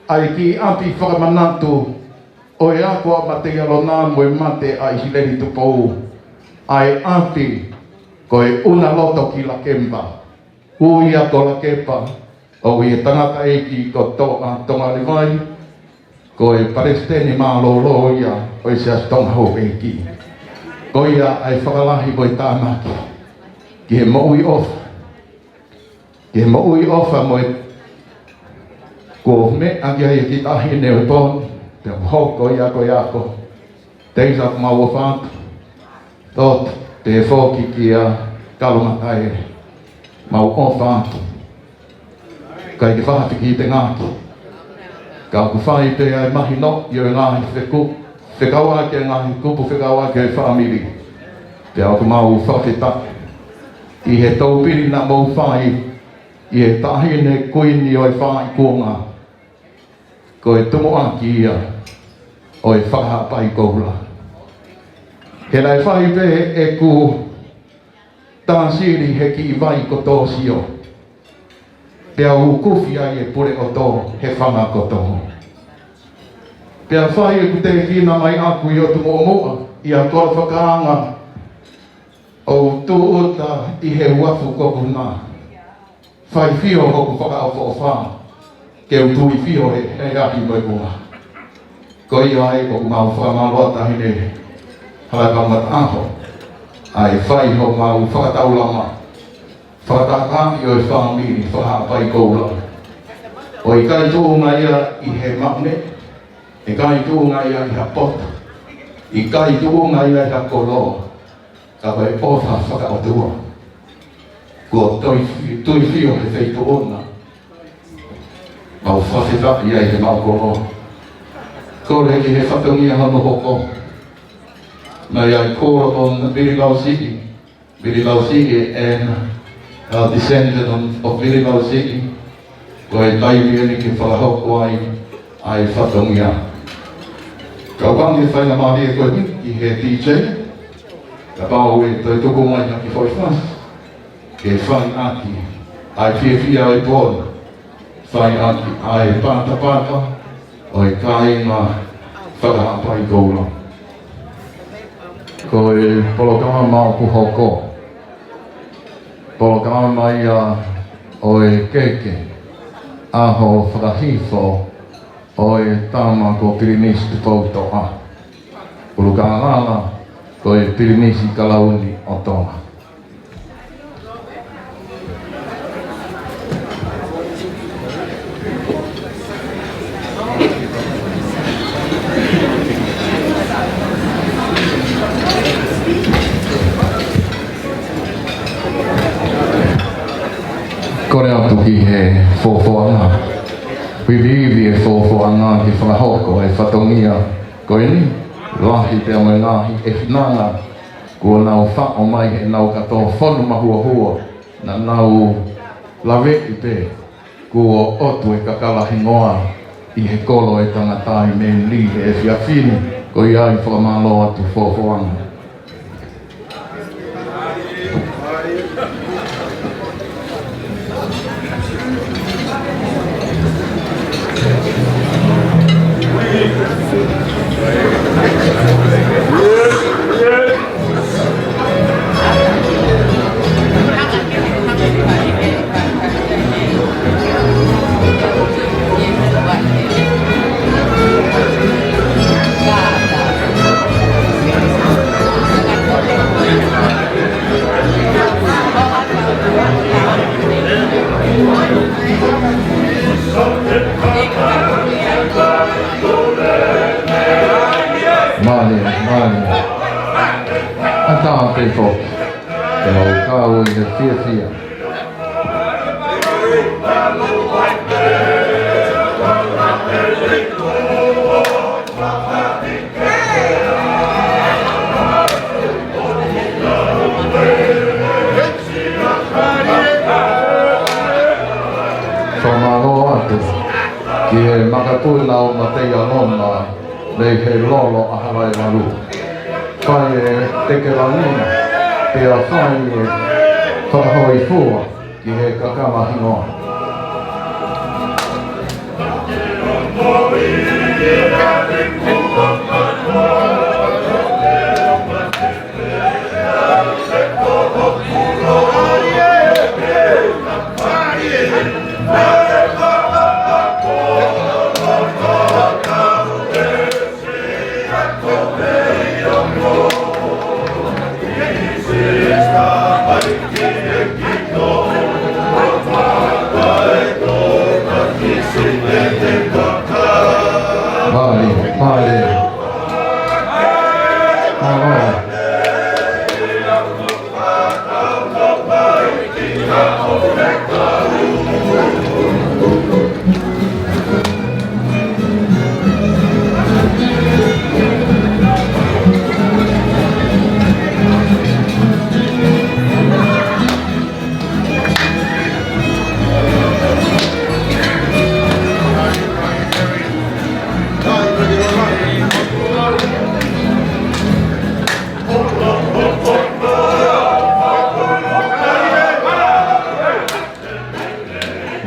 ʻa e kiʻi ʻapi fakamanatu ʻo e ako ʻa Mateialona mo e mate ʻa ʻIsileli Tupou, ʻa e ʻapi ko e ʻUnaloto ki Lakepa. Ui ia ko Lakepa, ʻoku ui e tangataʻeiki ko Toʻa Tongalevai, ko e palesiteni mālōlō ia ʻo e Siasi Tonga Houʻeiki. Ko ia ʻa e fakalahi mo e tānaki ki he moʻui ʻofa, ki he moʻui ʻofa mo e kuo meʻa ki ai e kiʻi taʻahine ʻo e pō ni, pea hoko ia ko e ako. Teisa, ʻoku mau ʻofa atu. Toto, pea foki kia Kalomataele, mau ʻofa atu. ʻIkai ke fai ha fiki te ngaki. Ka ʻoku fai pē ʻa e mahino ʻi he ngaahi feku, fekauʻaki e ngaahi kupu fekauʻaki e fāmili. Pea ʻoku mau fakafetaʻi ʻi he toupili naʻa mou fai ʻi he taʻahine kuini ʻo e faiʻanga. Ko e tumuʻaki ia ʻo e Fakahaʻapai Koula. He naʻe fai pē ʻeku tāsili he kiʻi vai ko Tōsio, pea u kufi ai e pule ʻoto he fanga koto. Pea fai ʻeku tēkina mai ʻaku ʻi ʻOtu Muʻomuʻa, ʻi ha kolo fakaanga ʻo u tūʻuta ʻi he uafu ko Puna. Fai fio hoku fakaʻofoʻofa ke u tui fio he, he ahi mo e kunga. Ko ia ai ʻoku mau fakamālō atu Taʻahine Halaevalu Mataʻaho, ʻa e fai homau fakataulama fakataha ʻi he fāmili Fakahaʻapai Koula. ʻOku ʻikai tuʻunga ia ʻi he maʻu meʻa, ʻikai tuʻunga ia ʻi ha poto, ʻikai tuʻunga ia ʻi ha koloa, ka ko e ʻofa fakaʻotua. Kuo tui fi-, tui fio he feituʻu na. Mau fakafetaʻi ai he mau koloa. Kole ki he fatongia hono hoko. Naʻe ʻi ai e kolo ko Vili Lausiʻi. Vili Lausiʻi and, uh, descendant of, of Vili Lausiʻi. Ko e taimi eni ke fakahoko ai ʻa e fatongia. Kau pē ke fai ha mālie ko eni ki he D J. Kapau ʻe toe tuku mai ha kiʻi foʻi fasi ke fai ʻaki ʻa e fiefia ʻo e pō ni, fai ʻaki ʻa e patapata ʻo e kāinga Fakahaʻapai Koula. Ko e polokalama ʻoku hoko, polokalama ia ʻo e keke ʻaho fakahifo ʻo e tama ko Pilinisi Tupoutoʻa ʻUlukālala, ko e Pilinisi Kalauni ʻo Tonga. Kole atu ki he e fofoʻanga. Vivivi e fofoʻanga ke fakahoko e fatongia ko eni, lahi pea mo e ngaahi ʻefinanga kuo nau faʻo mai heʻenau kato fonu mahuohua, naʻa nau laveʻi pē kuo ʻotu e kakala hingoa ʻi he kolo e tangata ʻi Meili he efiafi ni. Ko ia ai fakamālō atu fofoʻanga. Mālie, mālie. ʻAtā pē foki. Te mau kau ʻi he fiefia. Fakamālō atu ki he makapuna ʻo Mateialona mei he lolo ʻa Halaevalu. Fai e tekelangi pea fai e fakahōifua ki he kakala hingoa. Mālie, mālie. Mālie.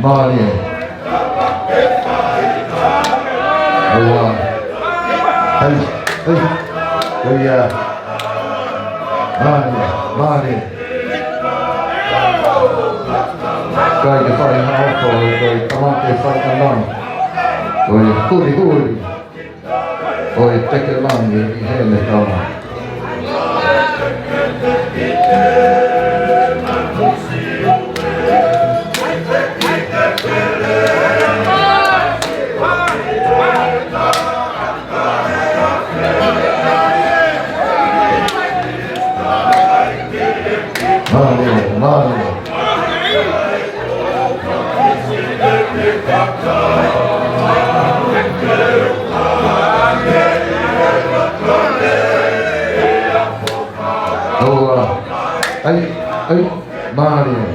Mālie. ʻOua. Hei, hei. Ko ia. Mālie, mālie. Kai ke fai ha ʻofa, ko e tama ke fai ʻanau. Ko e huli huli. ʻO e tekelangi ʻi heni tama. Mālie, mālie. ʻOua. ʻAi, ʻai, mālie.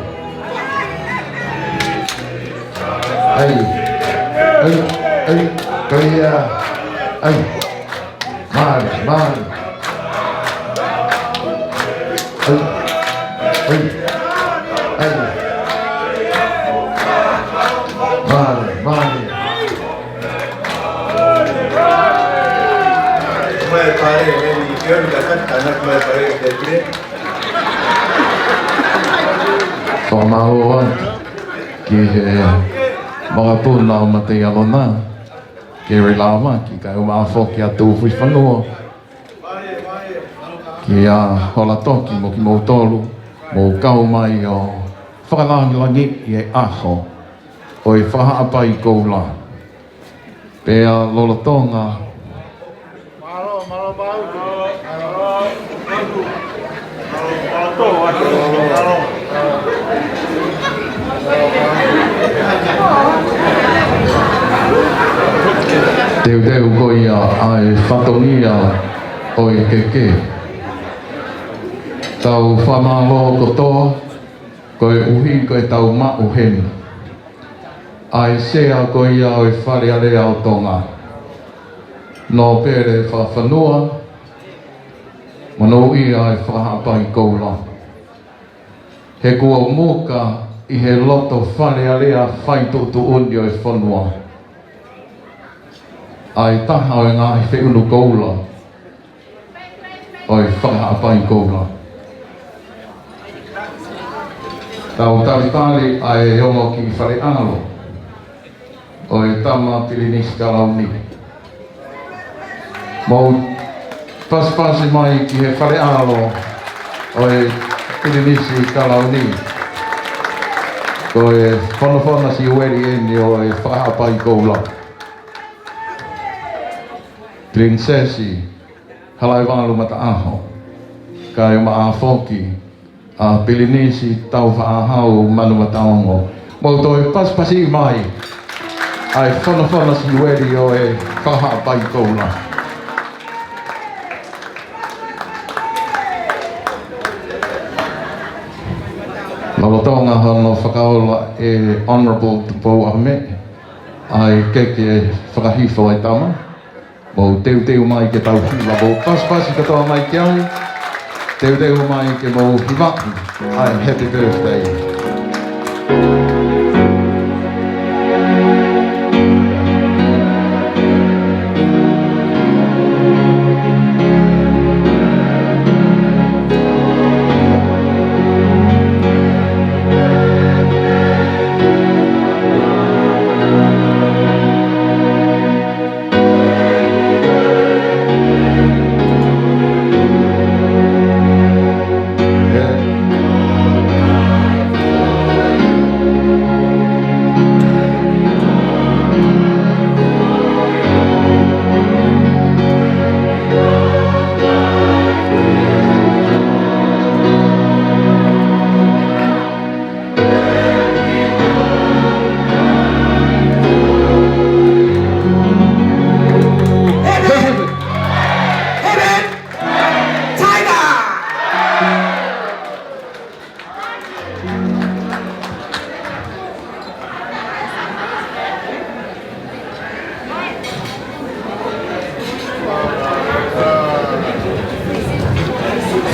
ʻAi, ʻai, ʻai, ko ia. ʻAi. Mālie, mālie. ʻAi, ʻai, ʻai. Mālie, mālie. Mai pare, mai ni, ke ʻomi ka kata, na mai pare, ke te. Fakamālō atu ki he makapuna ʻo Mateialona, Keri Lāmaki, kae ʻumaʻā foki ʻa Tūfuifanua, kia Holatoki mo kimoutolu, mou kau mai ʻo fakalangilangiʻi e ʻaho ʻo e Fakahaʻapai Koula. Pea lolotonga. Mālō, mālō, mālō. Mālō, mālō. Teuteu ko ia ʻa e fatongia ʻo e keke. Tau fakamālō kotoa, koeʻuhi ko ʻetau maʻu heni ʻa e sea ko ia ʻo e Fale Alea ʻo Tonga, Nōpele Fakafanua, monūʻia ʻa e Fakahaʻapai Koula. He kuo muka ʻi he loto Fale Alea faituʻutuʻuni ʻo e fonua ʻa e taha ʻo e ngaahi feʻunu koula ʻo e Fakahaʻapai Koula. Tau talitali ʻa e ongo kiʻi fale ʻalo ʻo e tama Pilinisi Kalauni. Mou pasipasi mai ki he fale ʻalo ʻo e Pilinisi Kalauni. Ko e Fonofona Siueli eni ʻo e Fakahaʻapai Koula. Pilinisesi Halaevalu Mataʻaho, kae ʻumaʻā foki ʻa Pilinisi Taufaʻāhau Manumataongo. Mou toe pasipasi mai ʻa e Fonofona Siueli ʻo e Fakahaʻapai Koula. Lolotonga hono fakaola ʻe Honourable Tupou ʻAhomeʻe ʻa e keke fakahifo ʻa e tama, mou teuteu mai ke tau hiva, mou pasipasi kotoa mai ki ai, teuteu mai ke mou hivaʻi ʻa e happy birthday.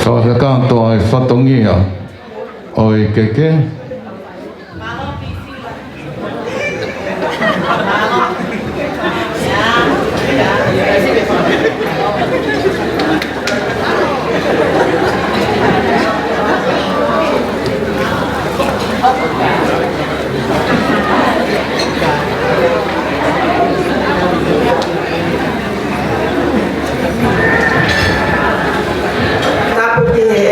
Fakakakato ʻa e fatongia ʻo e keke. Tapu ki he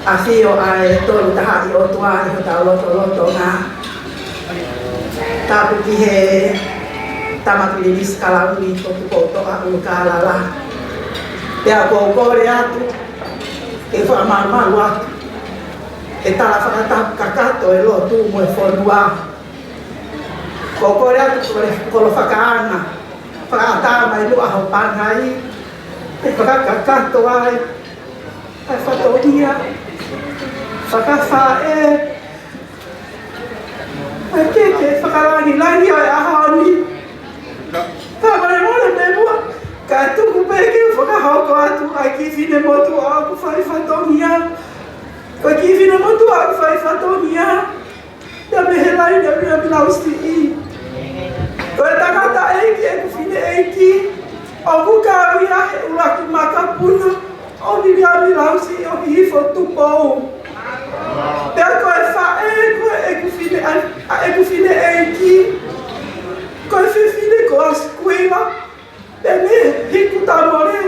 ʻafio ʻa e Tolu Tahaʻi ʻOtua ʻi hotau lotolotonga. Tapu ki he tama Pilinisi Kalauni ko Tupoutoʻa ʻUlukālala. Pea ʻoku ou kole atu ke fakamalumalu atu e tala fakatapu kakato ʻa e lotu mo e fonua. ʻOku ou kole atu ko e kolo fakaanga, fakaʻatā mai Nuʻahopangai, ke fakakakato ai ʻa e fatongia fakafaʻē, ʻa e keke fakalangilangi ʻo e ʻaho ni. Ka molemole pē muʻa, kae tuku pē ke u fakahoko atu ʻa e kiʻi finemotuʻa ʻoku fai fatongia. Ko e kiʻi finemotuʻa ʻoku fai fatongia, ia mei he laine ʻo Viliami Lausiʻi. Ko e tangataʻeiki ʻeku fineʻeiki, ʻoku kau ia he ʻuluaki makapuna ʻo Viliami Lausiʻi ʻo Hihifo Tupou. Pea ko e faʻē ko ē ʻeku fine, ʻa, ʻa ʻeku fineʻeiki, ko e fefine ko Asikuila Pene Hiku Tamole.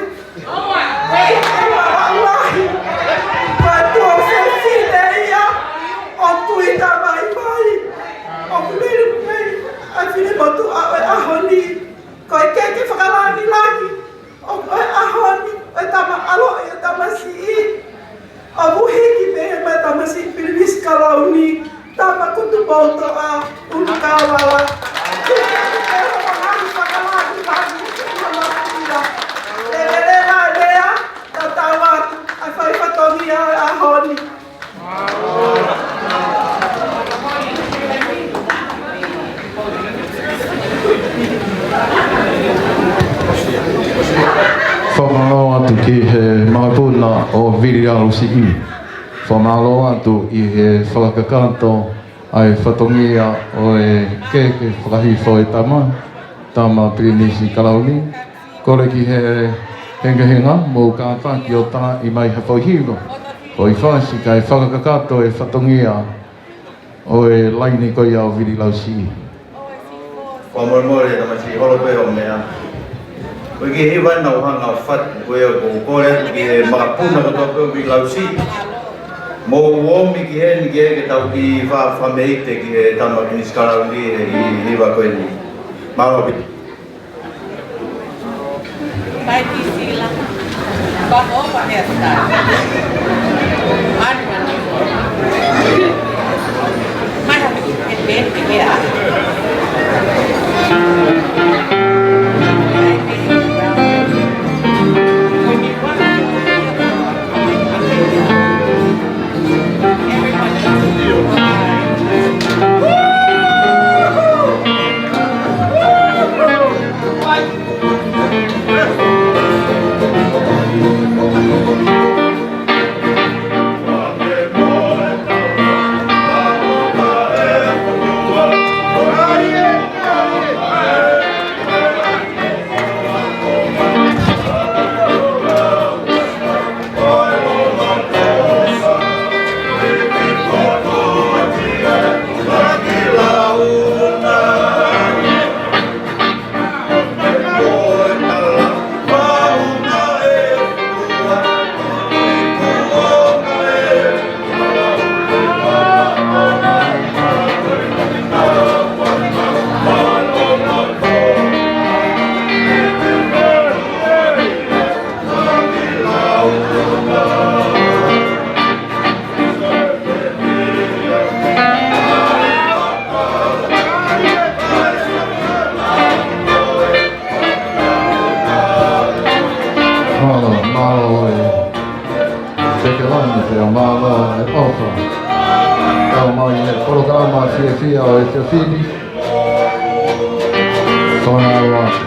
Ko e tuofefine ia ʻo Tuʻitavaivai. ʻOku lele mei ai ʻa e finemotuʻa ʻo e ʻaho ni. Ko e keke fakalangilangi ʻo, ʻo e ʻaho ni, ʻo e tama ʻaloʻi ʻo e tamasiʻi. ʻOku hiki mei he tamasiʻi Pilinisi Kalauni, tama ko Tupoutoʻa ʻUlukālala. Hiki atu pē hono ngaahi fakalangi. Vili Lausiʻi. Fakamālō atu ʻi he fakakakato ʻa e fatongia ʻo e keke fakahifo e tama, Tama Pilinisi Kalauni. Kole ki he hengahenga mou kātaki ʻo taaʻi mai ha foʻi hiva, foʻi fasi kae fakakakato e fatongia ʻo e laine ko ia ʻo Vili Lausiʻi. Fakamolemole, tamasiʻi, holo pē hoʻo meʻa. Ko e kiʻi hiva naʻa ku hanga ʻo fatu, ko ia ʻoku ou kole atu ki he makapuna kotoa pē ʻo Vili Lausiʻi. Mou ōmi ki heni ke, ke tau kiʻi fa-, fakameʻite ki he Tama Pilinisi Kalauni he kiʻi hiva ko eni. Mālō ʻaupito. Bye, Priscilla. But over hairstyle. One, one, one. Might have to get bent here. Mālō, mālō e Pekelani, pea mālō e ʻofa. Kau mai he polokalama fiefia ʻo e Fiefili. Fakamālō atu.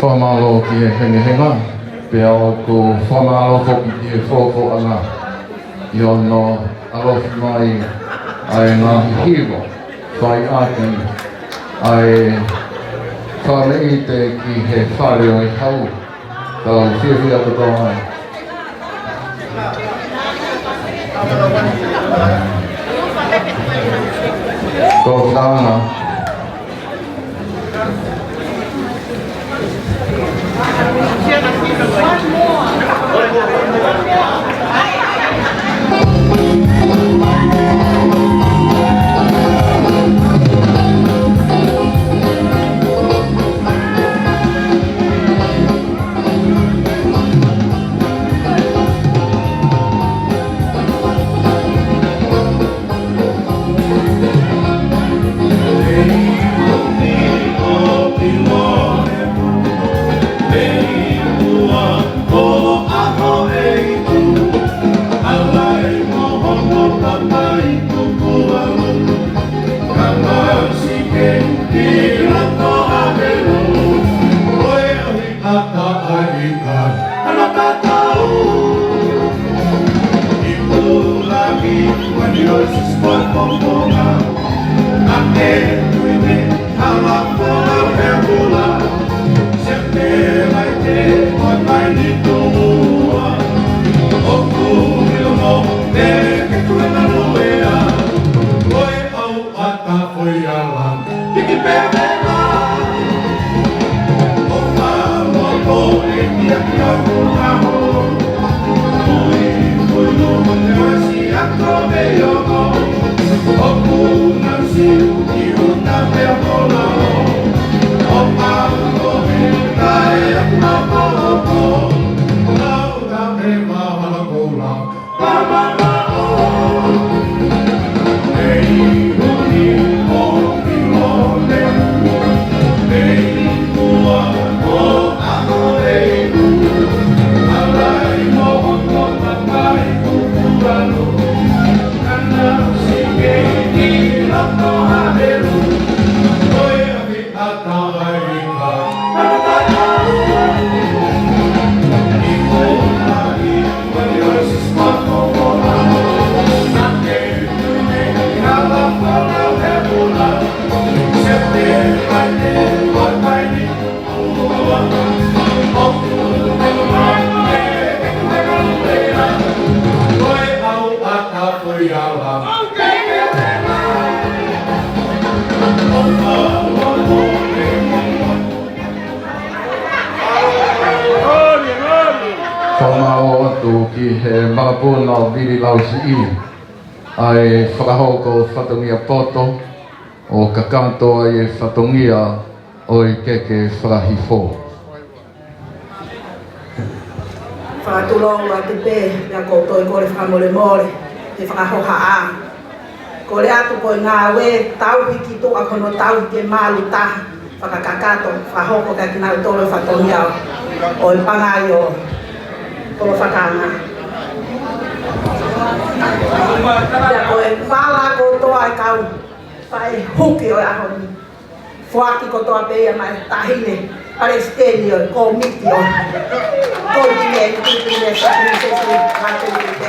Fakamālō ki he hengehenga, pea ʻoku ou fakamālō foki ki he Fofoʻanga ʻi hono ʻaloʻofa mai ʻa e ngaahi hiva, fai ʻaki ʻa e fāmili te ki he fale ʻo e hau. Tau fiefia kotoa ai. Ko Tana. Fakamālō atu ki he makapuna ʻo Vili Lausiʻi, ʻa e fakahoko fatongia poto ʻo kakato ai e fatongia ʻo e keke fakahifo. Fakatulou atu pē, ʻa ia ko e toe kole fakamolemole he fakahohaʻa. Kole atu ko e ngāue tauhi ki tuʻa ko hono tauhi ke malu taha, fakakakato, fakahoko kia kinautolu e fatongia ʻo e pangai ʻo Kolofakangaha. ʻA ia ko e fala kotoa e kau faʻē huki ʻo e ʻaho ni. Foaki kotoa pē ia maʻa e taʻahine palesiteni ʻo e kōmiti ʻo e kōmiti ʻe tutu ne sa ni se si mate ni te.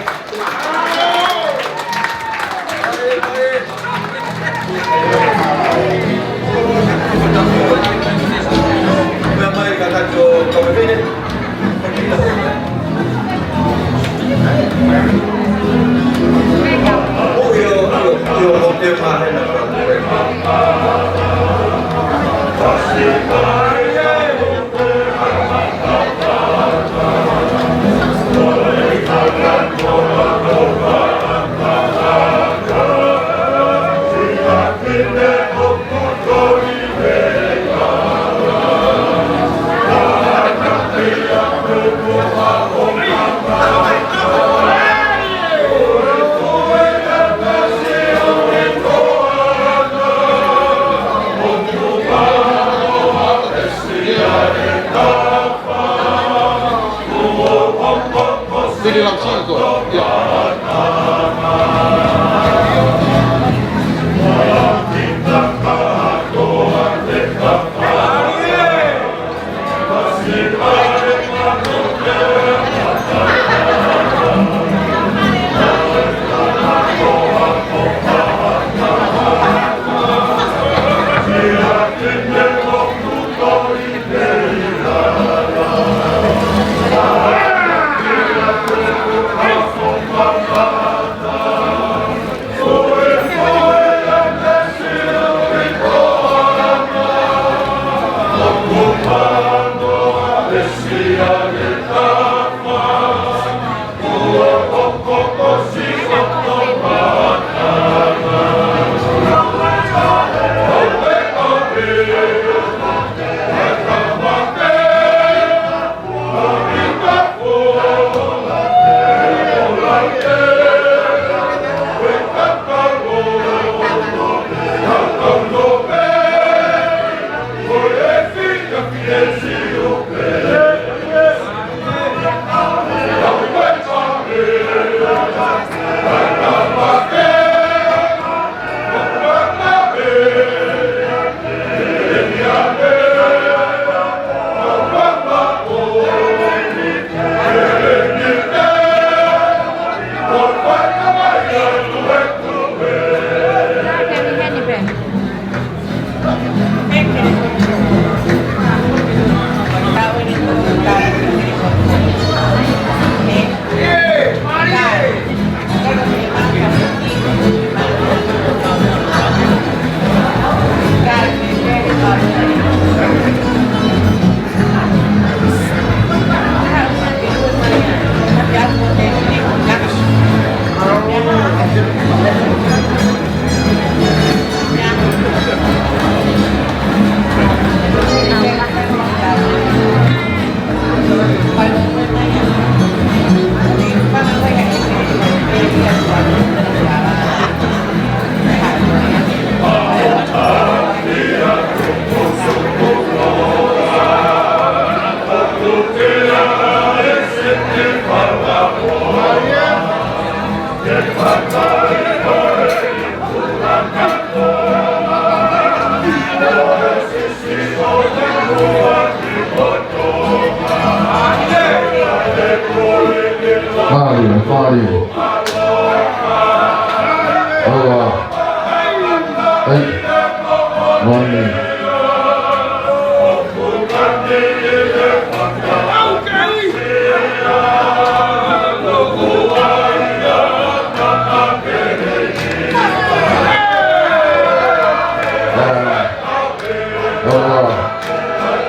Mani.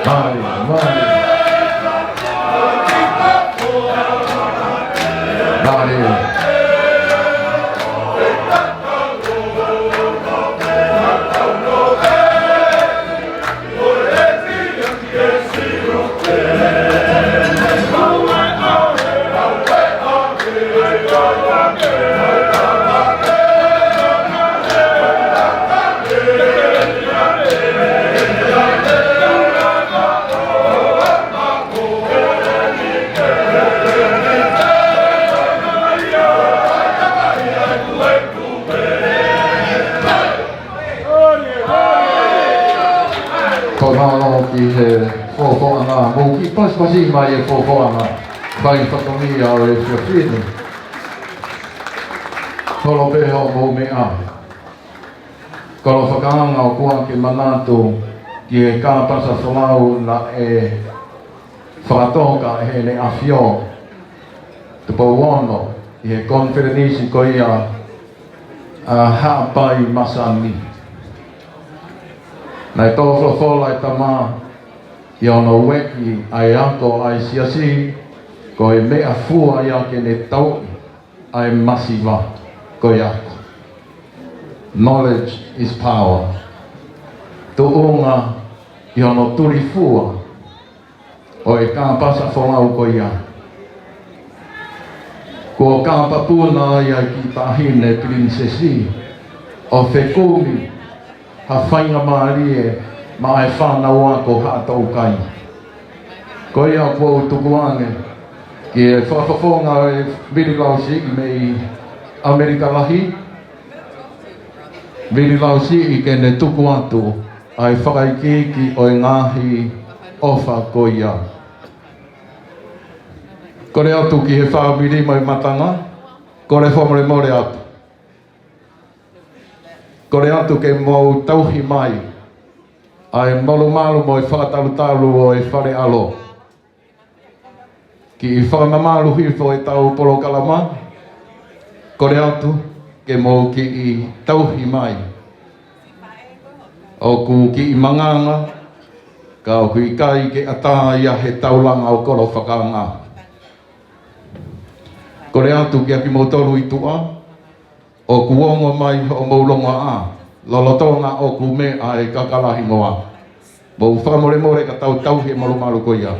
Mani, mani. Mani. Ko mālō ki he fofoʻanga, mou kiʻi pasipasi mai e fofoʻanga. Fai fatongia ʻo e efiafi ni. Holo pē hoʻomou meʻa. Kolo Fakaanga, ʻoku ou kei manatu ki he kāpasa folau naʻe fakatoka ʻe Heʻene ʻAfio Tupou Ono ʻi he konifelenisi ko ia ʻa Haʻapai Masani. Naʻe tō folofola e tama ʻi hono ueʻi ʻa e ako ʻa e siasi, ko e meʻafua ia ke ne tauʻi ʻa e masiva ko e ako. Knowledge is power. Tuʻunga ʻi hono tulifua ʻo e kāpasa folau ko ia. Kuo kāpapuna ai ʻa e kiʻi taʻahine pilinisesi ʻo fekumi ha faingamālie maʻa e fānau ako Haʻatoukai. Ko ia ʻoku ou tukuange ki he fakafofonga ʻo e Vili Lausiʻi mei ʻAmelika Lahi, Vili Lausiʻi ke ne tuku atu ʻa e fakaikiiki ʻo e ngaahi ʻofa ko ia. Kole atu ki he fāmili mo e matanga, kole fakamolemole atu. Kole atu ke mou tauhi mai ʻa e molumalu mo e fakatalutalu ʻo e fale ʻalo. Kiʻi fakamamalu hifo ʻetau polokalama, kole atu ke mou kiʻi tauhi mai. ʻOku kiʻi manganga, ka ʻoku ʻikai ke ʻatā ia he taulanga ʻo Kolo Fakaanga. Kole atu kiate kimoutolu ʻi tuʻa, ʻoku ongo mai hoʻomou longoaʻa, lolotonga ʻoku meʻa e kaka lahi hingoa. Mou fakamolemole ka tau tauhi e molumalu ko ia.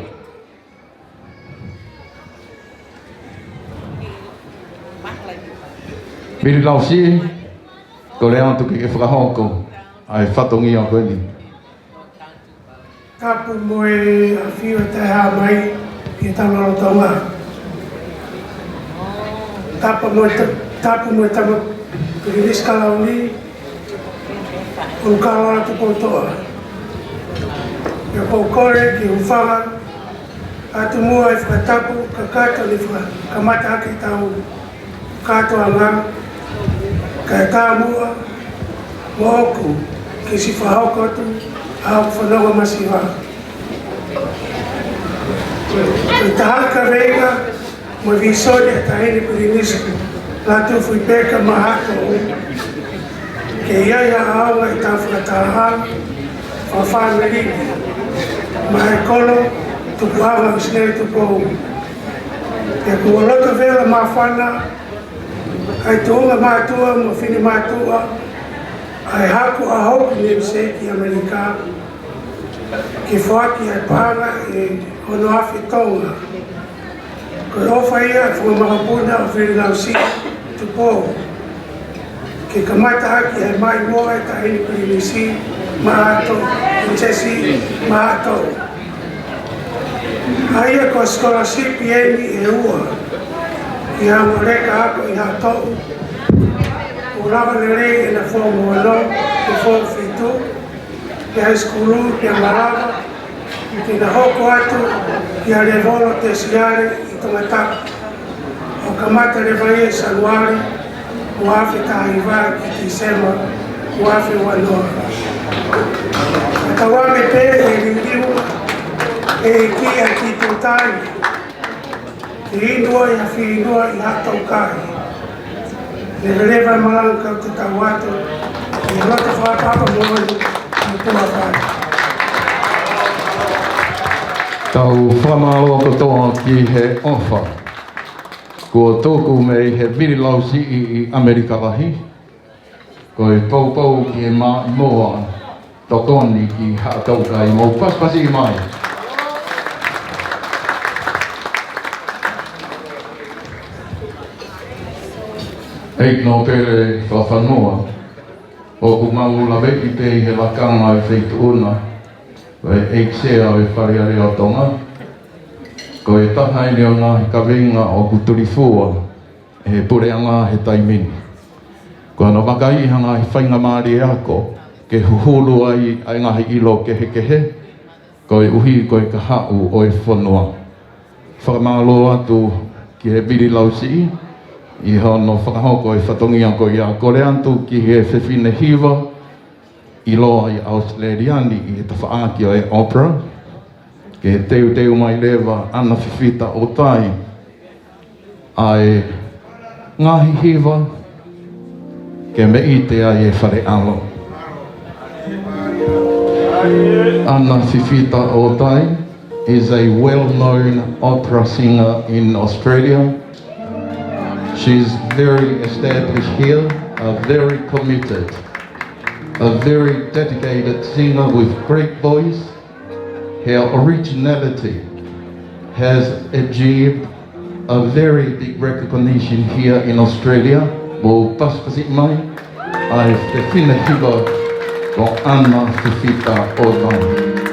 Vili Lausiʻi, kole atu ke ke fakahoko ʻa e fatongia ko eni. Tapu mo e ʻafio ʻa e Taʻehāmai ʻi he tau lolotonga. Tapu mo e ta-, tapu mo e tama Pilinisi Kalauni, ʻOlukālala Tupoutoʻa. Pea ʻoku ou kole ke u hūfanga atu muʻa ʻi he fakatapu kakato ni fakakamata ʻaki ʻetau kātoanga, kae ʻatā muʻa moʻoku ke siʻi fakahoko atu ʻa hoku fanongo masiva. Ko e taha e kaveinga mo e vīsone ʻa e Taʻahine Pilinisi Lātūfuipeka Maʻatoʻu, ke ʻi ai ha ʻaonga ʻi he tau fakatahaʻanga fakafāmili maʻa e kolo tupuʻanga ʻo Sineli Tupou. Pea kuo loto vela māfana ʻa e tuʻunga mātuʻa mo finemātuʻa ʻa e hako ʻa hoku namesake ʻi ʻAmelika, ke foaki ʻa e paʻanga ʻe ono afe Tonga. Ko e ʻofa ia ʻa e fanga makapuna ʻo Vili Lausiʻi Tupou, ke kamata ʻaki ʻa e maʻimoa ʻa e Taʻahine Pilinisi Maʻatoʻu, Pilinisesi Maʻatoʻu. ʻA ia ko e scholarship eni ʻe ua, ʻi he ongo leka ako ʻi Haʻatoʻu, ʻo lava lelei ʻena form ono ki he form fitu, ki he high school, pea malava ke na hoko atu ki ha levolo tesiale ʻi Tongatapu, ʻo kamata leva ia ʻi Sānuali ua afe taha hiva ki Tīsema ua afe ua noa. Tau ame pē ʻe liliu ʻe he ʻEiki ʻa e kī tōtali, ke inu ai ʻa e fieinua ʻi Haʻatoukai. Leveleva e malanga kau te tau atu, ʻi he loto fakaʻapaʻapa moʻoni, ʻi he puna fai. Tau fakamālō kotoa ki he ʻofa kuo tuku mei he Vili Lausiʻi ʻi ʻAmelika Lahi. Ko e poupou ki he maʻimoa tokoni ki Haʻatoukai, mou pasipasi mai. ʻEiki Nōpele Fakafanua, ʻoku mau laveʻi pē ʻi he lakanga ʻo e feituʻu na, ko e ʻEiki Sea ʻo e Fale Alea ʻo Tonga. Ko e taha eni ʻo e ngaahi kaveinga ʻoku tulifua ʻe he puleʻanga he taimi ni. Ko hono vakaiʻi ha ngaahi faingamālie ako ke huhulu ai ʻa e ngaahi ʻilo kehekehe, koeʻuhi ko e kahaʻu ʻo e fonua. Fakamālō atu ki he Vili Lausiʻi ʻi hono fakahoko e fatongia ko ia. Kole atu ki he fefine hiva ʻiloa ʻi ʻAositelēlia ni ʻi he tafaʻaki ʻo e opera, ke teuteu mai leva ʻAna Fifita ʻOtai, ʻa e ngaahi hiva ke meʻite ai e fale ʻalo. ʻAna Fifita ʻOtai is a well-known opera singer in Australia. She's very established here, a very committed, a very dedicated singer with great voice. Her originality has achieved a very big recognition here in Australia. Mou pasipasi mai ʻa e fefine hiva ko ʻAna Fifita ʻOtai.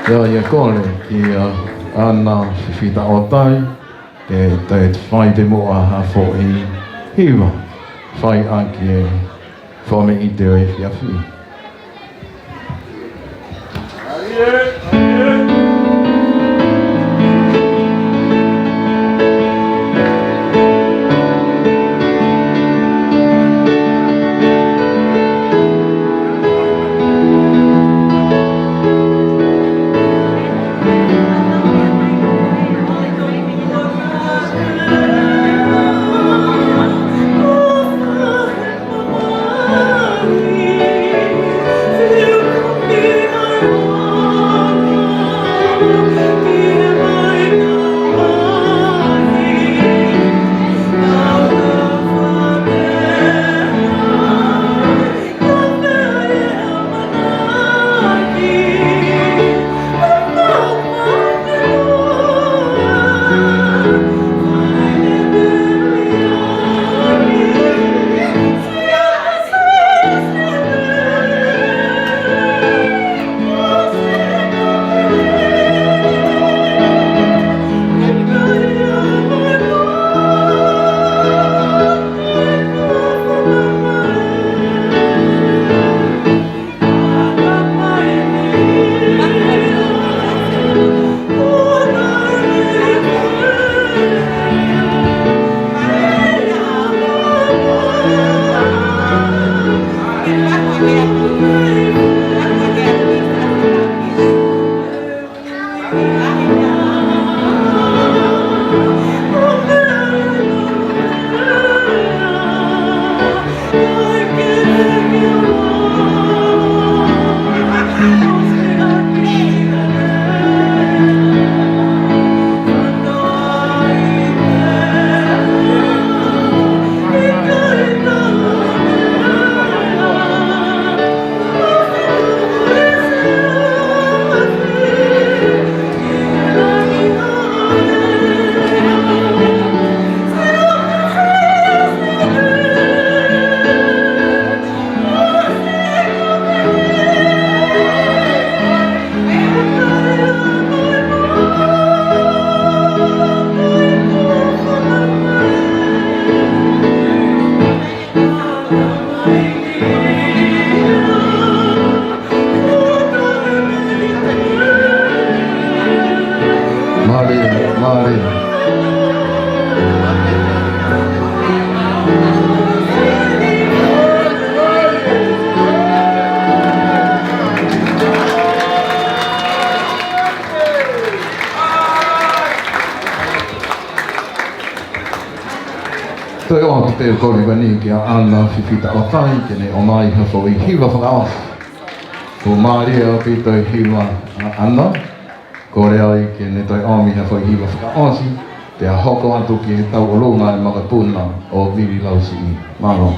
ʻIo, ʻe kole kia Ana Fifita ʻOtai ke toe fai pē muʻa ha foʻi hiva, fai ʻaki e fakamoʻoni ʻo e efiafi. Mālie, mālie. Toe ʻoatu pē ʻa e kole ko eni kia Ana Fifita ʻOtai ke ne ʻomai ha foʻi hiva fakaʻosi. Kuo mālie ʻaupito e hiva ʻa Ana, kole ai ke ne toe ʻomi ha foʻi hiva fakaʻosi, pea hoko atu ki he tauʻolunga ʻa e makapuna ʻo Vili Lausiʻi. Mālō.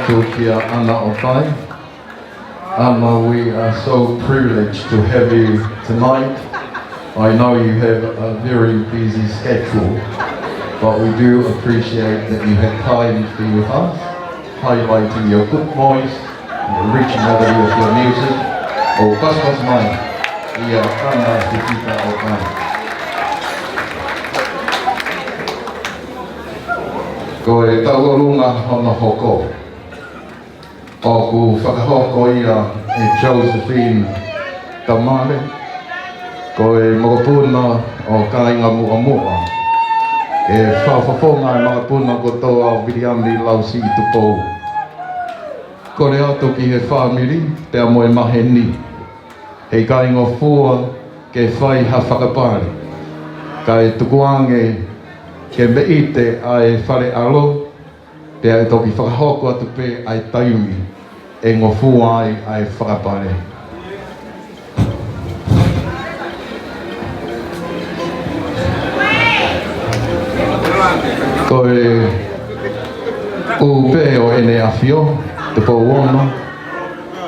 Kia Ana ʻOkai. Ana, we are so privileged to have you tonight. I know you have a very busy schedule, but we do appreciate that you have time to be with us, highlighting your good voice and the originality of your music. ʻOku pasipasi mai ʻia Ana Tefita ʻOkai. Ko e tauʻolunga hono hoko. ʻOku fakahoko ia ʻe Josephine Tamale, ko e mokopuna ʻo Kāinga Muʻamuʻa, ke fakafofonga e makapuna kotoa ʻo Viliami Lausiʻi Tupou. Kole atu ki he fāmili pea mo e maheni, heʻikai ngofua ke fai ha fakapale, kae tukuange ke meʻite ʻa e fale ʻalo, pea ʻe toki fakahoko atu pē ʻa e taimi ʻe ngofua ai ʻa e fakapale. Ko e ʻū pē ʻo ʻEne ʻAfio, Tupou Ono,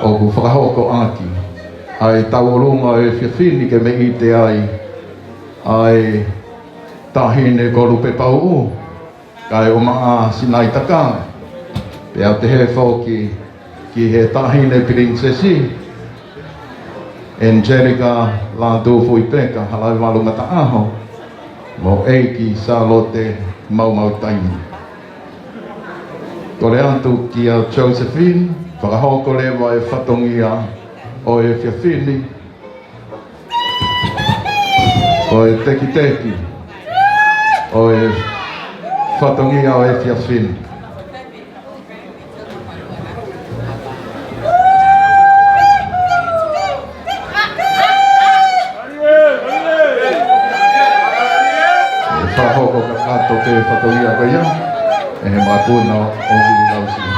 ʻoku fakahoko ʻaki ʻa e tauʻolunga ʻo e efiafi ni ke meʻite ai ʻa e Taʻahine ko Lupepauʻu, kae ʻumaʻā Sinaitaka, pea pehē foki ki he Taʻahine Pilinisesi, Angelica Lātūfuipeka Halaevalu Mataʻaho, mo ʻEiki Sālote Maumautaimi. Kole atu kia Josephine, fakahoko leva e fatongia ʻo e efiafi ni, ko e tekiteki ʻo e fatongia ʻo e efiafi ni. Fakahoko kakato pē fatongia ko ia ʻe he makapuna ʻo Viliami Lausiʻi.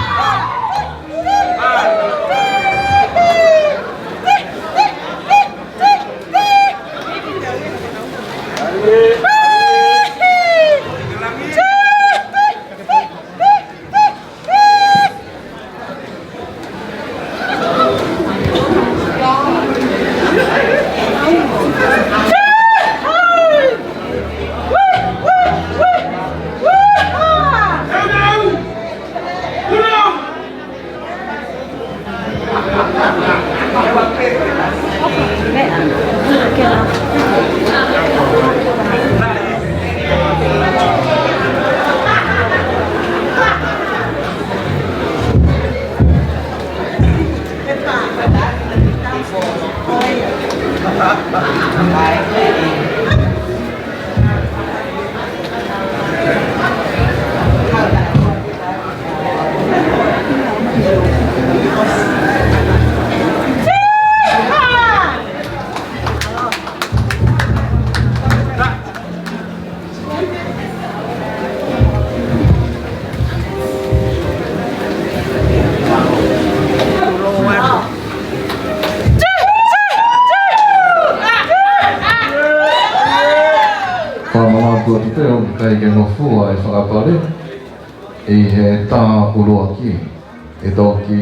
Fakamanatu atu pē ʻoku ʻikai ke ngofua e fakapale ʻi he tā ʻuluaki, ʻe toki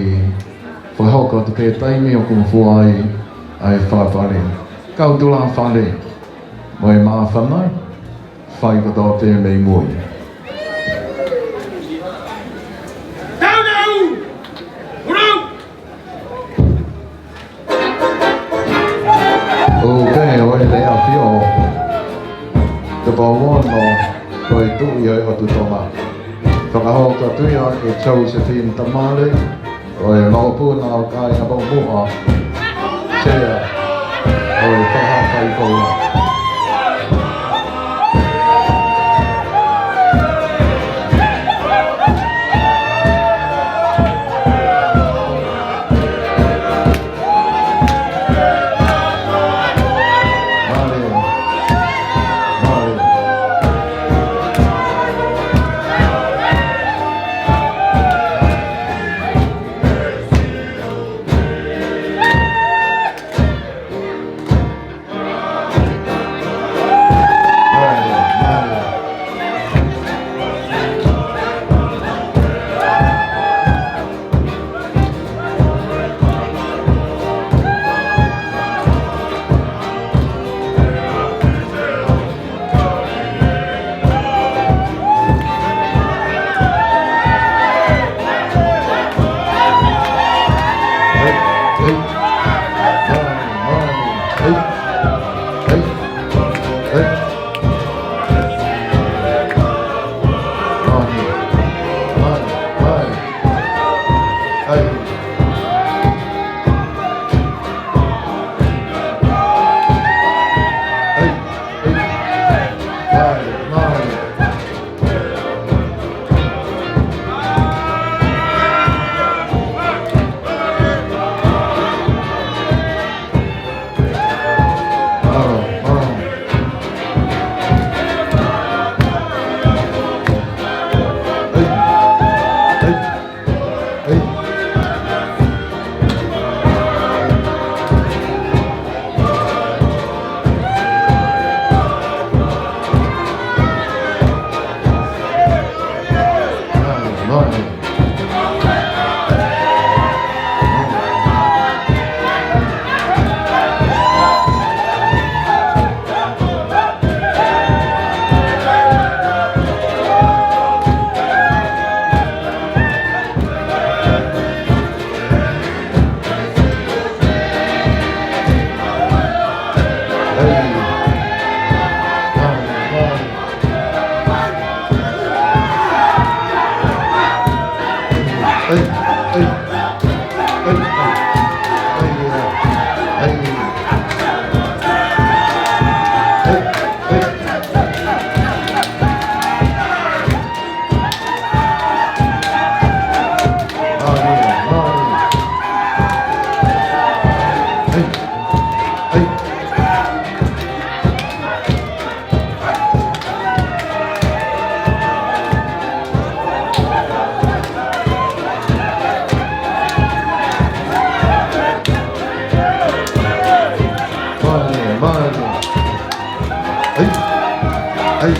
fakahoko atu pē taimi ʻoku ngofua ai ʻa e fakapale. Kau tulāfale mo e māfana, fai kotoa pē mei mui. ʻŌ pē ʻo ʻEne ʻAfio, Tupou Ono, ko e Tuʻi ʻo e ʻOtu Tonga. Fakahoko atu ia ʻe Josephine Tamale, ko e mokopuna ʻo Kāinga Muʻamuʻa, Sea ʻo e Fakahā Fai Koula. Mālō, mālō. Hei, hei,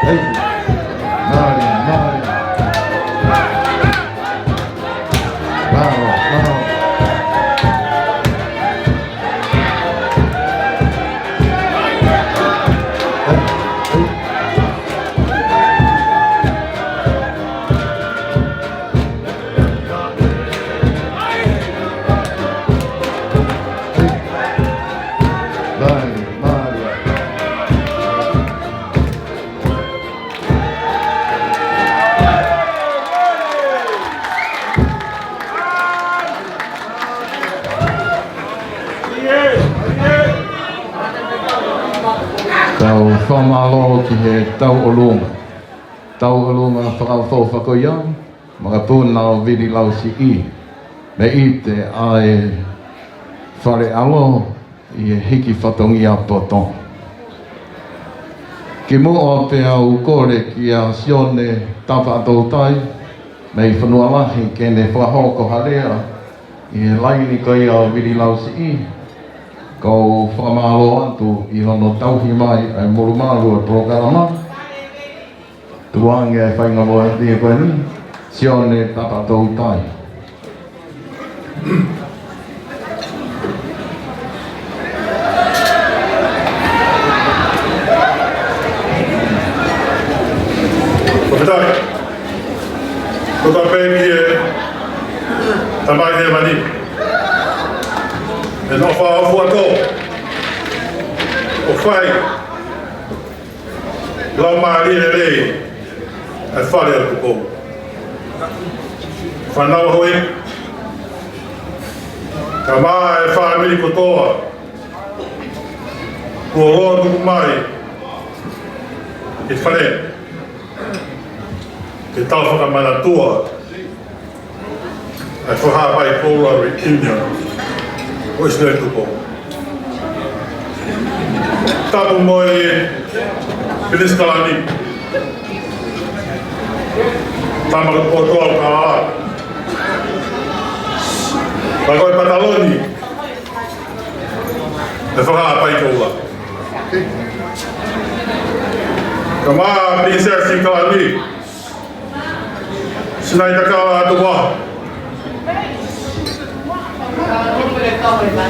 hei. Mālō, mālō. Tau fakamālō ki he tauʻolunga. Tauʻolunga fakaʻofoʻofa ko ia, makapuna ʻo Vili Lausiʻi. Mei ʻIte ʻa e Fale ʻAlo, ʻi he hiki fatongia poto. Kimuʻa pea u kole kia Sione Tapaʻatoutai, mei Fonua Lahi ke ne fakahoko ha lea ʻi he laini ko ia ʻo Vili Lausiʻi, kau fakamālō atu ʻi hono tauhi mai ʻa e molumalu ʻo e polokalama. Tuku ange ʻa e faingamālie ko eni, Sione Tapaʻatoutai. Fakafetaʻi. Ko e pē ki he Tamai Hēvani. ʻE nofo ʻa e fuato. ʻO fai. Laumālie lelei ʻa e Fale ʻo Tupou. Fānau ʻa houʻeiki, kae ʻumaʻā e fāmili kotoa kuo lotu mai ki he fale ke tau fakamanatua ʻa e Fakahaʻapai Koula Reunion ʻo ʻIsileli Tupou. Tapu mo e Pilinisi Kalani, tama ko Tupou Tolu Kalala, ka ko e pataloni ʻo e Fakahaʻapai Koula. Kae ʻumaʻā e Pilinisesi Kalani, Sinaitakala Tukuʻaho.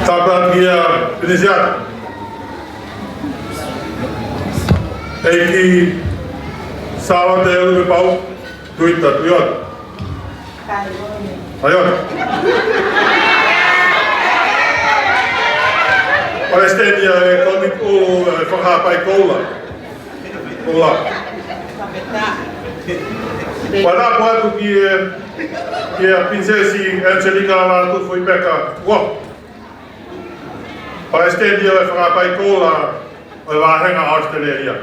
Tapu atu kia Pilinisi ʻAtu, ʻEiki Sālote ʻUlufepau Tuita Tuiota. ʻAiona. Palesiteni ʻo e Kōmiti ʻo e Fakahaʻapai Koula. Koula. Pea tapu atu ki he, kia Pilinisesi ʻAngelika Lātūfuipeka Kuo, Palesiteni ʻo e Fakahaʻapai Koula ʻo e Vāhenga ʻAositelēlia.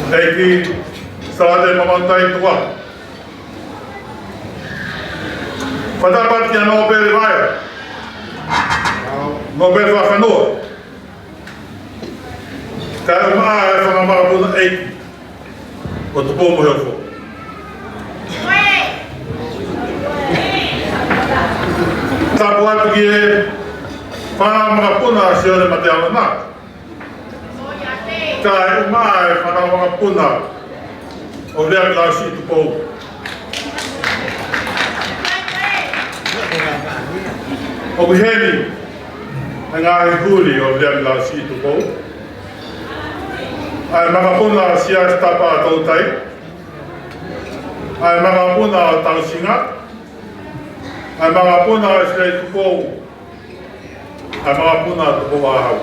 ʻEiki Sālote Mamautai Tukuʻaho. Pea tapu atu kia Nōpele Vaea, Nōpele Fakafanua, kae ʻumaʻā e fanga makapuna ʻeiki ʻo Tupou mo Heufoʻou. Tapu atu ki he fanga makapuna ʻa Sione Mateaʻona, kae ʻumaʻā e fanga makapuna ʻo Leaʻaki Lausiʻi Tupou. ʻOku ʻi heni e ngaahi huli ʻo Leaʻaki Lausiʻi Tupou, ʻa e makapuna ʻo Siaosi Tapa Toutai, ʻa e makapuna ʻo Tausinga, ʻa e makapuna ʻo ʻIsileli Tupou, ʻa e makapuna ʻo Tupou ʻAhau.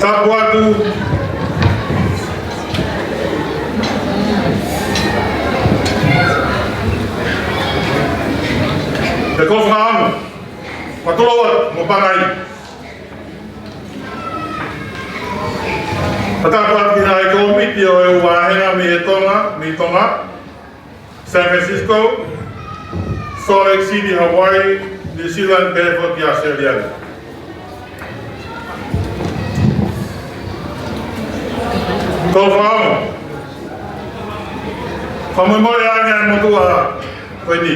Tapu atu ki he kau fakaongo, Matuloa mo Pangai. Pea tapu atu ki he ngaahi kōmiti ʻo e ʻū vāhenga mei he Tonga, mei Tonga, San Francisco, Salt Lake City, Hawaii, New Zealand, Bedford, ʻi ʻAositelēlia. Kau fakaongo, fakamolemole ange ʻa e motuʻa ko eni.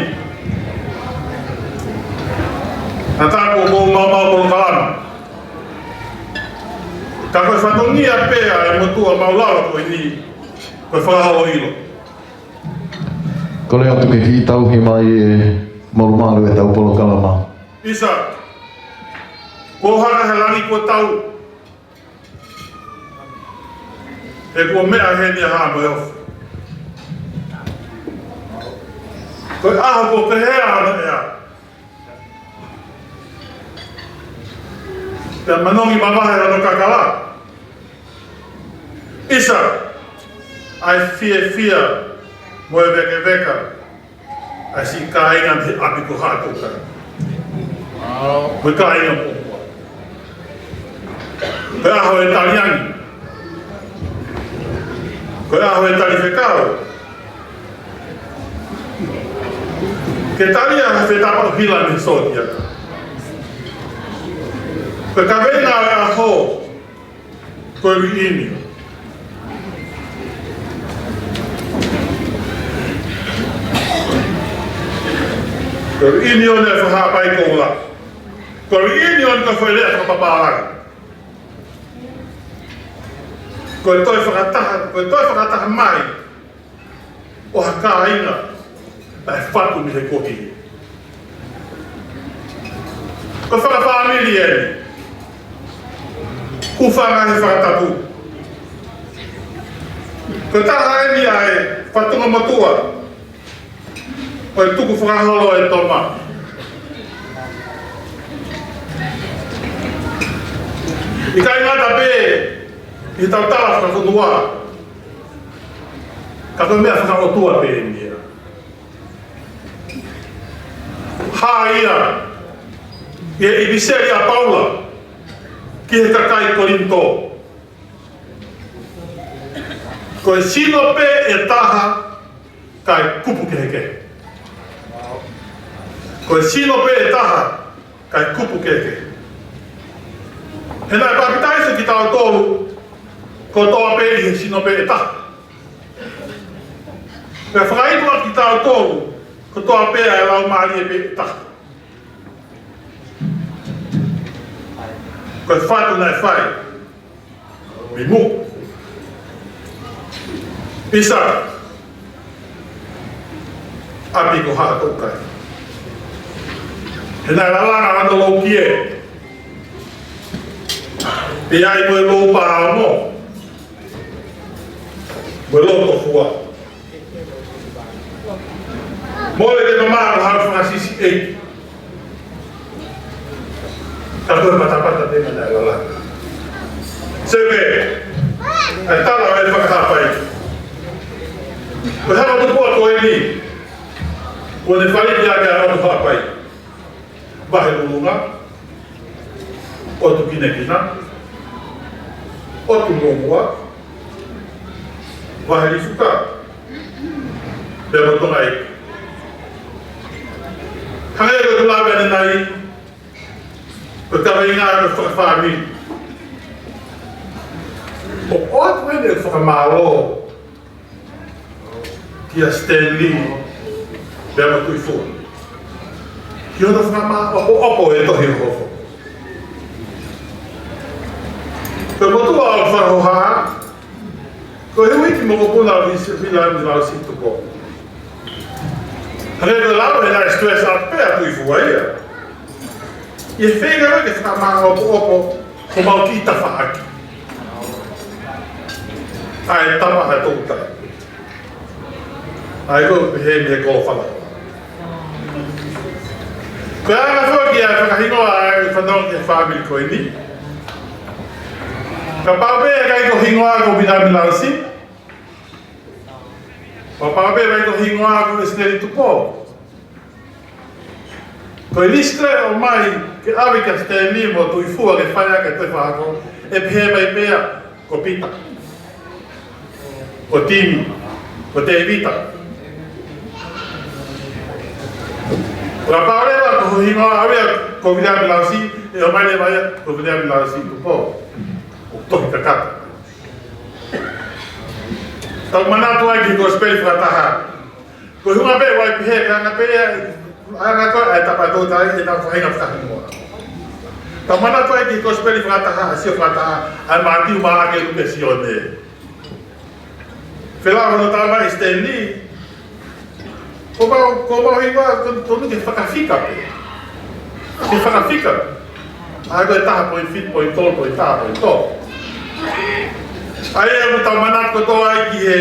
Naʻa tau ʻoku maumau polokalama, ka ko e fatongia pē ʻa e motuʻa māʻulalo ko eni, ko e fakaholo ʻilo. Kole atu ke kiʻi tauhi mai e molumalu ʻetau polokalama. ʻIsa, kuo haka he langi kuo tau, he kuo meʻa heni ʻa Haʻa Moheofo. Ko e ʻaho kuo pehē ai hono ʻea, pea manongi mavahe hono kakala. ʻIsa, ʻa e fiefia mo e vekeveka ʻa e siʻi kāinga mei he ʻapi ko Haʻatoukai, mo e kāinga moʻunga. Ko e ʻaho ʻe tali ange, ko e ʻaho ʻe tali fekau, ke tali ʻa e fetapaʻu hila mei he sōtia. Ko e kaveinga ʻo e ʻaho ko e reunion. Ko e reunion ʻa e Fakahaʻapai Koula. Ko e reunion ko e foʻi lea fakapapālangi. Ko e toe fakataha, ko e toe fakataha mai ʻo ha kāinga naʻe fatu mei he kohi. Ko e fakafāmili eni. Hūfanga he fakatapu. Ko e taha eni ʻa e fatongia motuʻa ʻo e tukufakaholo ʻa e Toma. ʻIkai ngata pē ʻi he tautala fakafonua, ka ko e meʻa fakaʻotua pē eni ia. Hā ia ʻi he ʻipiseli ʻa Paula ki he kakai Kolinitō. Ko e sino pē ʻe taha kae kupu kehekehe. Ko e sino pē ʻe taha kae kupu kehekehe. He naʻe papitaiso kitautolu kotoa pē ʻi he sino pē ʻe taha. Pea fakaʻilo kitautolu kotoa pē ʻa e Laumālie pē ʻe taha. Ko e fatongia naʻe fai mei muʻa. ʻIsa, ʻapi ko haʻa toutai. He naʻe lalanga hono loukie, pea ʻi ai mo e lou pāono, mo e loto fua. Mole ke mamaʻo ha fakasisi ʻEiki. Ka ko e patapata pē naʻe lalanga. Seuke, ʻa e tala ʻa e Fakahāpai. Ko e hanga tupu ʻa ko eni, kuo ne fai ki ake ʻa e Fakahāpai. Vahe lulunga, ʻotu kinakina, ʻotu muʻomuʻa, vahe lifuka, pea mo Tonga ʻEiki. Hangē ko e kula pē ʻanenai, ko e kaveinga ʻo e fakafāmili. ʻOku ʻoatu ʻene fakamālō kia Stanley, pea mo Tuʻifua. Ki hono fakamāʻopoʻopo e tohi ʻo Hohofo. Ko e motuʻa ʻo e fakahoha, ko e huiki mokopuna ʻo Viliami Lausi Tupou. Hangē ko e lalo he naʻe stress out pē ʻa Tuʻifua ia. ʻI he feinga ke fakamāʻopoʻopo homau kiʻi tafaʻaki. ʻA e tama ʻa e toutai. ʻA ia ko e pehē mei he kolo fala. Ko e anga foki ʻa e fakahingoa ʻa e fanongo ki he fāmili ko eni. Kapau pē ʻe ʻikai ko e hingoa ko Viliami Lausi, kapau pē ʻe ʻikai ko e hingoa ko Stanley Tupou, ko e list ʻe ʻomai ke ʻave kia Stanley mo Tuʻifua ke fai ʻaki e tohi fakahoko, ʻe pehē mai pē ia ko Pita, ko Timi, ko Tēvita. Kapau leva ko e hingoa ʻave ia ko Viliami Lausi, ʻe ʻomai leva ia ko Viliami Lausi Tupou. ʻOku tohi kakato. Tau manatu ai ki he Kosipeli Fakataha. Ko e hunga pē ʻoku ʻi ai pē, ʻe anga pē ia, ʻe anga ko ē ʻa e tapa toutai ʻenau faʻahinga fakahingoa. Tau manatu ai ki he Kosipeli Fakataha, ʻa e Sio Fakataha, ʻa e Mātiu, Maʻake, Luke, Sione. Felāveʻi hono tala mai ʻe Stanley, ko homau, ko homau hingoa, ko, ko e fakafika pē. Ke fakafika. ʻA ia ko e taha poini fitu, poini tolu, poini taha, poini tolu. ʻA ia ʻoku tau manatu kotoa ai ki he,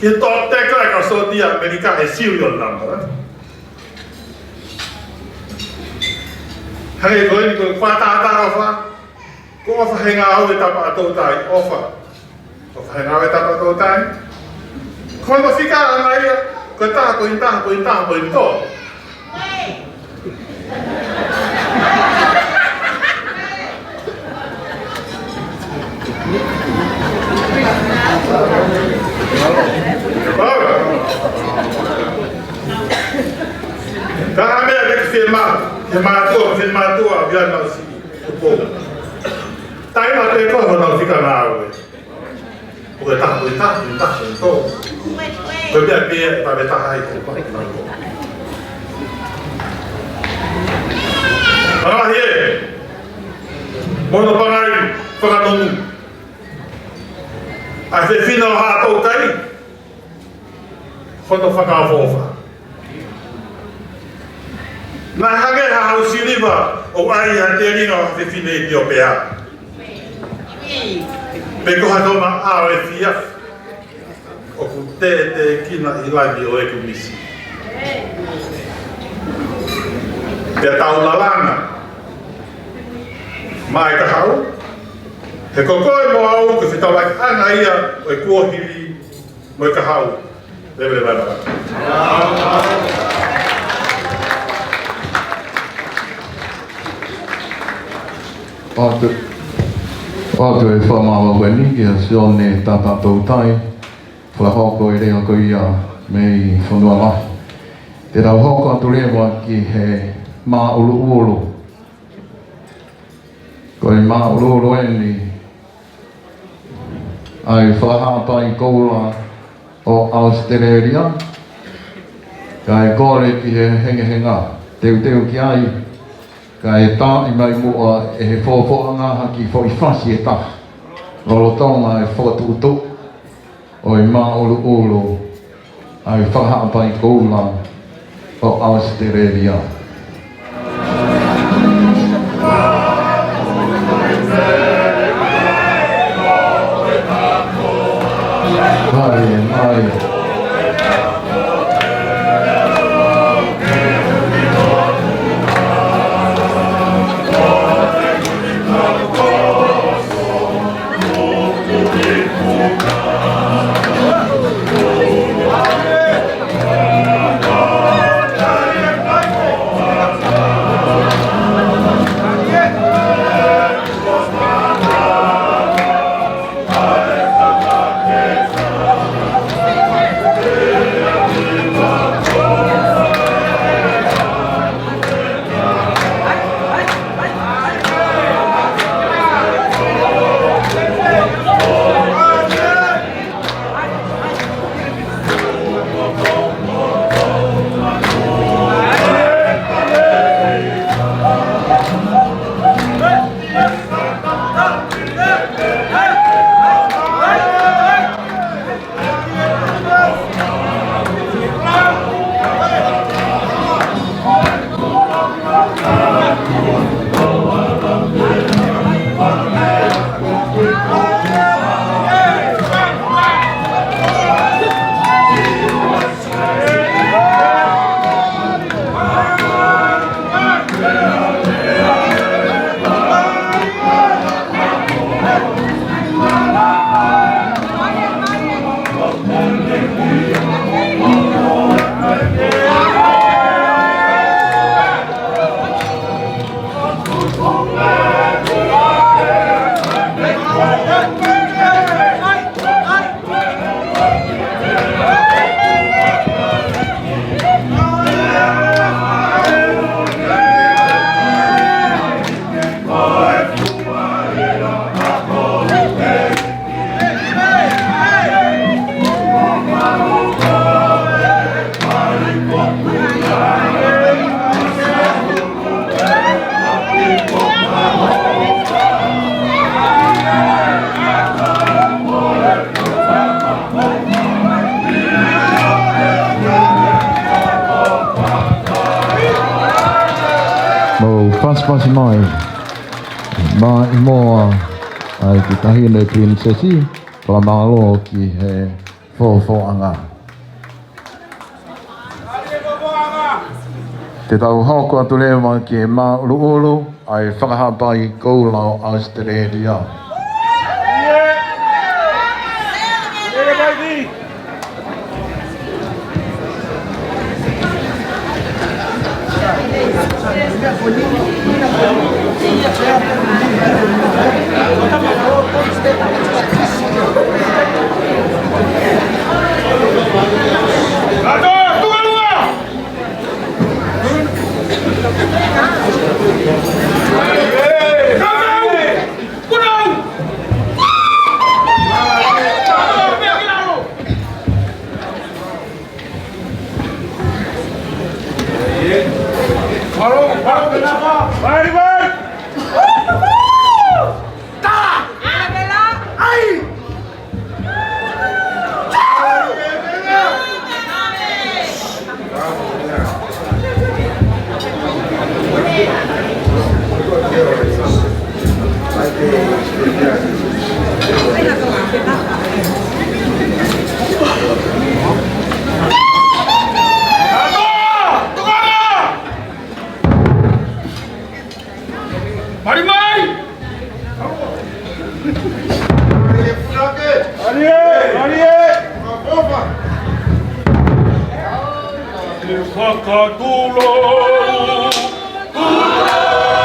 ki he top ten ʻa e kau sōtia ʻAmelika, he serial number. Hangē ko eni ko e fakatātā ʻofa, ko ʻOfa he ngāue tapa toutai, ʻOfa. ʻOfa he ngāue tapa toutai. Ko hono fika ʻana ia, ko e taha poini taha, poini taha, poini tolu. Ka ʻa e meʻa ke fiemātuʻa, ke mātuʻa, ke fiemātuʻa, ke ana o si. Ko e taimi pē ko hono fika ngāue. Ko e taha, ko e taha, ko e taha, ko e tolu. Ko e meʻa pē ia ʻe pā pē taha ai ko e pā pē taha ko. Manahi ē, mo hono pangai fakanonu ʻa e fefine ʻo Haʻa Toutai, hono fakaʻofoʻofa. Naʻe hangē ha hau siliva ʻoku ʻai ʻi ha telinga ʻo ha fefine ʻItiopea. Pe ko ha tōna ʻao efiafi ʻoku tētēkina ʻi langi ʻo ʻeku misi. Pea tau lalanga maʻa e kahaʻu, he ko koe mo au ko e fetaulaki ʻanga ia ʻo e kuohili mo e kahaʻu. Lelei mai. ʻOatu, ʻoatu e fakamālō ko eni kia Sione Tata Toutai, fakahoko e lea ko ia mei Fonua Lahi. Te tau hoko atu leva ki he māʻuluʻulu. Ko e māʻuluʻulu eni ʻa e Fakahaʻapai Koula ʻo ʻAositelēlia, kae kole ki he hengehenga teuteu ki ai, kae taaʻi mai muʻa ʻe he fofoʻanga ha kiʻi foʻi fasi ʻe taha lolotonga e fokotuʻutuʻu ʻo e māʻuluʻulu ʻa e Fakahaʻapai Koula ʻo ʻAositelēlia. Mai, mai. Mou pasipasi mai. Mai mo ʻa e kiʻi taʻahine pilinisesi, fakamālō ki he fofoʻanga. Te tau hoko atu leva ki he māʻuluʻulu ʻa e Fakahaʻapai Koula ʻo ʻAositelēlia. Ka tulou, tulou, tulou.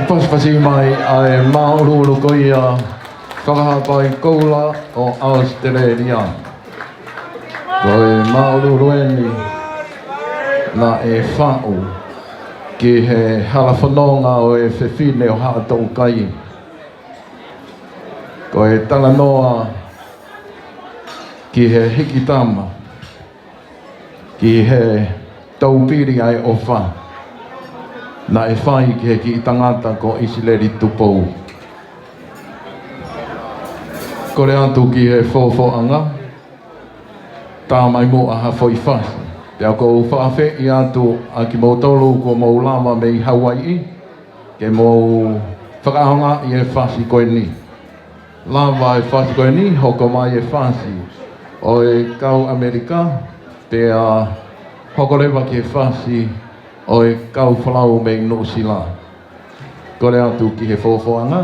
Pasipasi mai ʻa e māʻuluʻulu ko ia Fakahapai Koula ʻo ʻAositelēlia. Ko e māʻuluʻulu eni naʻe faʻu ki he hala fononga ʻo e fefine ʻo Haʻatoʻukai. Ko e talanoa ki he hiki tama, ki he taupili ʻa e ʻofa naʻe fai ki he kiʻi tangata ko ʻIsileli Tupou. Kole atu ki he fofoʻanga, tā mai muʻa ha foʻi fasi. Pea ʻoku ou fakaafeʻi atu ʻa kimoutolu kuo mou lava mei Hauaiʻi ke mou fakaʻaongaʻi e fasi ko eni. Lava e fasi ko eni, hoko mai e fasi ʻo e kau ʻAmelika, pea hoko leva ki he fasi ʻo e kau folau mei Nuʻusila. Kole atu ki he fofoʻanga.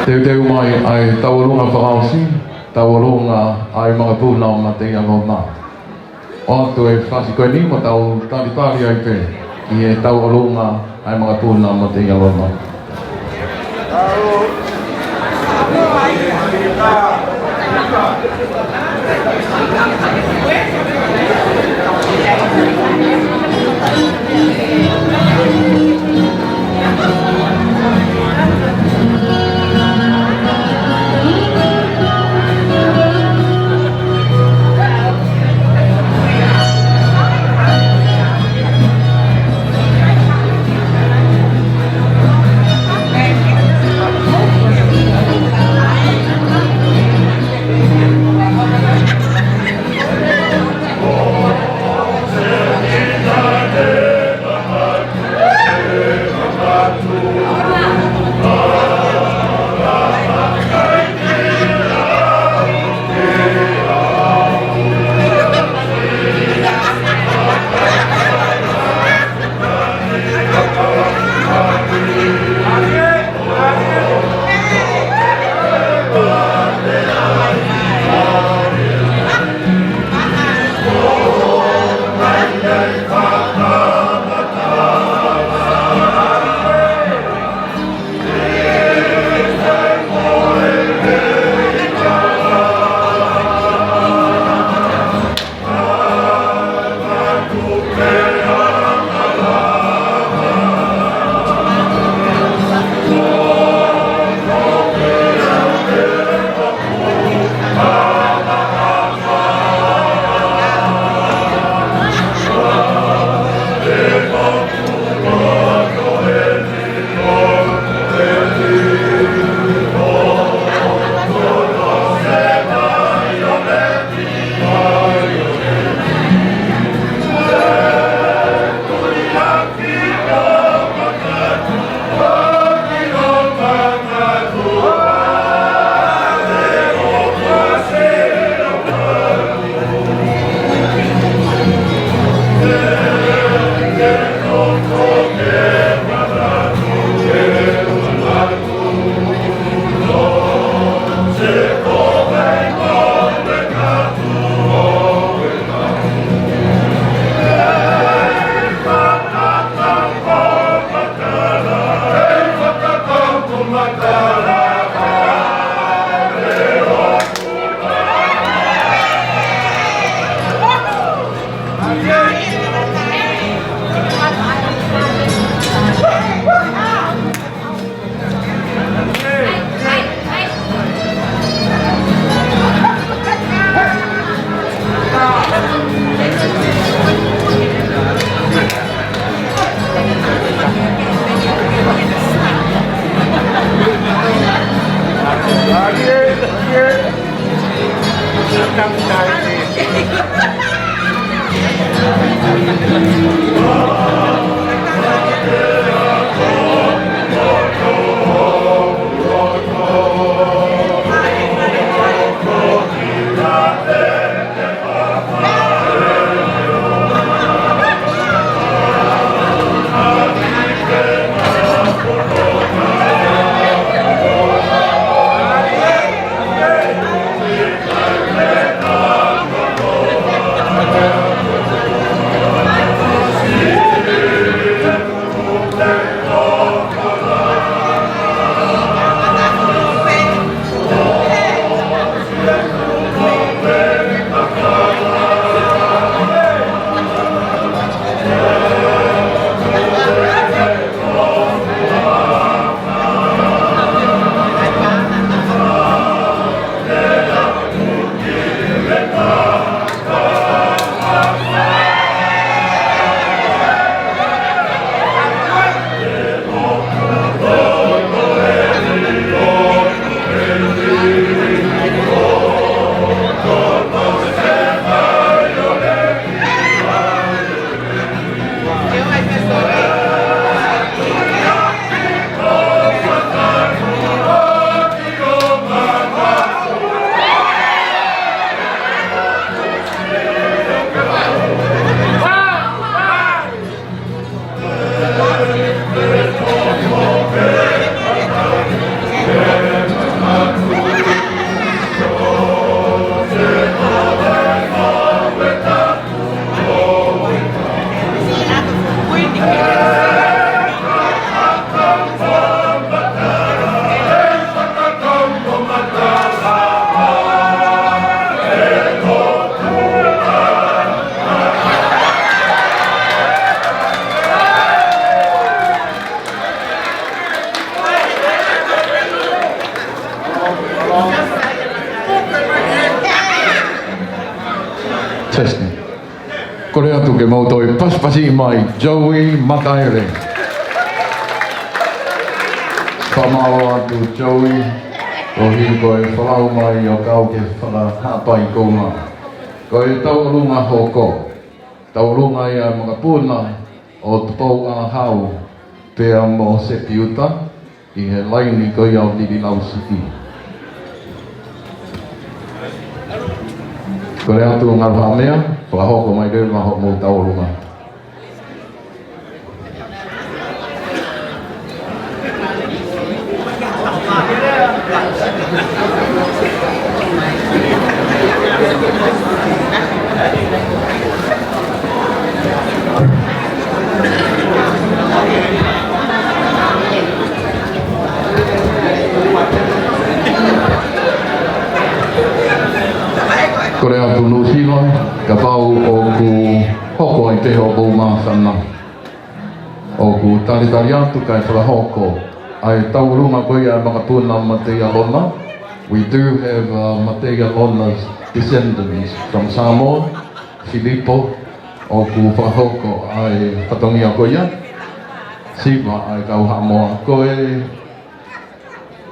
Teuteu mai ʻa e tauʻolunga fakaʻosi, tauʻolunga ʻa e makapuna ʻo Mateialona. ʻOatu e fasi ko eni mo tau talitali ai pē ʻi he tauʻolunga ʻa e makapuna ʻo Mateialona. Testing. Kole atu ke mou toe pasipasi mai Joey Makaele. Fakamālō atu Joey, koeʻuhi ko e folau mai ʻo kau ke fakahāpai kounga. Ko e tauʻolunga hoko. Tauʻolunga ia makapuna ʻo Tupouʻāhau pea mo Sepiuta ʻi he laini ko ia ʻo Vililausiki. Kole atu Ngaluhamea, fakahoko mai leva hoʻomou tauʻolunga. Kole atu Nuʻusila, kapau ʻoku hoko ai pē hoʻomou māfana. ʻOku talitali atu kae fakahoko ʻa e tauʻolunga ko ia ʻa e makapuna Mateialona. We do have, uh, Mateialona's descendants from Samoa. Filipo, ʻoku fakahoko ʻa e fatongia ko ia. Siva ʻa e kau Haʻamoa. Ko e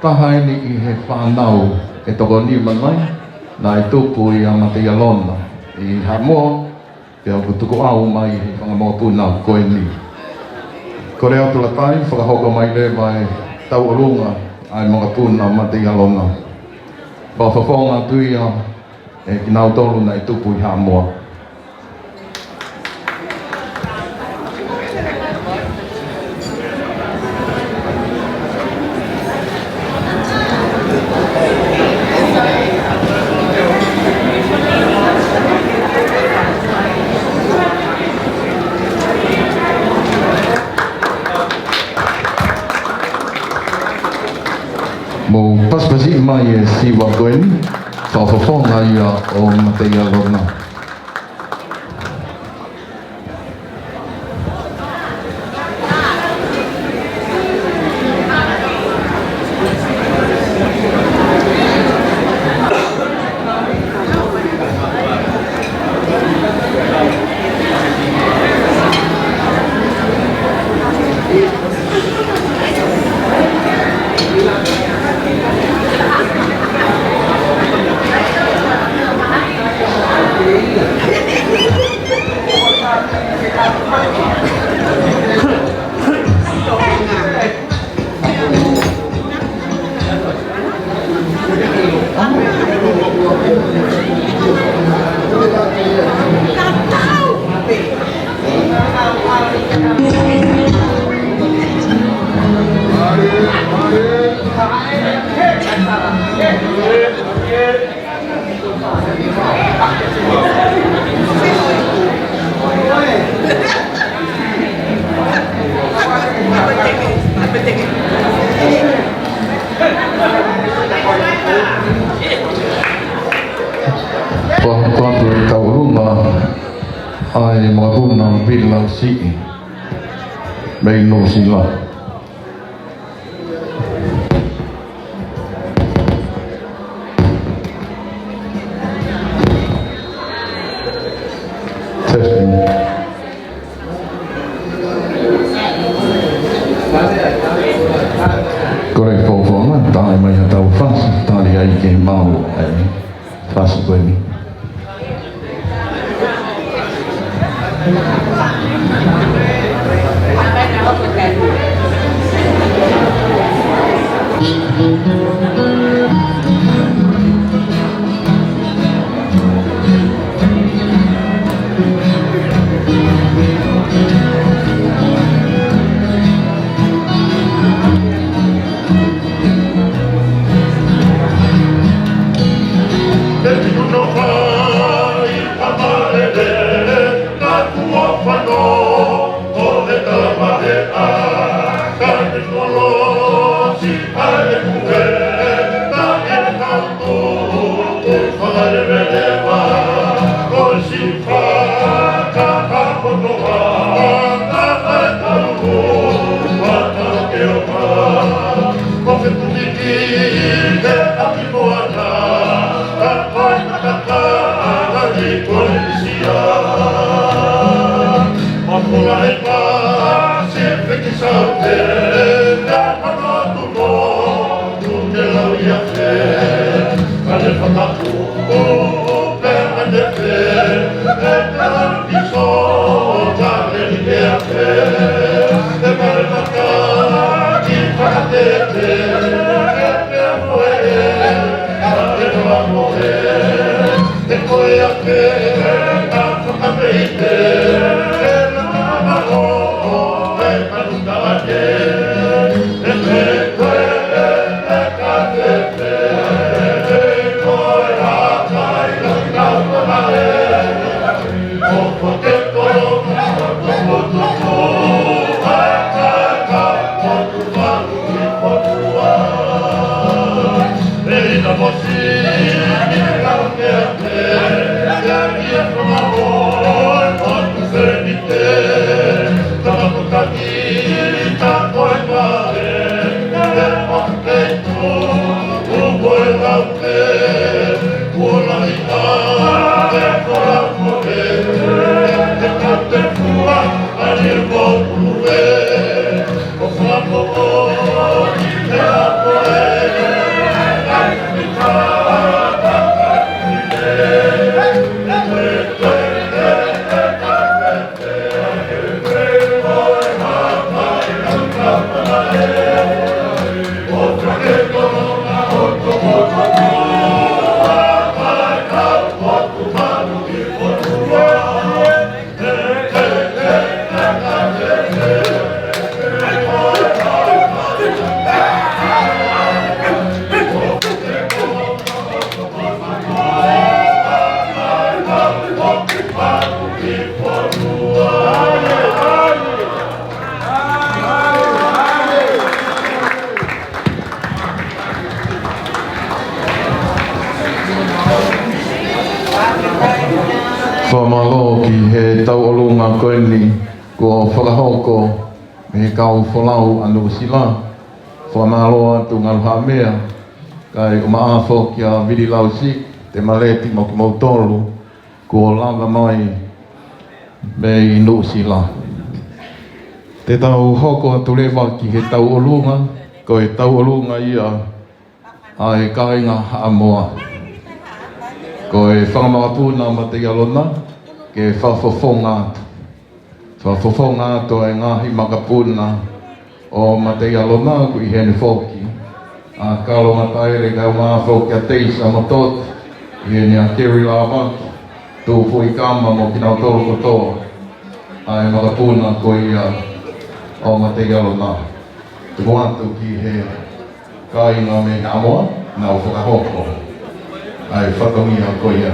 taha eni ʻi he fānau ʻe toko nima nai naʻe tupu ʻia Mateialona ʻi Haʻamoa, pea ʻoku tukuʻau mai he fanga mokopuna ko eni. Kole atu Latai, fakahoko mai leva e tauʻolunga ʻa e mokopuna Mateialona. Fakafofonga atu ia ʻe kinautolu naʻe tupu ʻi Haʻamoa. Mou pasipasi mai e siva ko eni, fakafofonga ia ʻo Mateialona. Fakatapu e tauʻolunga ʻa e Makapuna Vili Lausiʻi mei Nuʻusila. Testing. Kole fakafofonga, tali mai haʻatau fasi, tali ai ke maʻu ai fasi ko eni. Fakamālō ki he tauʻolunga ko eni kuo fakahoko mei he kau folau ʻa Nuʻusila. Fakamālō atu Ngaluhaʻamea, kae ʻumaʻā foki ʻa Vili Lausiʻi, Temaleti mo kimoutolu kuo lava mai mei Nuʻusila. Te tau hoko atu leva ki he tauʻolunga, ko e tauʻolunga ia ʻa e kāinga Haʻamoa. Ko e fanga makapuna ʻo Mateialona, ke fakafofonga atu. Fakafofonga atu ʻa e ngaahi makapuna ʻo Mateialona, ʻoku ʻi heni foki ʻa Kalo Mataele, kae ʻumaʻā foki ʻa Teisa Matotu, ʻi heni ʻa Keri Lavaki, Tuʻu Fuikama mo kinautolu kotoa ʻa e makapuna ko ia ʻo Mateialona. Tuku atu ki he kāinga mei Haʻamoa, nau fakahoko ʻa e fatongia ko ia.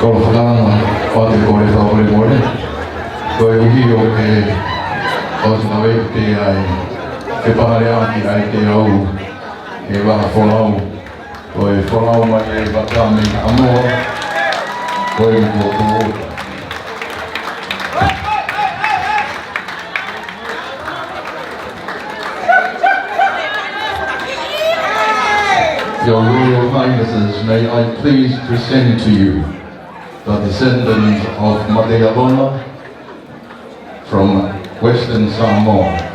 Kolo Fakanga, ʻoatu e kole fakamolemole. Koeʻuhi ʻoku ke ʻosi nawe te ai ke pahale ʻaki ai ke au e vaha folau. Ko e folau mai e vaka mei Haʻamoa, ko e kuo tuʻu. Your Royal Highnesses, may I please present to you the descendants of Mateialona, from Western Samoa.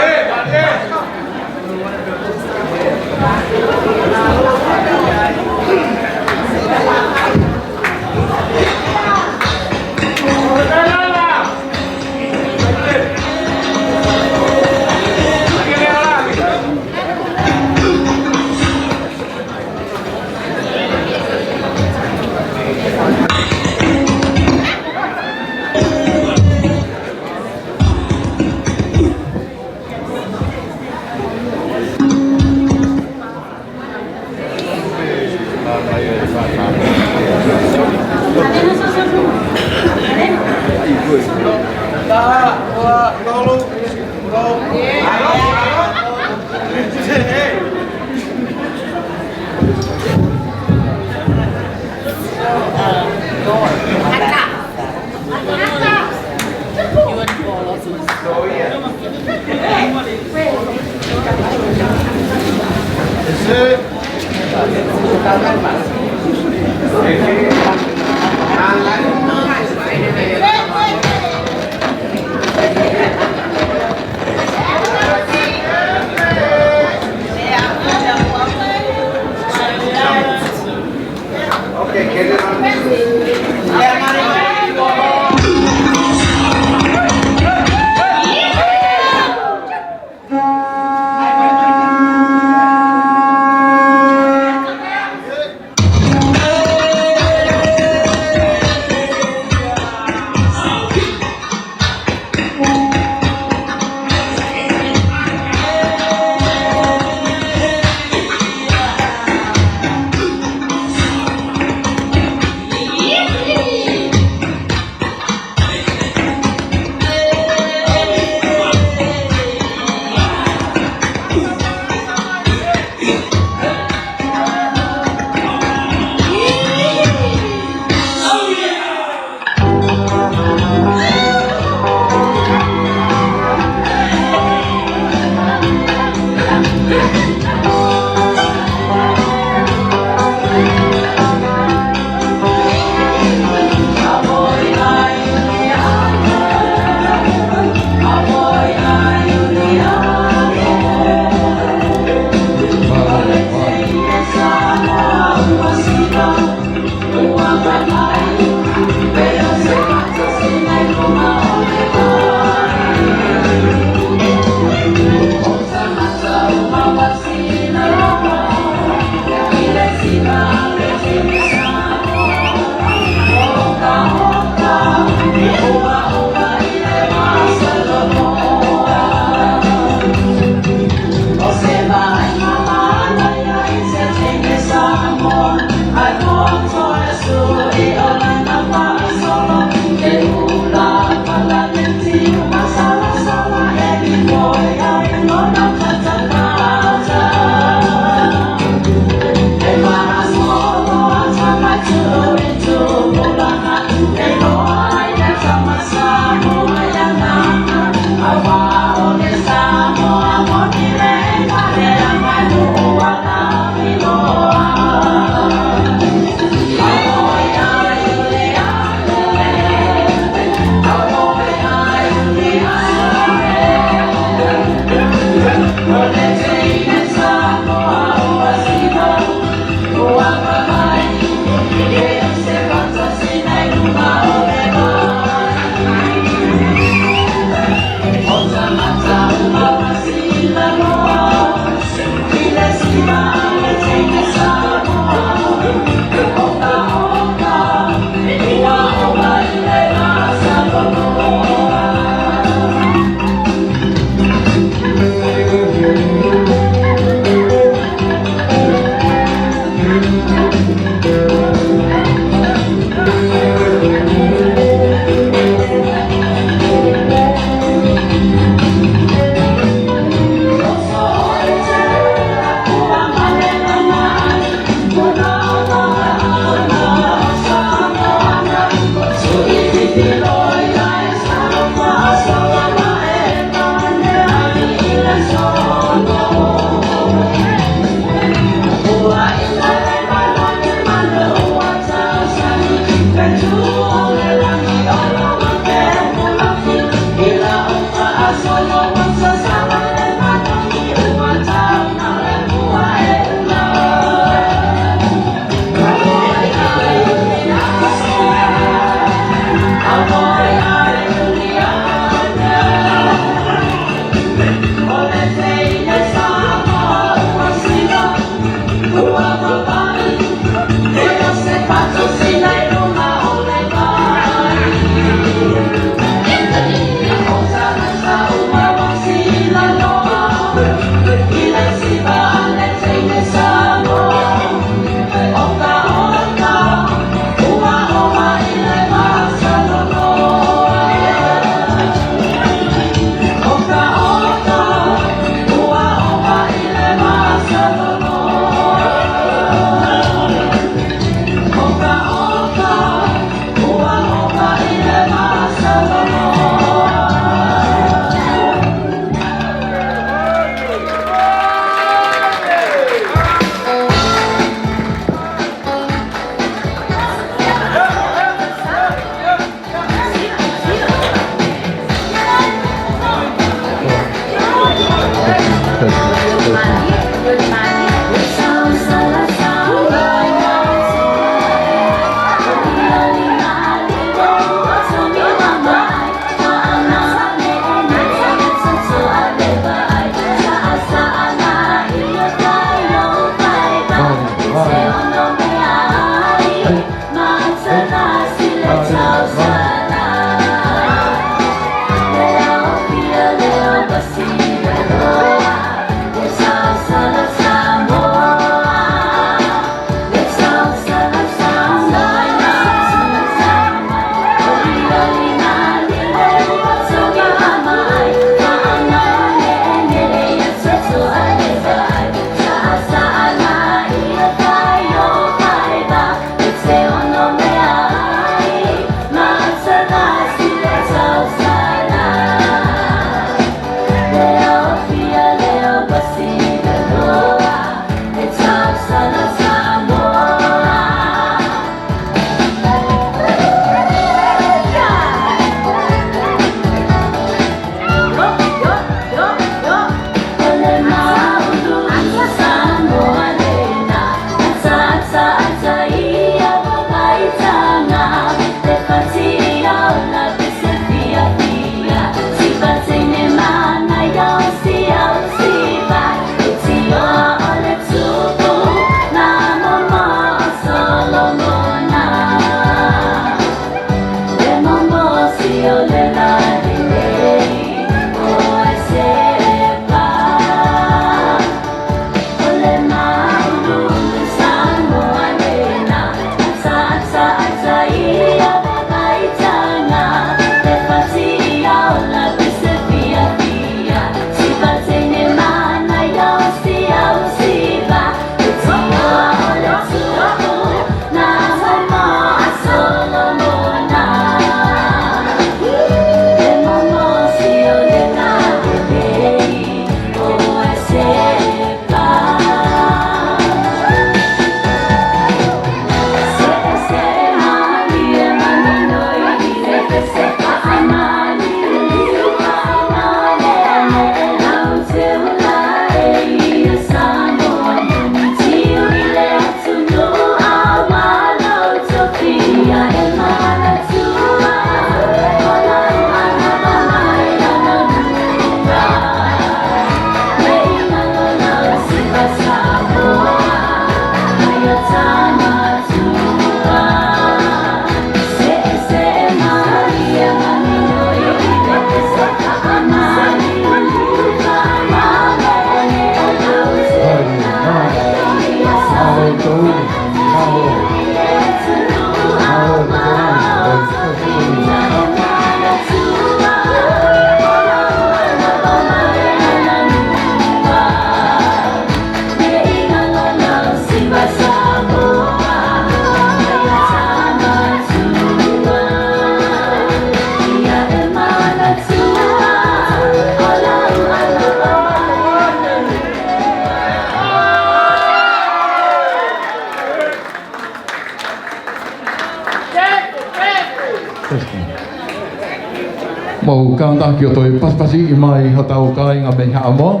Mou kātaki ʻo toe pasipasiʻi mai hotau kāinga mei Haʻamoa,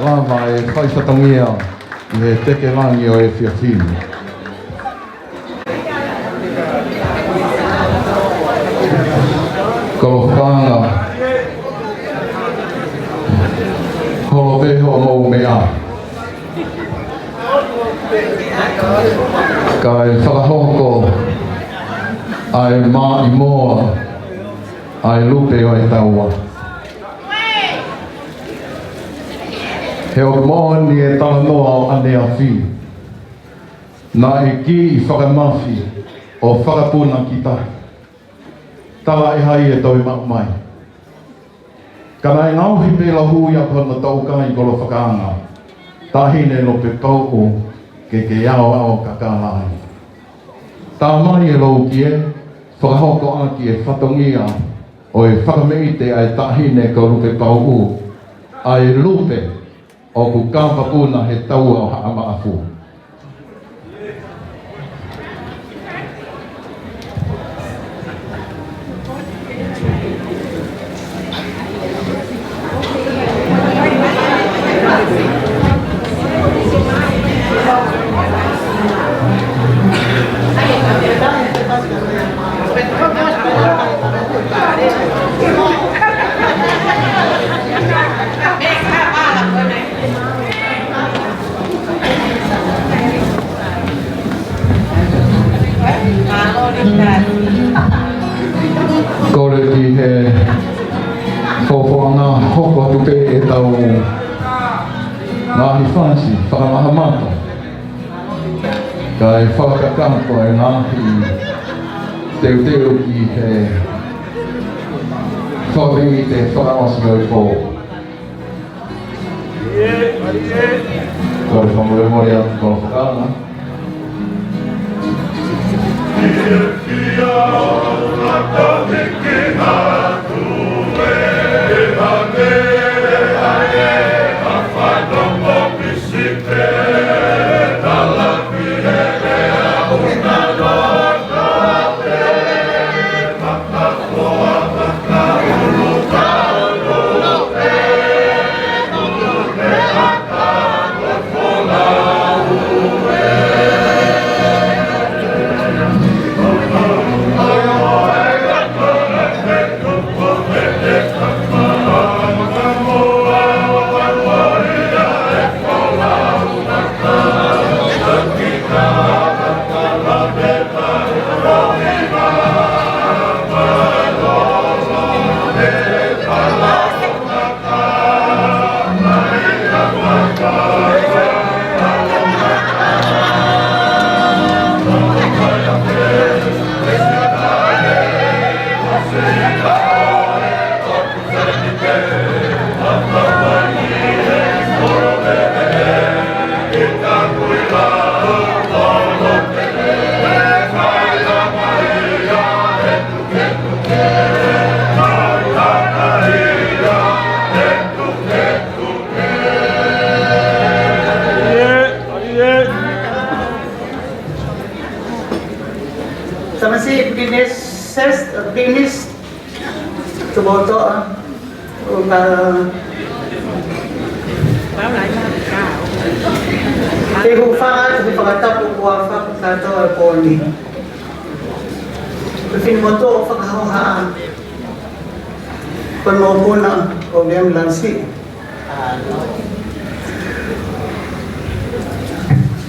lava e fai fatongia ʻi he teke langi ʻo e efiafi ni. Koloa fakaanga. Holo pē hoʻomou meʻa. Kae fakahoko ʻa e maʻimoa ʻa e lupe ʻo e taua. He ʻoku moʻoni e talanoa ʻo ʻaneafi. Naʻe kiʻi fakamafi ʻo fakapuna ki tahi. Talaʻehai e toe maʻu mai. Ka naʻe ngaohi pē lau hui ʻa hono toukai kolo fakaanga, Taʻahine Lupepauʻu, ke ke aoao kakala ai. Tā mai e loukie, fakahoko ʻaki e fatongia ʻo e fakameʻite ʻa e taʻahine ko Lupepauʻu, ʻa e lupe ʻoku kava puna he taua ʻo Haʻa Maʻafu. ʻetau ngaahi fasi fakamahamata, kae fakakakato e ngaahi teuteu ki he fakaʻite fakaʻosi ʻo e pō. Kole fakamolemole atu ki he fakaanga. Tamasiʻi Pikinisesi, Pikinisi, Tupotoʻa, ʻo ka te u hūfanga atu he fakatapu kuo fakakakato ʻa e pō ni. Ko e finemotuʻa ʻo Fakahohaʻa, ko e mokopuna ʻo William Lausi.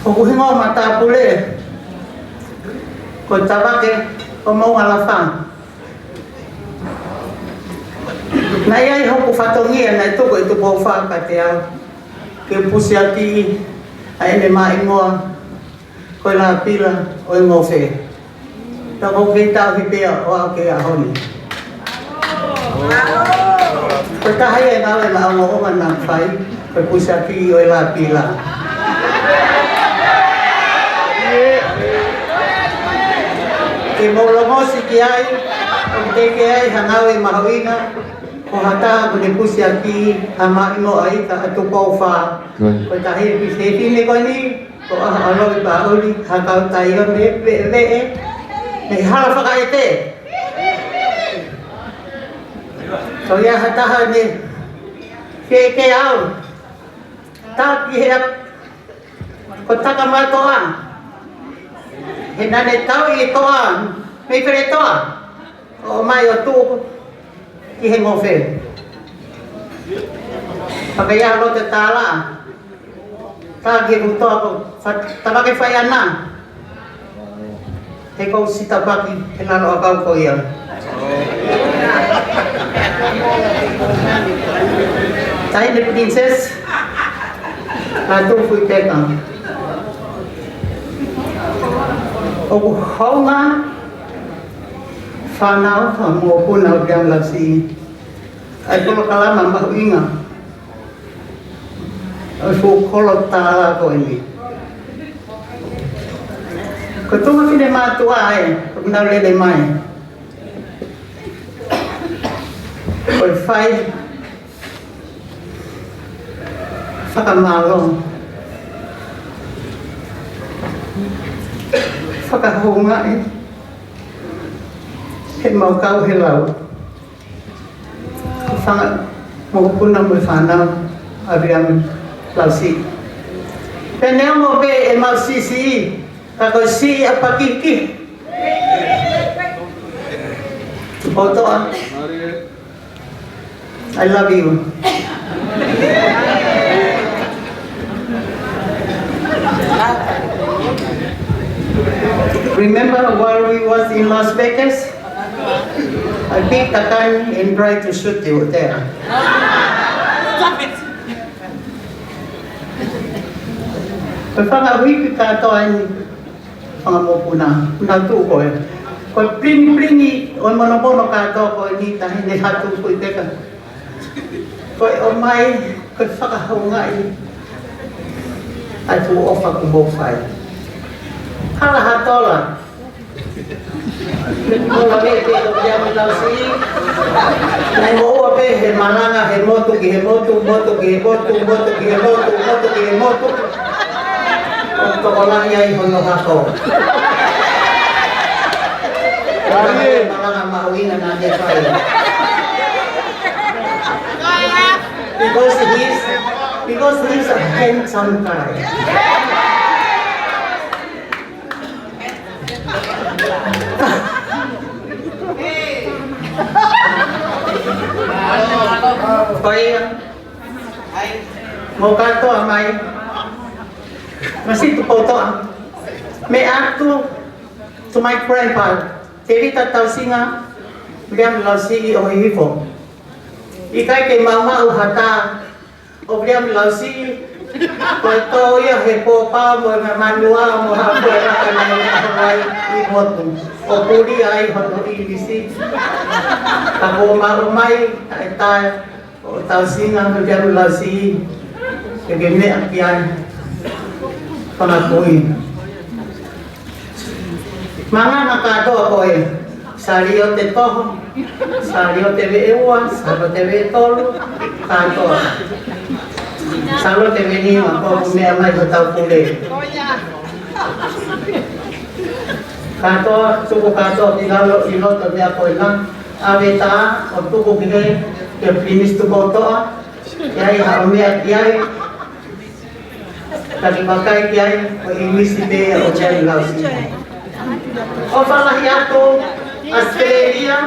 Hoku hingoa matāpule ko Tavake ʻo Moʻungalafa. Naʻe ʻi ai hoku fatongia naʻe tuku ʻe Tupou Fā kiate au ke pusiaki ʻa ʻene maʻimoa ko e Lāpila ʻo e Ngofe. Pea ʻoku ou kei tauhi pē au ki he ʻaho ni. Ko e taha ia e ngāue maʻongoʻonga naʻá ku fai, ko e pusiaki ʻo e Lāpila. Ke mou ongoʻi ki ai, ʻoku teʻeki ai ha ngāue mahuʻinga, ko ha taha ʻoku ne pusiaki ha maʻimoa ʻa e ika ʻa Tupou Fā. Ko e taha ia e fefine ko eni, ko ʻAloʻi Pauli, ha kau taione veʻeveʻe mei he hala fakaʻete. Ko ia ha taha ne fie ke au taki he ko Takamatoa. He naʻá ne tauʻi e toa mei Feletoa ʻo ʻomai ʻo tuʻu ki he Ngofe. Pea ʻi ai ha loto tālaʻa, tā ki he kutoa ko Fa-, Tavake Faiʻana. He ʻoku ou sitapaki he lalo ʻakau ko ia. Taʻahine Princess, Lātūfuipeka. ʻOku hounga fānau ha mokopuna ʻo William Lausi ʻa e polokalama mahuʻinga ʻo e fuʻu kolo tālā ko eni. Ko e tuʻunga finemātuʻa ē, ʻoku nau lele mai. Ko e fai fakamālō, fakahoungaʻi, he mau kau he lau. Ko e fanga mokopuna mo e fānau ʻa William Lausi. Pea neongo pē ʻemau siʻisiʻi, ka ko e siʻi ʻa pakiki. Tupou Toʻa, I love you. Remember while we was in Las Vegas? I picked a gun and tried to shoot you there. Ko e fanga uipi kātoa eni, fanga mokopuna, nau tuʻu ko ē. Ko e pilipili ʻo e monomono kātoa ko eni, taʻahine Hatu Fuiteka. Ko e ʻomai, ko e fakahoungaʻi ʻa e fuʻu ʻofa kuo mou fai. Hala ha tola. Mou lave pē ʻo Viliami Lausiʻi. Naʻe moʻua pē he malanga he motu ki he motu, motu ki he motu, motu ki he motu, motu ki he motu. ʻO tokolahi ai hono hako. Malanga mahuʻinga naʻá ne fai. Because he's, because he's a handsome guy. Ko ia, mou kātoa mai. Masiʻi Tupoutoʻa. Meʻa atu to my grandpa, Tēvita Tausinga, Viliami Lausiʻi ʻo Hihifo. ʻIkai ke maumau ha tā ʻo Viliami Lausiʻi, ko e tō ia he pōpā mo e manua mo ha koe raka nai na hoai ʻi motu. ʻO puli ai hono ʻIngilisi. Ka kuo maumau mai ʻa e tā ʻo Tausinga mo Viliami Lausiʻi, ke ke meʻa ki ai. Fanga kui. Manganga kātoa ko ē, Saliote Toho, Saliote Veʻe Ua, Saliote Veʻe Tolu, kātoa. Saliote Veʻe Nima, ko e meʻa mai ko hotau pule. Kātoa, tuku kātoa ki lalo ʻi loto meʻa ko ena. ʻAve tā, ʻo tuku ki he, ki he Pilinisi Tupoutoʻa, ki ai haʻo meʻa ki ai. Taki makai ki ai, ko e ʻIngilisi pē ʻo Viliami Lausiʻi. ʻOfa lahi atu, Australia.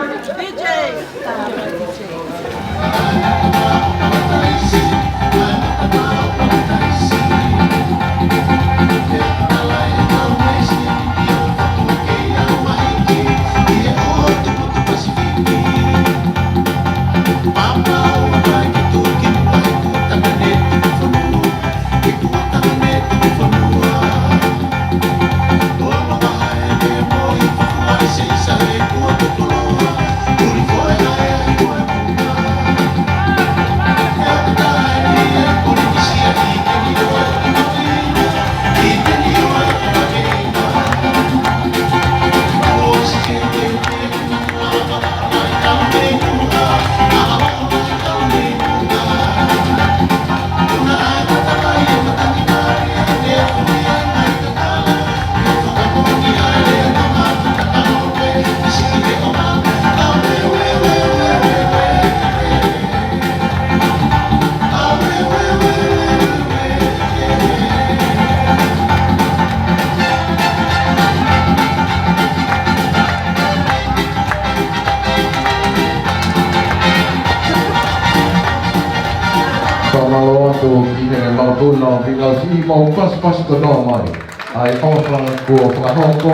Fakamālō atu ki he mautuna ʻo Viliami Lausiʻi, mou pasipasi kotoa mai. ʻA e ʻofa kuo fakahoko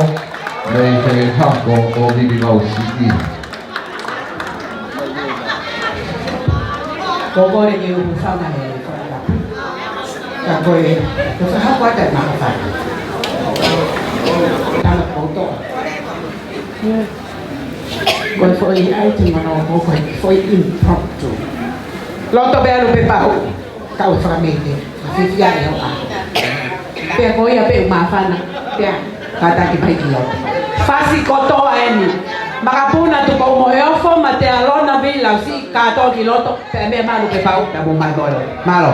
mei he hako ʻo Viliami Lausiʻi. Ko e kole ke u hūfanga he fakatapu. Ka ko e, ko e fakahoko atu e maka fai. Tana koutou. Ko e foʻi ʻai te mano ko e foʻi impromptu. Loto pē ʻalu pē pau. Kau e fakameke. Ka fifia e hoa. Pea ko ia pē ʻoku māfana. Pea kātaki mai ki loto. Fasi kotoa eni. Makapuna Tupou Moheofo, Matealona Viliami Lausiʻi, kātoa ki loto. Pea meʻa malu ke pau, pea mou mai molo. Mālō.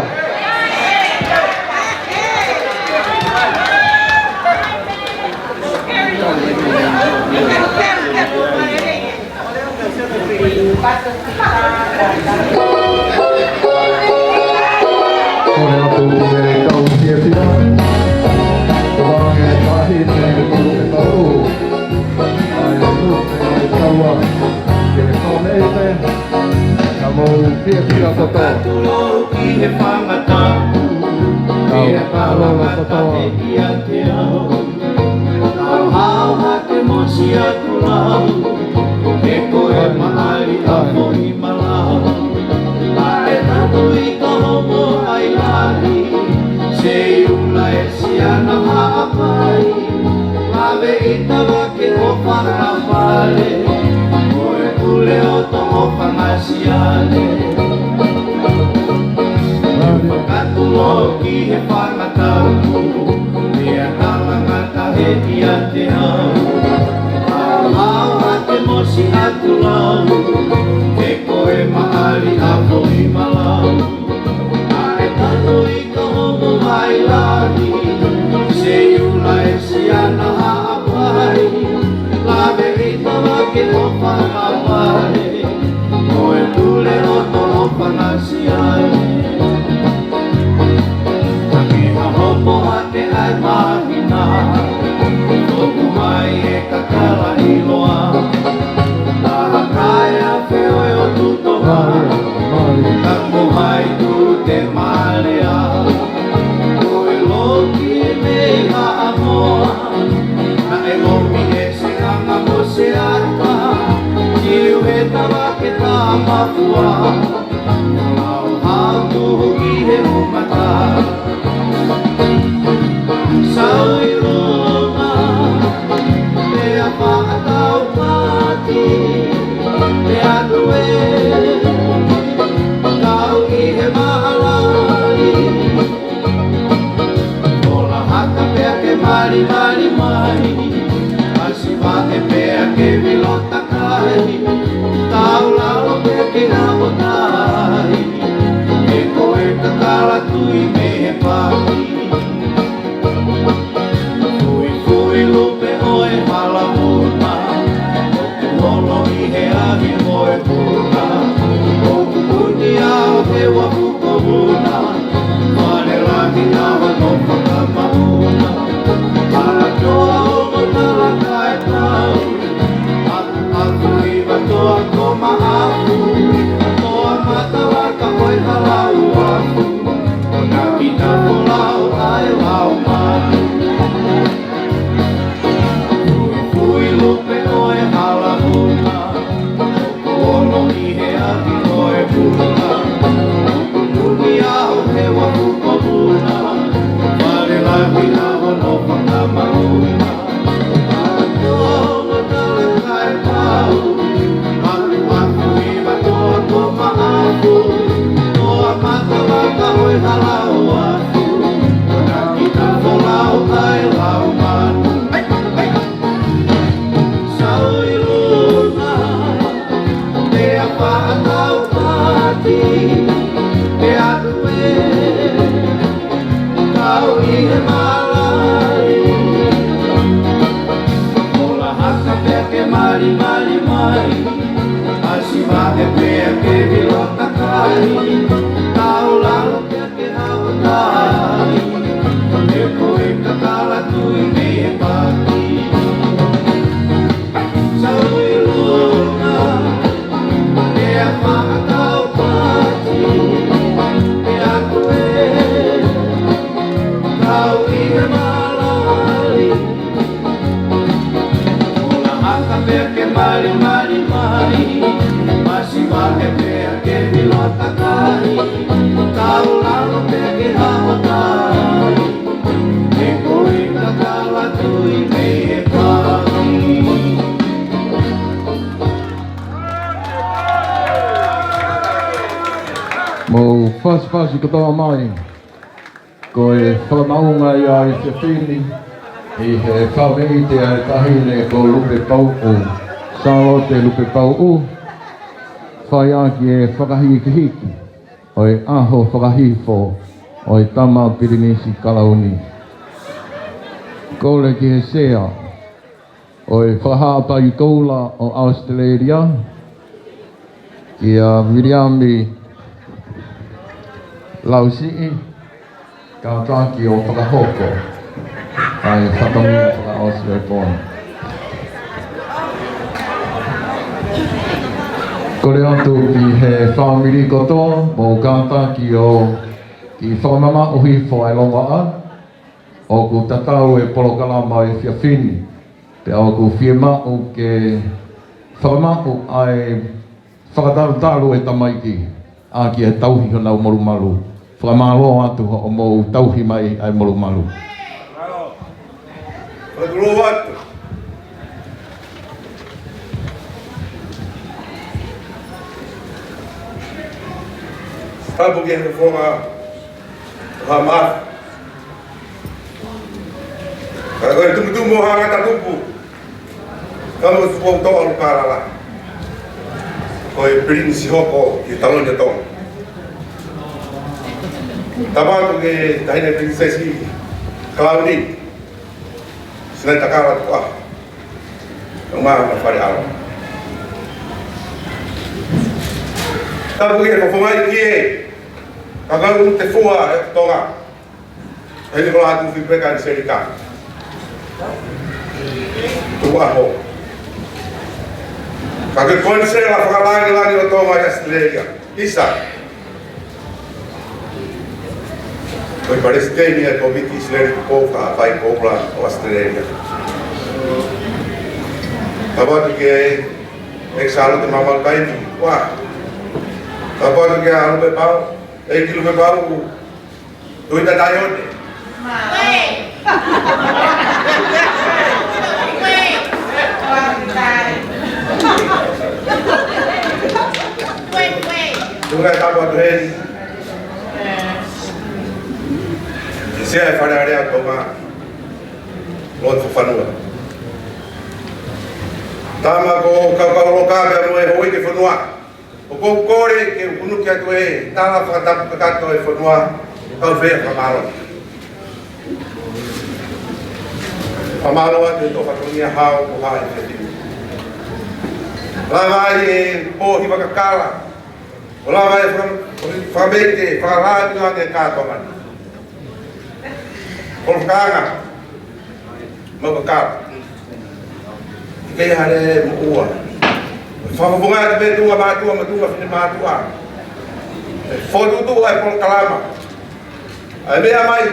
Kole atu ki he kau fiefia. Ko e taʻahine ko e tau. ʻAi, ʻai, taua. Ke kole ʻete. Ka mou fiefia kotoa. Ka mou fiefia kotoa. Kau hao hake mo Siakulau, he ko e maʻali ʻa Foʻimalau. Pea ke tatu i ka Tavake ʻo fakapale, ko e pule ʻo Tongofangasiale. Ua fakatulo ki he fanga tau, pea talangata he ʻiate au. Haʻu ʻo te mosi atu lau, he ko e maʻali ʻa Foʻimalau. Naʻe tanu ʻi ka homo mai lahi, Seiula ʻe Siana Haʻapai. Lave ʻi Tavake ʻo fakapale, ko e pule ʻo Tongofangasiale. Taki ha homo hake ai mahina, toku mai e kakala ʻiloa. Taha kae afe ʻo e ʻOtu Tonga, ka ko hai tu te malea. Ko e loki mei Haʻamoa, naʻe lomi ʻe Seanga mo Seata, tiu he Tavake Tamafua. Lau hatu ʻi he umata. Sau ʻi Loma, pea fakatau pati, pea tue, kau ʻi he mahalali. Ola haka pea ke malimali mai, ʻasi vahe pea ke vilota kai, tau lalo pea ke hamo tai, he ko e kakala tui mei he paki. Fuifui lupe ʻo e hala muna, ʻoku holo ʻi he ahi mo e puna, ʻoku uni au he uafu ko Muna, Fale Langi ʻa hono fakamauna. Ala toa o Matala kae pau, Afu, afu, hiva toa ko Maʻafu, toa Matala ka ʻo e hala uafu, ko Nakita Folau ʻa e Laumanu. Fuifui lupe ʻo e hala muna, ʻoku ono ʻi he ahi ʻo e puna, ʻoku uni au he uafu ko Muna, Fale Langi ʻa hono fakamauna. Ala toa o Matala kae pau, afu, afu, hiva toa ko Maʻafu, toa Matala ka ʻo e hala uafu, ko Nakita Folau ʻa e Laumanu. Hei, hei. Sau ʻi Loma, pea fakatau pati, pea tue, kau ʻi he mahalali. Ola haka pea ke malimali mai, ʻasi vahe pea ke vilota kai, tau lalo pea ke hamo tai, he ko e kakala tui mei he paki. Sau ʻi Loma, pea fakatau pati, pea tue, kau ʻi he mahalali. Ola haka pea ke malimali mai, ʻasi vahe pea ke vilota kai, tau lalo pea ke hamo tai, he ko e kakala tui mei he paki. Mou fasifasi kotoa mai. Ko e fakamaʻunga ia ʻa e efiafi ni, ʻi he fāmili ʻa e taʻahine ko Lupepauʻu, Sālote Lupepauʻu, fai ʻaki e fakahikihiki ʻo e ʻaho fakahihifo ʻo e Tama Pilinisi Kalauni. Kole ki he Sea ʻo e Fakahaʻapai Koula ʻo ʻAositelēlia, kia Viliami Lausiʻi, kātaki ʻo fakahoko ʻa e fatongia fakaʻosi ʻo e pō ni. Kole atu ki he fāmili kotoa, mou kātaki ʻo kiʻi fakamamaʻu hifo ʻa e longoaʻa, ʻoku tatau e polokalama ʻo e efiafi ni, pea ʻoku fiemaʻu ke fakamaʻu ʻa e fakatalutalu ʻa e tamaiki ʻaki e tauhi honau molumalu. Fakamālō atu hoʻomou tauhi mai ʻa e molumalu. Fakamālō atu. Tapu ki he fofonga ʻo Haʻa Maʻafu. Ka ko e tumutumu ʻo Haʻa Ngata Tupu, ka mo Tupu Toʻa Lukalala, ko e Pilinisi hoko ʻi he taloni ʻo Tonga. Tapu atu ki he Taʻahine Pilinisesi Kalauni Sinaitakala Tukuʻaho, ʻo maʻa ma Fale Alo. Tapu ki he fofonga ʻi he kakai ʻo e fua ʻo Tonga, ʻa Nikolai Tuʻipueka ni Selika Tukuʻaho. Ka ko e Konisela Fakalāngilangi ʻo Tonga ʻi ʻAositelēlia, ʻisa, ko e Palesiteni ʻo e Kōmiti Isileli Kuo Fakahaʻapai Koula ʻo ʻAositelēlia. Tapu atu ki he ʻEiki Sālote Maumau Taimi, ua. Tapu atu kia Lupepau, ʻEiki Lupepau Tuʻitaione. Tuʻunga e tapu atu heni ki he Sea ʻo e Fale Alea ʻo Tonga, Lord Fakafanua. Tama ko Kaukauloka pea mo e houʻeiki ʻo e fonua, ʻoku ou kole ke u hunuki atu e tala fakatapu kakato ʻo e fonua, kau fea fakamālō. Fakamālō atu he tō fatongia hao ko hai fetinu. Lava ai e pō hiva kakala, ʻo lava e faka-, fakamete, fakalāngilangi e kātoanga ni. Kolofakanga, mau kakala. ʻIkai ha lea mo ua. Fakafofonga atu pē tuʻunga mātuʻa mo tuʻunga finemātuʻa. Fokotuʻutuʻu ʻa e polokalama, ʻa e meʻa mai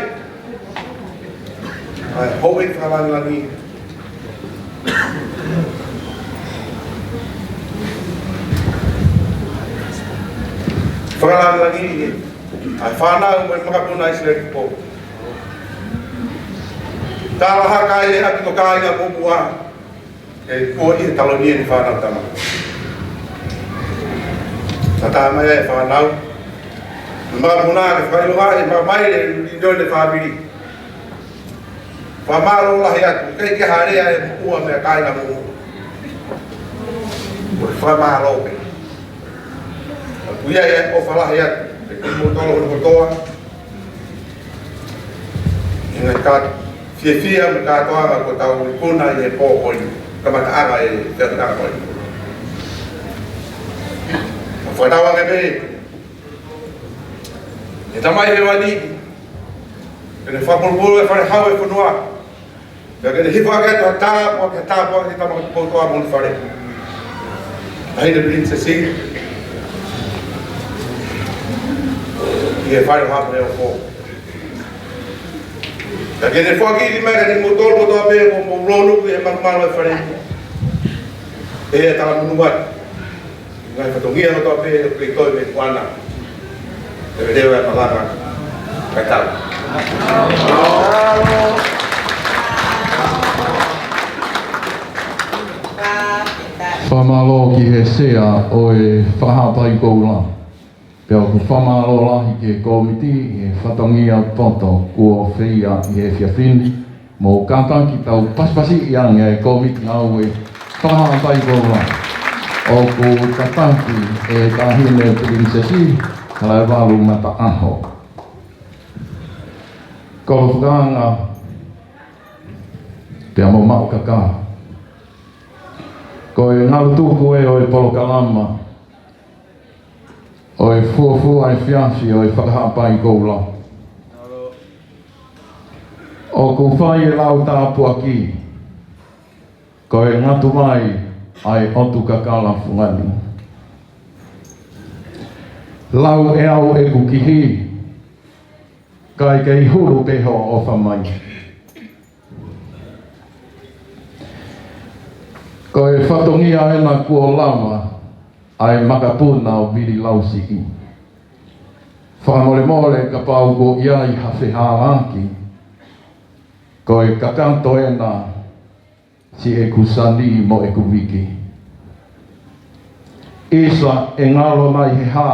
ʻa e houʻeiki fakalāngilangi. Fakalāngilangi ʻa e fānau mo e makapuna ʻIsileli Tupou. Talahaka e ʻapi ko Kāinga Muʻomuʻa, ʻe kuo ʻi he taloni ʻeni fānau tama. Tatā mai e fānau, makapuna ke fakaʻilonga e makamaile ʻi he ʻunioni fāmili. Fakamālō lahi atu, ʻikai ke ha lea ʻe Muʻomuʻa mei Kāinga Muʻomuʻa. Ko e fakamālō pē. Ka ʻoku ʻi ai e ʻofa lahi atu kiate kimoutolu hono kotoa. ʻI he ngaahi kātoanga, fiefia mo e kātoanga kuo tau ikuna ʻi he pō ko eni, kamataʻanga e feʻauhiʻanga ko eni. Ka fakatauange pē ʻe he Tamai Hēvani ke ne fakapulupulu e fale hau ʻo e fonua, pea ke ne hifo hake atu ha tāpuaki, ha tāpuaki ki he tama ko Tupoutoʻa mo hono fale. Taʻahine Pilinisesi, ʻi he fale ʻo Haʻa Moheofo. Pea ke ne foaki mai kiate kimoutolu kotoa pē kuo mou lōnuku ʻi he malumalu ʻo e fale ni, ʻe talamonū atu ngaahi fatongia kotoa pē ʻoku kei toe mei muʻa na. ʻE leva e malanga. Kae tau. Fakamālō ki he Sea ʻo e Fakahaʻapai Koula. Pea ʻoku fakamālō lahi ki he kōmiti ʻi he fatongia poto kuo feia ʻi he efiafi ni. Mou kātaki tau pasipasiʻi ange e kōmiti ngāue Fakahaʻapai Koula, ʻoku tataki ʻe Taʻahine Pilinisesi Halaevalu Mataʻaho. Kolofakanga, pea mo Maʻukaka. Ko e ngalutuku ē ʻo e polokalama ʻo e fuofua efiafi ʻo e Fakahaʻapai Koula. ʻOku fai e lau tāpuaki, ko e ngatu mai ʻa e ʻotu kakala fungani. Lau ʻe au ʻeku kihi, kae kei hulu pē hoʻo ʻofa mai. Ko e fatongia ena kuo lava ʻa e makapuna ʻo Vili Lausiʻi. Fakamolemole kapau kuo ʻi ai ha fehālaaki, ko e kakato ena siʻeku sani mo ʻeku viki. ʻIsa, ʻe ngalo nai he hā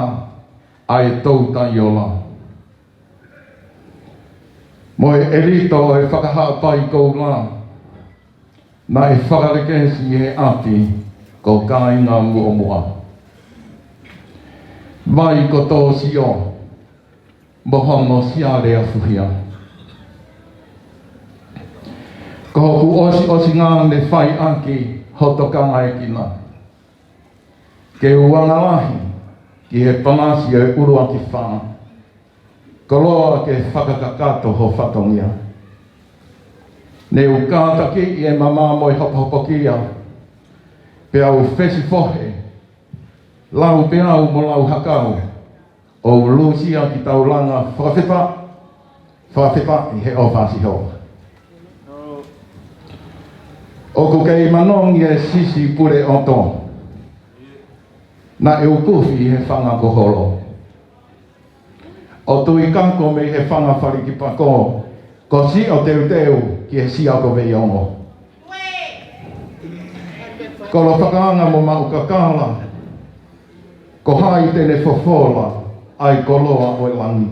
ʻa e Toutai Ola, mo e ʻelito ʻo e Fakahaʻapai Koula, naʻe fakalekesi ʻi he ʻapi ko Kāinga Muʻomuʻa. Vai ko Tōsio mo hono siale afuhia. Ko hoku ʻosiʻosinga ne fai ʻaki ho tokangaekina. Ke u anga lahi ki he palasi ʻo e ʻUluaki Fā. Koloa ke fakakakato ho fatongia. Ne u kātakiʻi e mama mo e hopohopokia, pea u fesifohe, lau peau mo lau hakau, ʻo u lūsia kitaulanga. Fakafepa, fakafepa ʻi he ʻofa ʻa Sihova. ʻOku kei manongi e sisi pule ʻoto, naʻe ukufi he fanga koholo. ʻO tui kako mei he fanga falikipako, ko siʻo teuteu ki he sia ko Veiongo. Kolo Fakaanga mo Maʻu Kakala, ko hai te ne fofola ʻa e koloa ʻo e langi?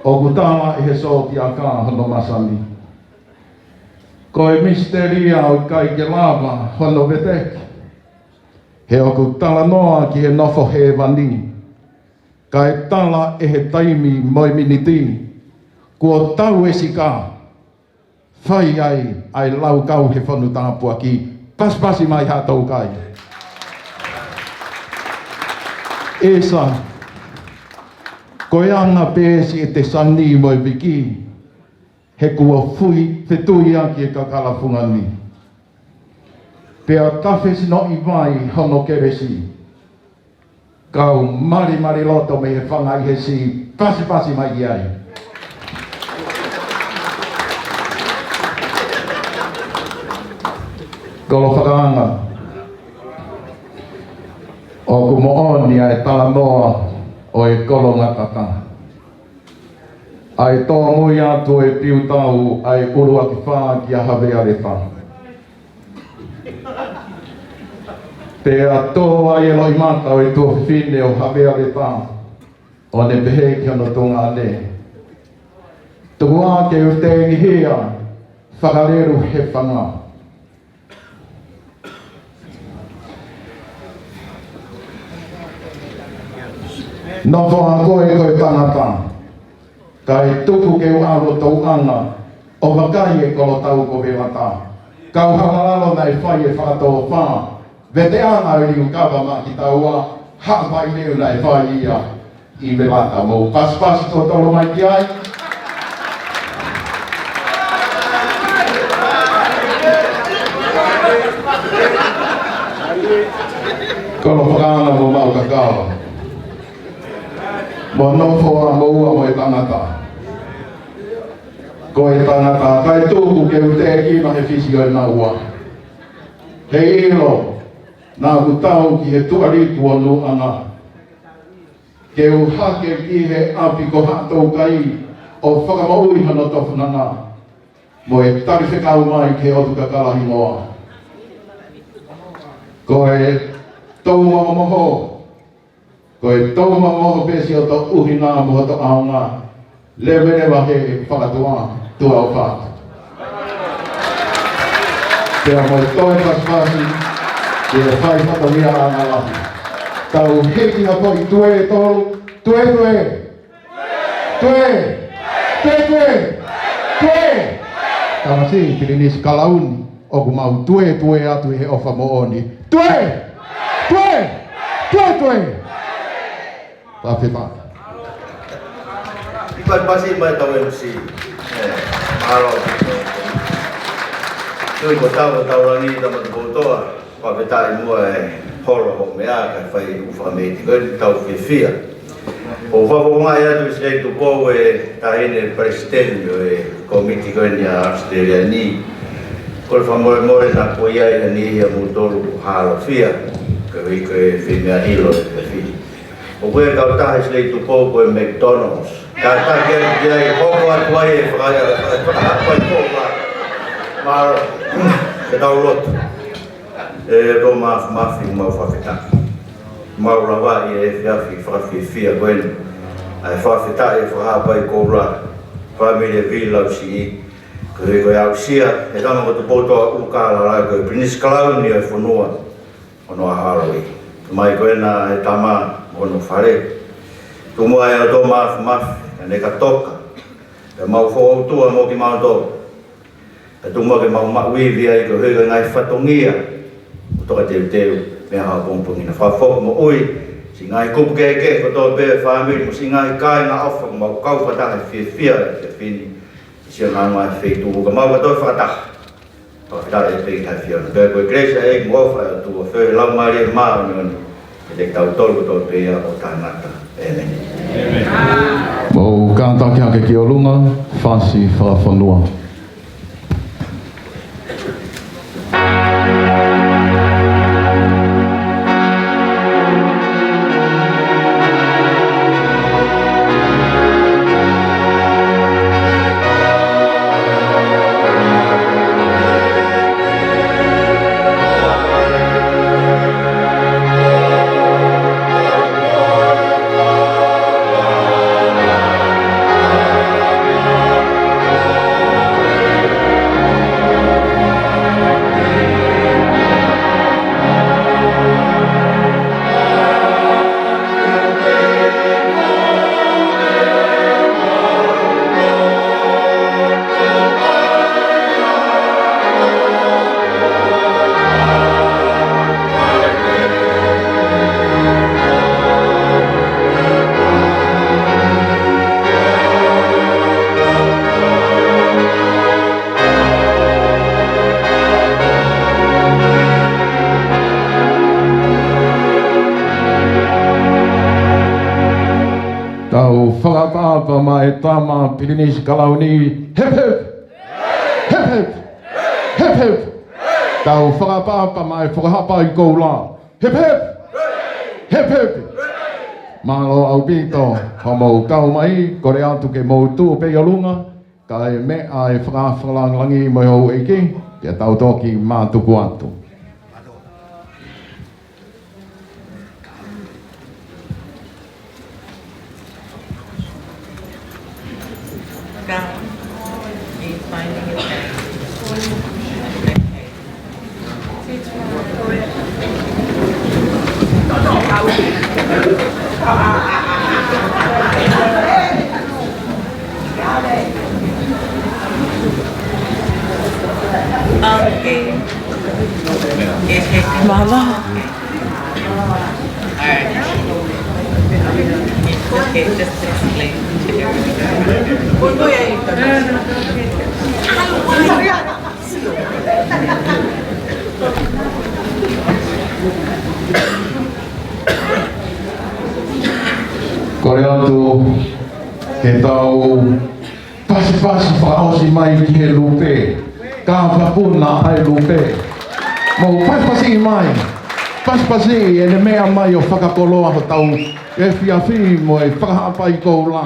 ʻOku tala ʻe he sōtiaka hono masani. Ko e misitelia ʻoku ʻikai ke lava hono veteki, he ʻoku talanoa ki he nofo hēvani, kae tala ʻe he taimi mo e miniti, kuo tau e sika, fai ai ʻa e laukau he fonu tāpuaki. Pasipasi mai haʻatau kai. ʻEsa, ko e anga pē siʻete sani mo e viki, he kuo fui fetui ʻaki e kakala fungani. Pea tafe sinoʻi vai hono kelesi, kau malimali loto mei he fanga ʻi he si. Pasipasi mai ki ai. Kolo Fakaanga, ʻoku moʻoni ʻa e talanoa ʻo e kolongatata, ʻa e tōmui atu e piutau ʻa e ʻUluaki Fā kia Havea Leta. Pea tō ai e loʻimata ʻo e tuofefine ʻo Havea Leta, ʻo ne pehē ki hono tuongaʻane, tuku ā ke u tengihia, fakalelu he fanga. Nofo ā koe ko e tangata, kae tuku ke u ʻalu ʻo touʻanga ʻo vakai e kolotau ko Velata. Kau Halalalo naʻe fai e fakatōfā, veteana ʻo e liukava maʻa kitaua, Haʻapai Leu naʻe fai ia ʻi Velata. Mou pasipasi totolo mai ki ai. Kolo Fakaanga mo Maʻu Kakala, mo nofo ā moua mo e tangata. Ko e tangata, kae tuku ke u tēkina he fisi ʻo e naua. Heiʻilo naʻa ku tau ki he tuʻaliku ʻo Nuʻanga, ke u hake ki he ʻapi ko Haʻatoukai ʻo fakamoʻui hono tofunanga, mo e tali fekau mai ki he ʻotu kakala hingoa. Ko e toumohomoho, ko e toumohomoho pē siʻoto ʻuhinga mo hoto ʻaonga, leveleva he fakatuʻa, tuʻa ʻofa atu. Pea mo e toe pasipasi, ke fai fatongia anga lahi. Tau hiki ha foʻi tuē tolu, tuē tuē. Tuē! Tuē tuē! Tuē! Tamasiʻi Pilinisi Kalauni, ʻoku mau tuē tuē atu ʻi he ʻofa moʻoni. Tuē! Tuē! Tuē tuē! Fakafepa. Pasipasi mai tau M C. ʻE, mālō. Tui ko tau, ko tau langi, tama tu koutoa. Fakafetaʻi muʻa e holo hoʻo meʻa, kae fai ʻū fakamiti ko eni, tau fiefia. ʻOku ou fakafofongaʻi atu ʻi Silei Tupou e taʻahine palesiteni ʻo e kōmiti ko eni ʻa ʻAositelēlia ni. Kole fakamolemole naʻa ku ʻi ai ʻa e niʻihi ʻa moutolu ʻoku halofia, koeʻuhi ko e fai meʻa ʻilo e fili. ʻOku ʻi ai e kautaha ʻi Silei Tupou ko e McDonald's. Kātaki atu ki ai, hoko atu ai e faka-, faka-, fakahapai ko la. Mālō, ke tau lotu. ʻE ʻOtua Māfimafi, mau fakafetaʻi. Mau lava ʻi he efiafi fakafiefia ko eni ʻa e fakafetaʻi ʻa e Fakahaʻapai Koula, fāmili ʻo e Vili Lausiʻi, koeʻuhi ko e aʻusia ʻe he Tama ko Tupoutoʻa ʻUlukālala, ko e Pilinisi Kalauni ʻo e fonua ʻo Noa Hāloi. Mai ko ena ʻa e tama mo hono fale. Tuku muʻa ʻa e loto mafimafi, ka ne ka toka, pea mau fokoutua mo kimautolu. Pea tuku muʻa ke mau maʻu ivi ai koeʻuhi ko e ngaahi fatongia ʻoku toka teuteu mei he ʻaho pongipongi na. Fakafoki moʻui siʻi ngaahi kupu kehekehe kotoa pē ʻo e fāmili mo siʻi ngaahi kāinga ʻofa ʻoku mau kau fakataha he fiefia ʻo e efiafi ni. Siʻi ngaahi ngaahi feituʻu ka mau ka toe fakataha. Fakafetaʻi pē ki he ʻAfiona. Pea ko e kelesi ʻa e ʻEiki mo e ʻofa ʻa e ʻOtua, feohi ʻa e Laumālie Māʻoniʻoni, ʻiate kitautolu kotoa pē ʻo taʻengata. ʻĒmeni. Mou kātaki hake ki ʻolunga, fasi fakafonua. Tau fakaʻapaʻapa maʻa e tama Pilinisi Kalauni, hep hep! Hep hep! Hep hep! Tau fakaʻapaʻapa maʻa e Fakahaʻapai Koula, hep hep! Hep hep! Mālō ʻaupito hoʻomou kau mai, kole atu ke mou tuʻu pē ʻi ʻolunga, kae meʻa e faka-, fakalāngilangi mo e houʻeiki, pea tau toki mātuku atu. Mālō. Okay, just explain to everyone. Kole atu ke tau pasipasi fakaʻosi mai ki he lupe. Ka papuna ʻa e lupe. Mou pasipasi mai. Pasipasi ʻene meʻa mai ʻo fakakoloa hotau efiafi mo e Fakahaʻapai Koula.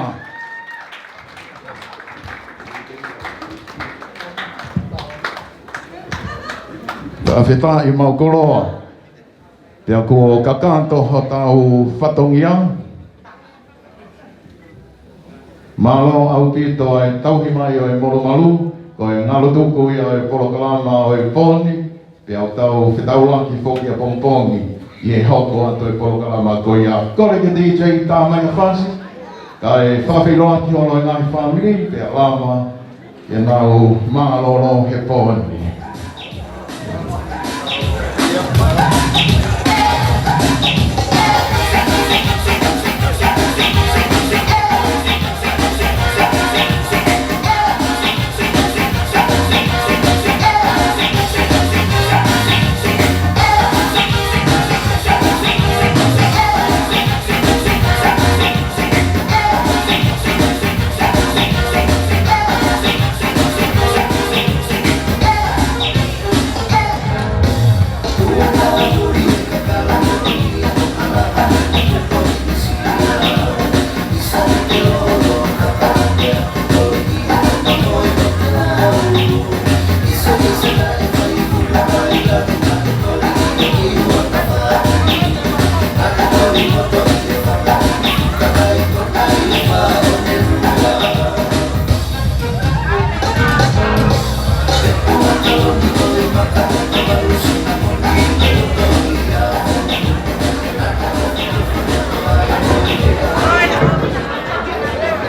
Fakafetaʻi, mau koloa. Pea kuo kakato hotau fatongia. Mālō ʻaupito ʻa e tauhi mai ʻo e molumalu, ko e ngalo tuku ia ʻo e polokalama ʻo e pō ni, pea ʻoku tau fetaulaki foki ʻapongipongi ʻi he hoko atu e polokalama ko ia. Kole ki he D J tā mai ha fasi, kae fakafeʻiloaki holo e ngaahi fāmili, pea lava ke nau mālōlō he pō ni.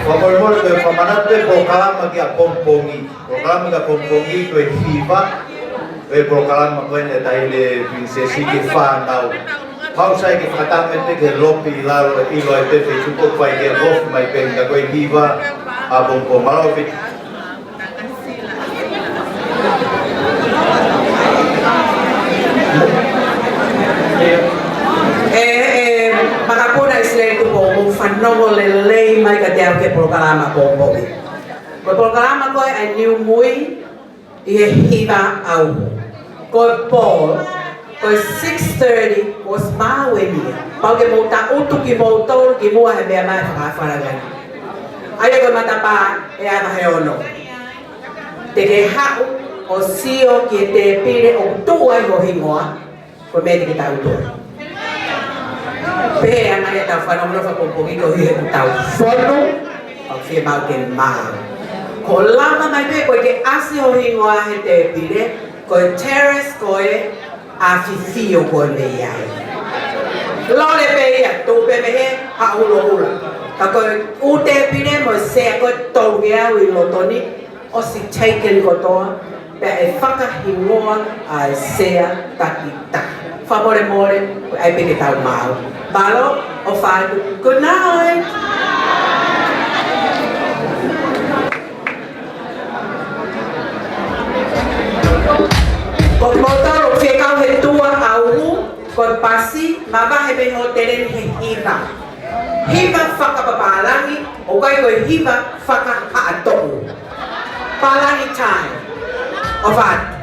Fakamolemole, ko e fakamanatu pē polokalama ki he pongipongi. Polokalama ki he pongipongi ko e hiva. Ko e polokalama ko eni ʻa e Taʻahine Pilinisesi ki he fānau. Mau sai ke fakatanga pē ki he lopi ʻi lalo, ʻilo ai pē Facebook, fai ke ʻosi mai pē, ka ko e hiva ʻapongipongi. Mālō ʻaupito. ʻE, ʻe, Makapuna ʻIsileli Tupou, mou fanongo lelei mai kiate au ki he polokalama pongipongi. Ko e polokalama ko ē ʻa e Niu Mui ʻi he hiva ʻaho. Ko e pō, ko e six thirty, kuo ʻosi maau eni ia. Pau ke mou tangutu kimoutolu kimuʻa he meʻa mai fakafananga. ʻA ia ko e matapā ʻe ava he ono. Te ke haʻu ʻo sio ki he tēpile ʻoku tuʻu ai ho hingoa, ko e meʻa te ke tangutu ai. Pehē ʻa e ngaahi ʻetau fanongonongo fakapongipongi koeʻuhi he ʻoku tau fonu, ʻoku fiemaʻu ke maau. Ko e lava mai pē, ko e ke ʻasi ho hingoa he tēpile, ko e terrace ko ē ʻa Fifio ko ē mei ai. Lole pē ia, tuʻu pē mei hē, haʻu hulohula. Ka ko e ʻū tēpile mo e sea ko ē tolu ngeau ʻi loto ni, ʻosi taken kotoa, pea ʻe fakahingoa ʻa e sea takitaha. Fakamolemole, ko e ʻai pē ke tau maau. Mālō, ʻofa atu. Good night. Ko kimoutolu fekau he tua ʻaho, ko e pasi, mavahe mei he hōtele ni he hiva. Hiva fakapapālangi, ʻoku ʻikai ko e hiva fakahaʻatoʻu. Pālangi time. ʻOfa atu.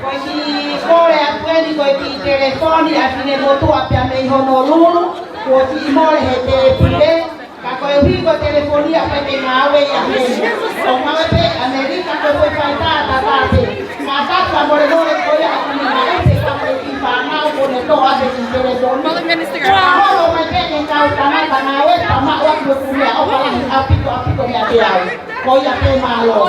Ko e kiʻi kole atu eni ko e kiʻi telefoni ʻa e finemotuʻa pea mei Honolulu, kuo kiʻi mole he tēpile, ka koeʻuhi ko e telefoni ia ʻoku ʻikai ke ngāue ia heni. ʻOku ngāue pē ʻi ʻAmelika, ko e foʻi faʻahinga tatau pē. Ka ta ka molemole ko ia ʻoku ne ngāue pē ka ko e kiʻi fānau kuo ne toʻo ʻa e kiʻi telefoni. Ka holo mai pē ʻene kau tangata ngāue pea maʻu ʻaki ʻeku meʻaʻofa lahi ʻaupito, ʻaupito meiate au. Ko ia pē, mālō.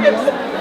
They're not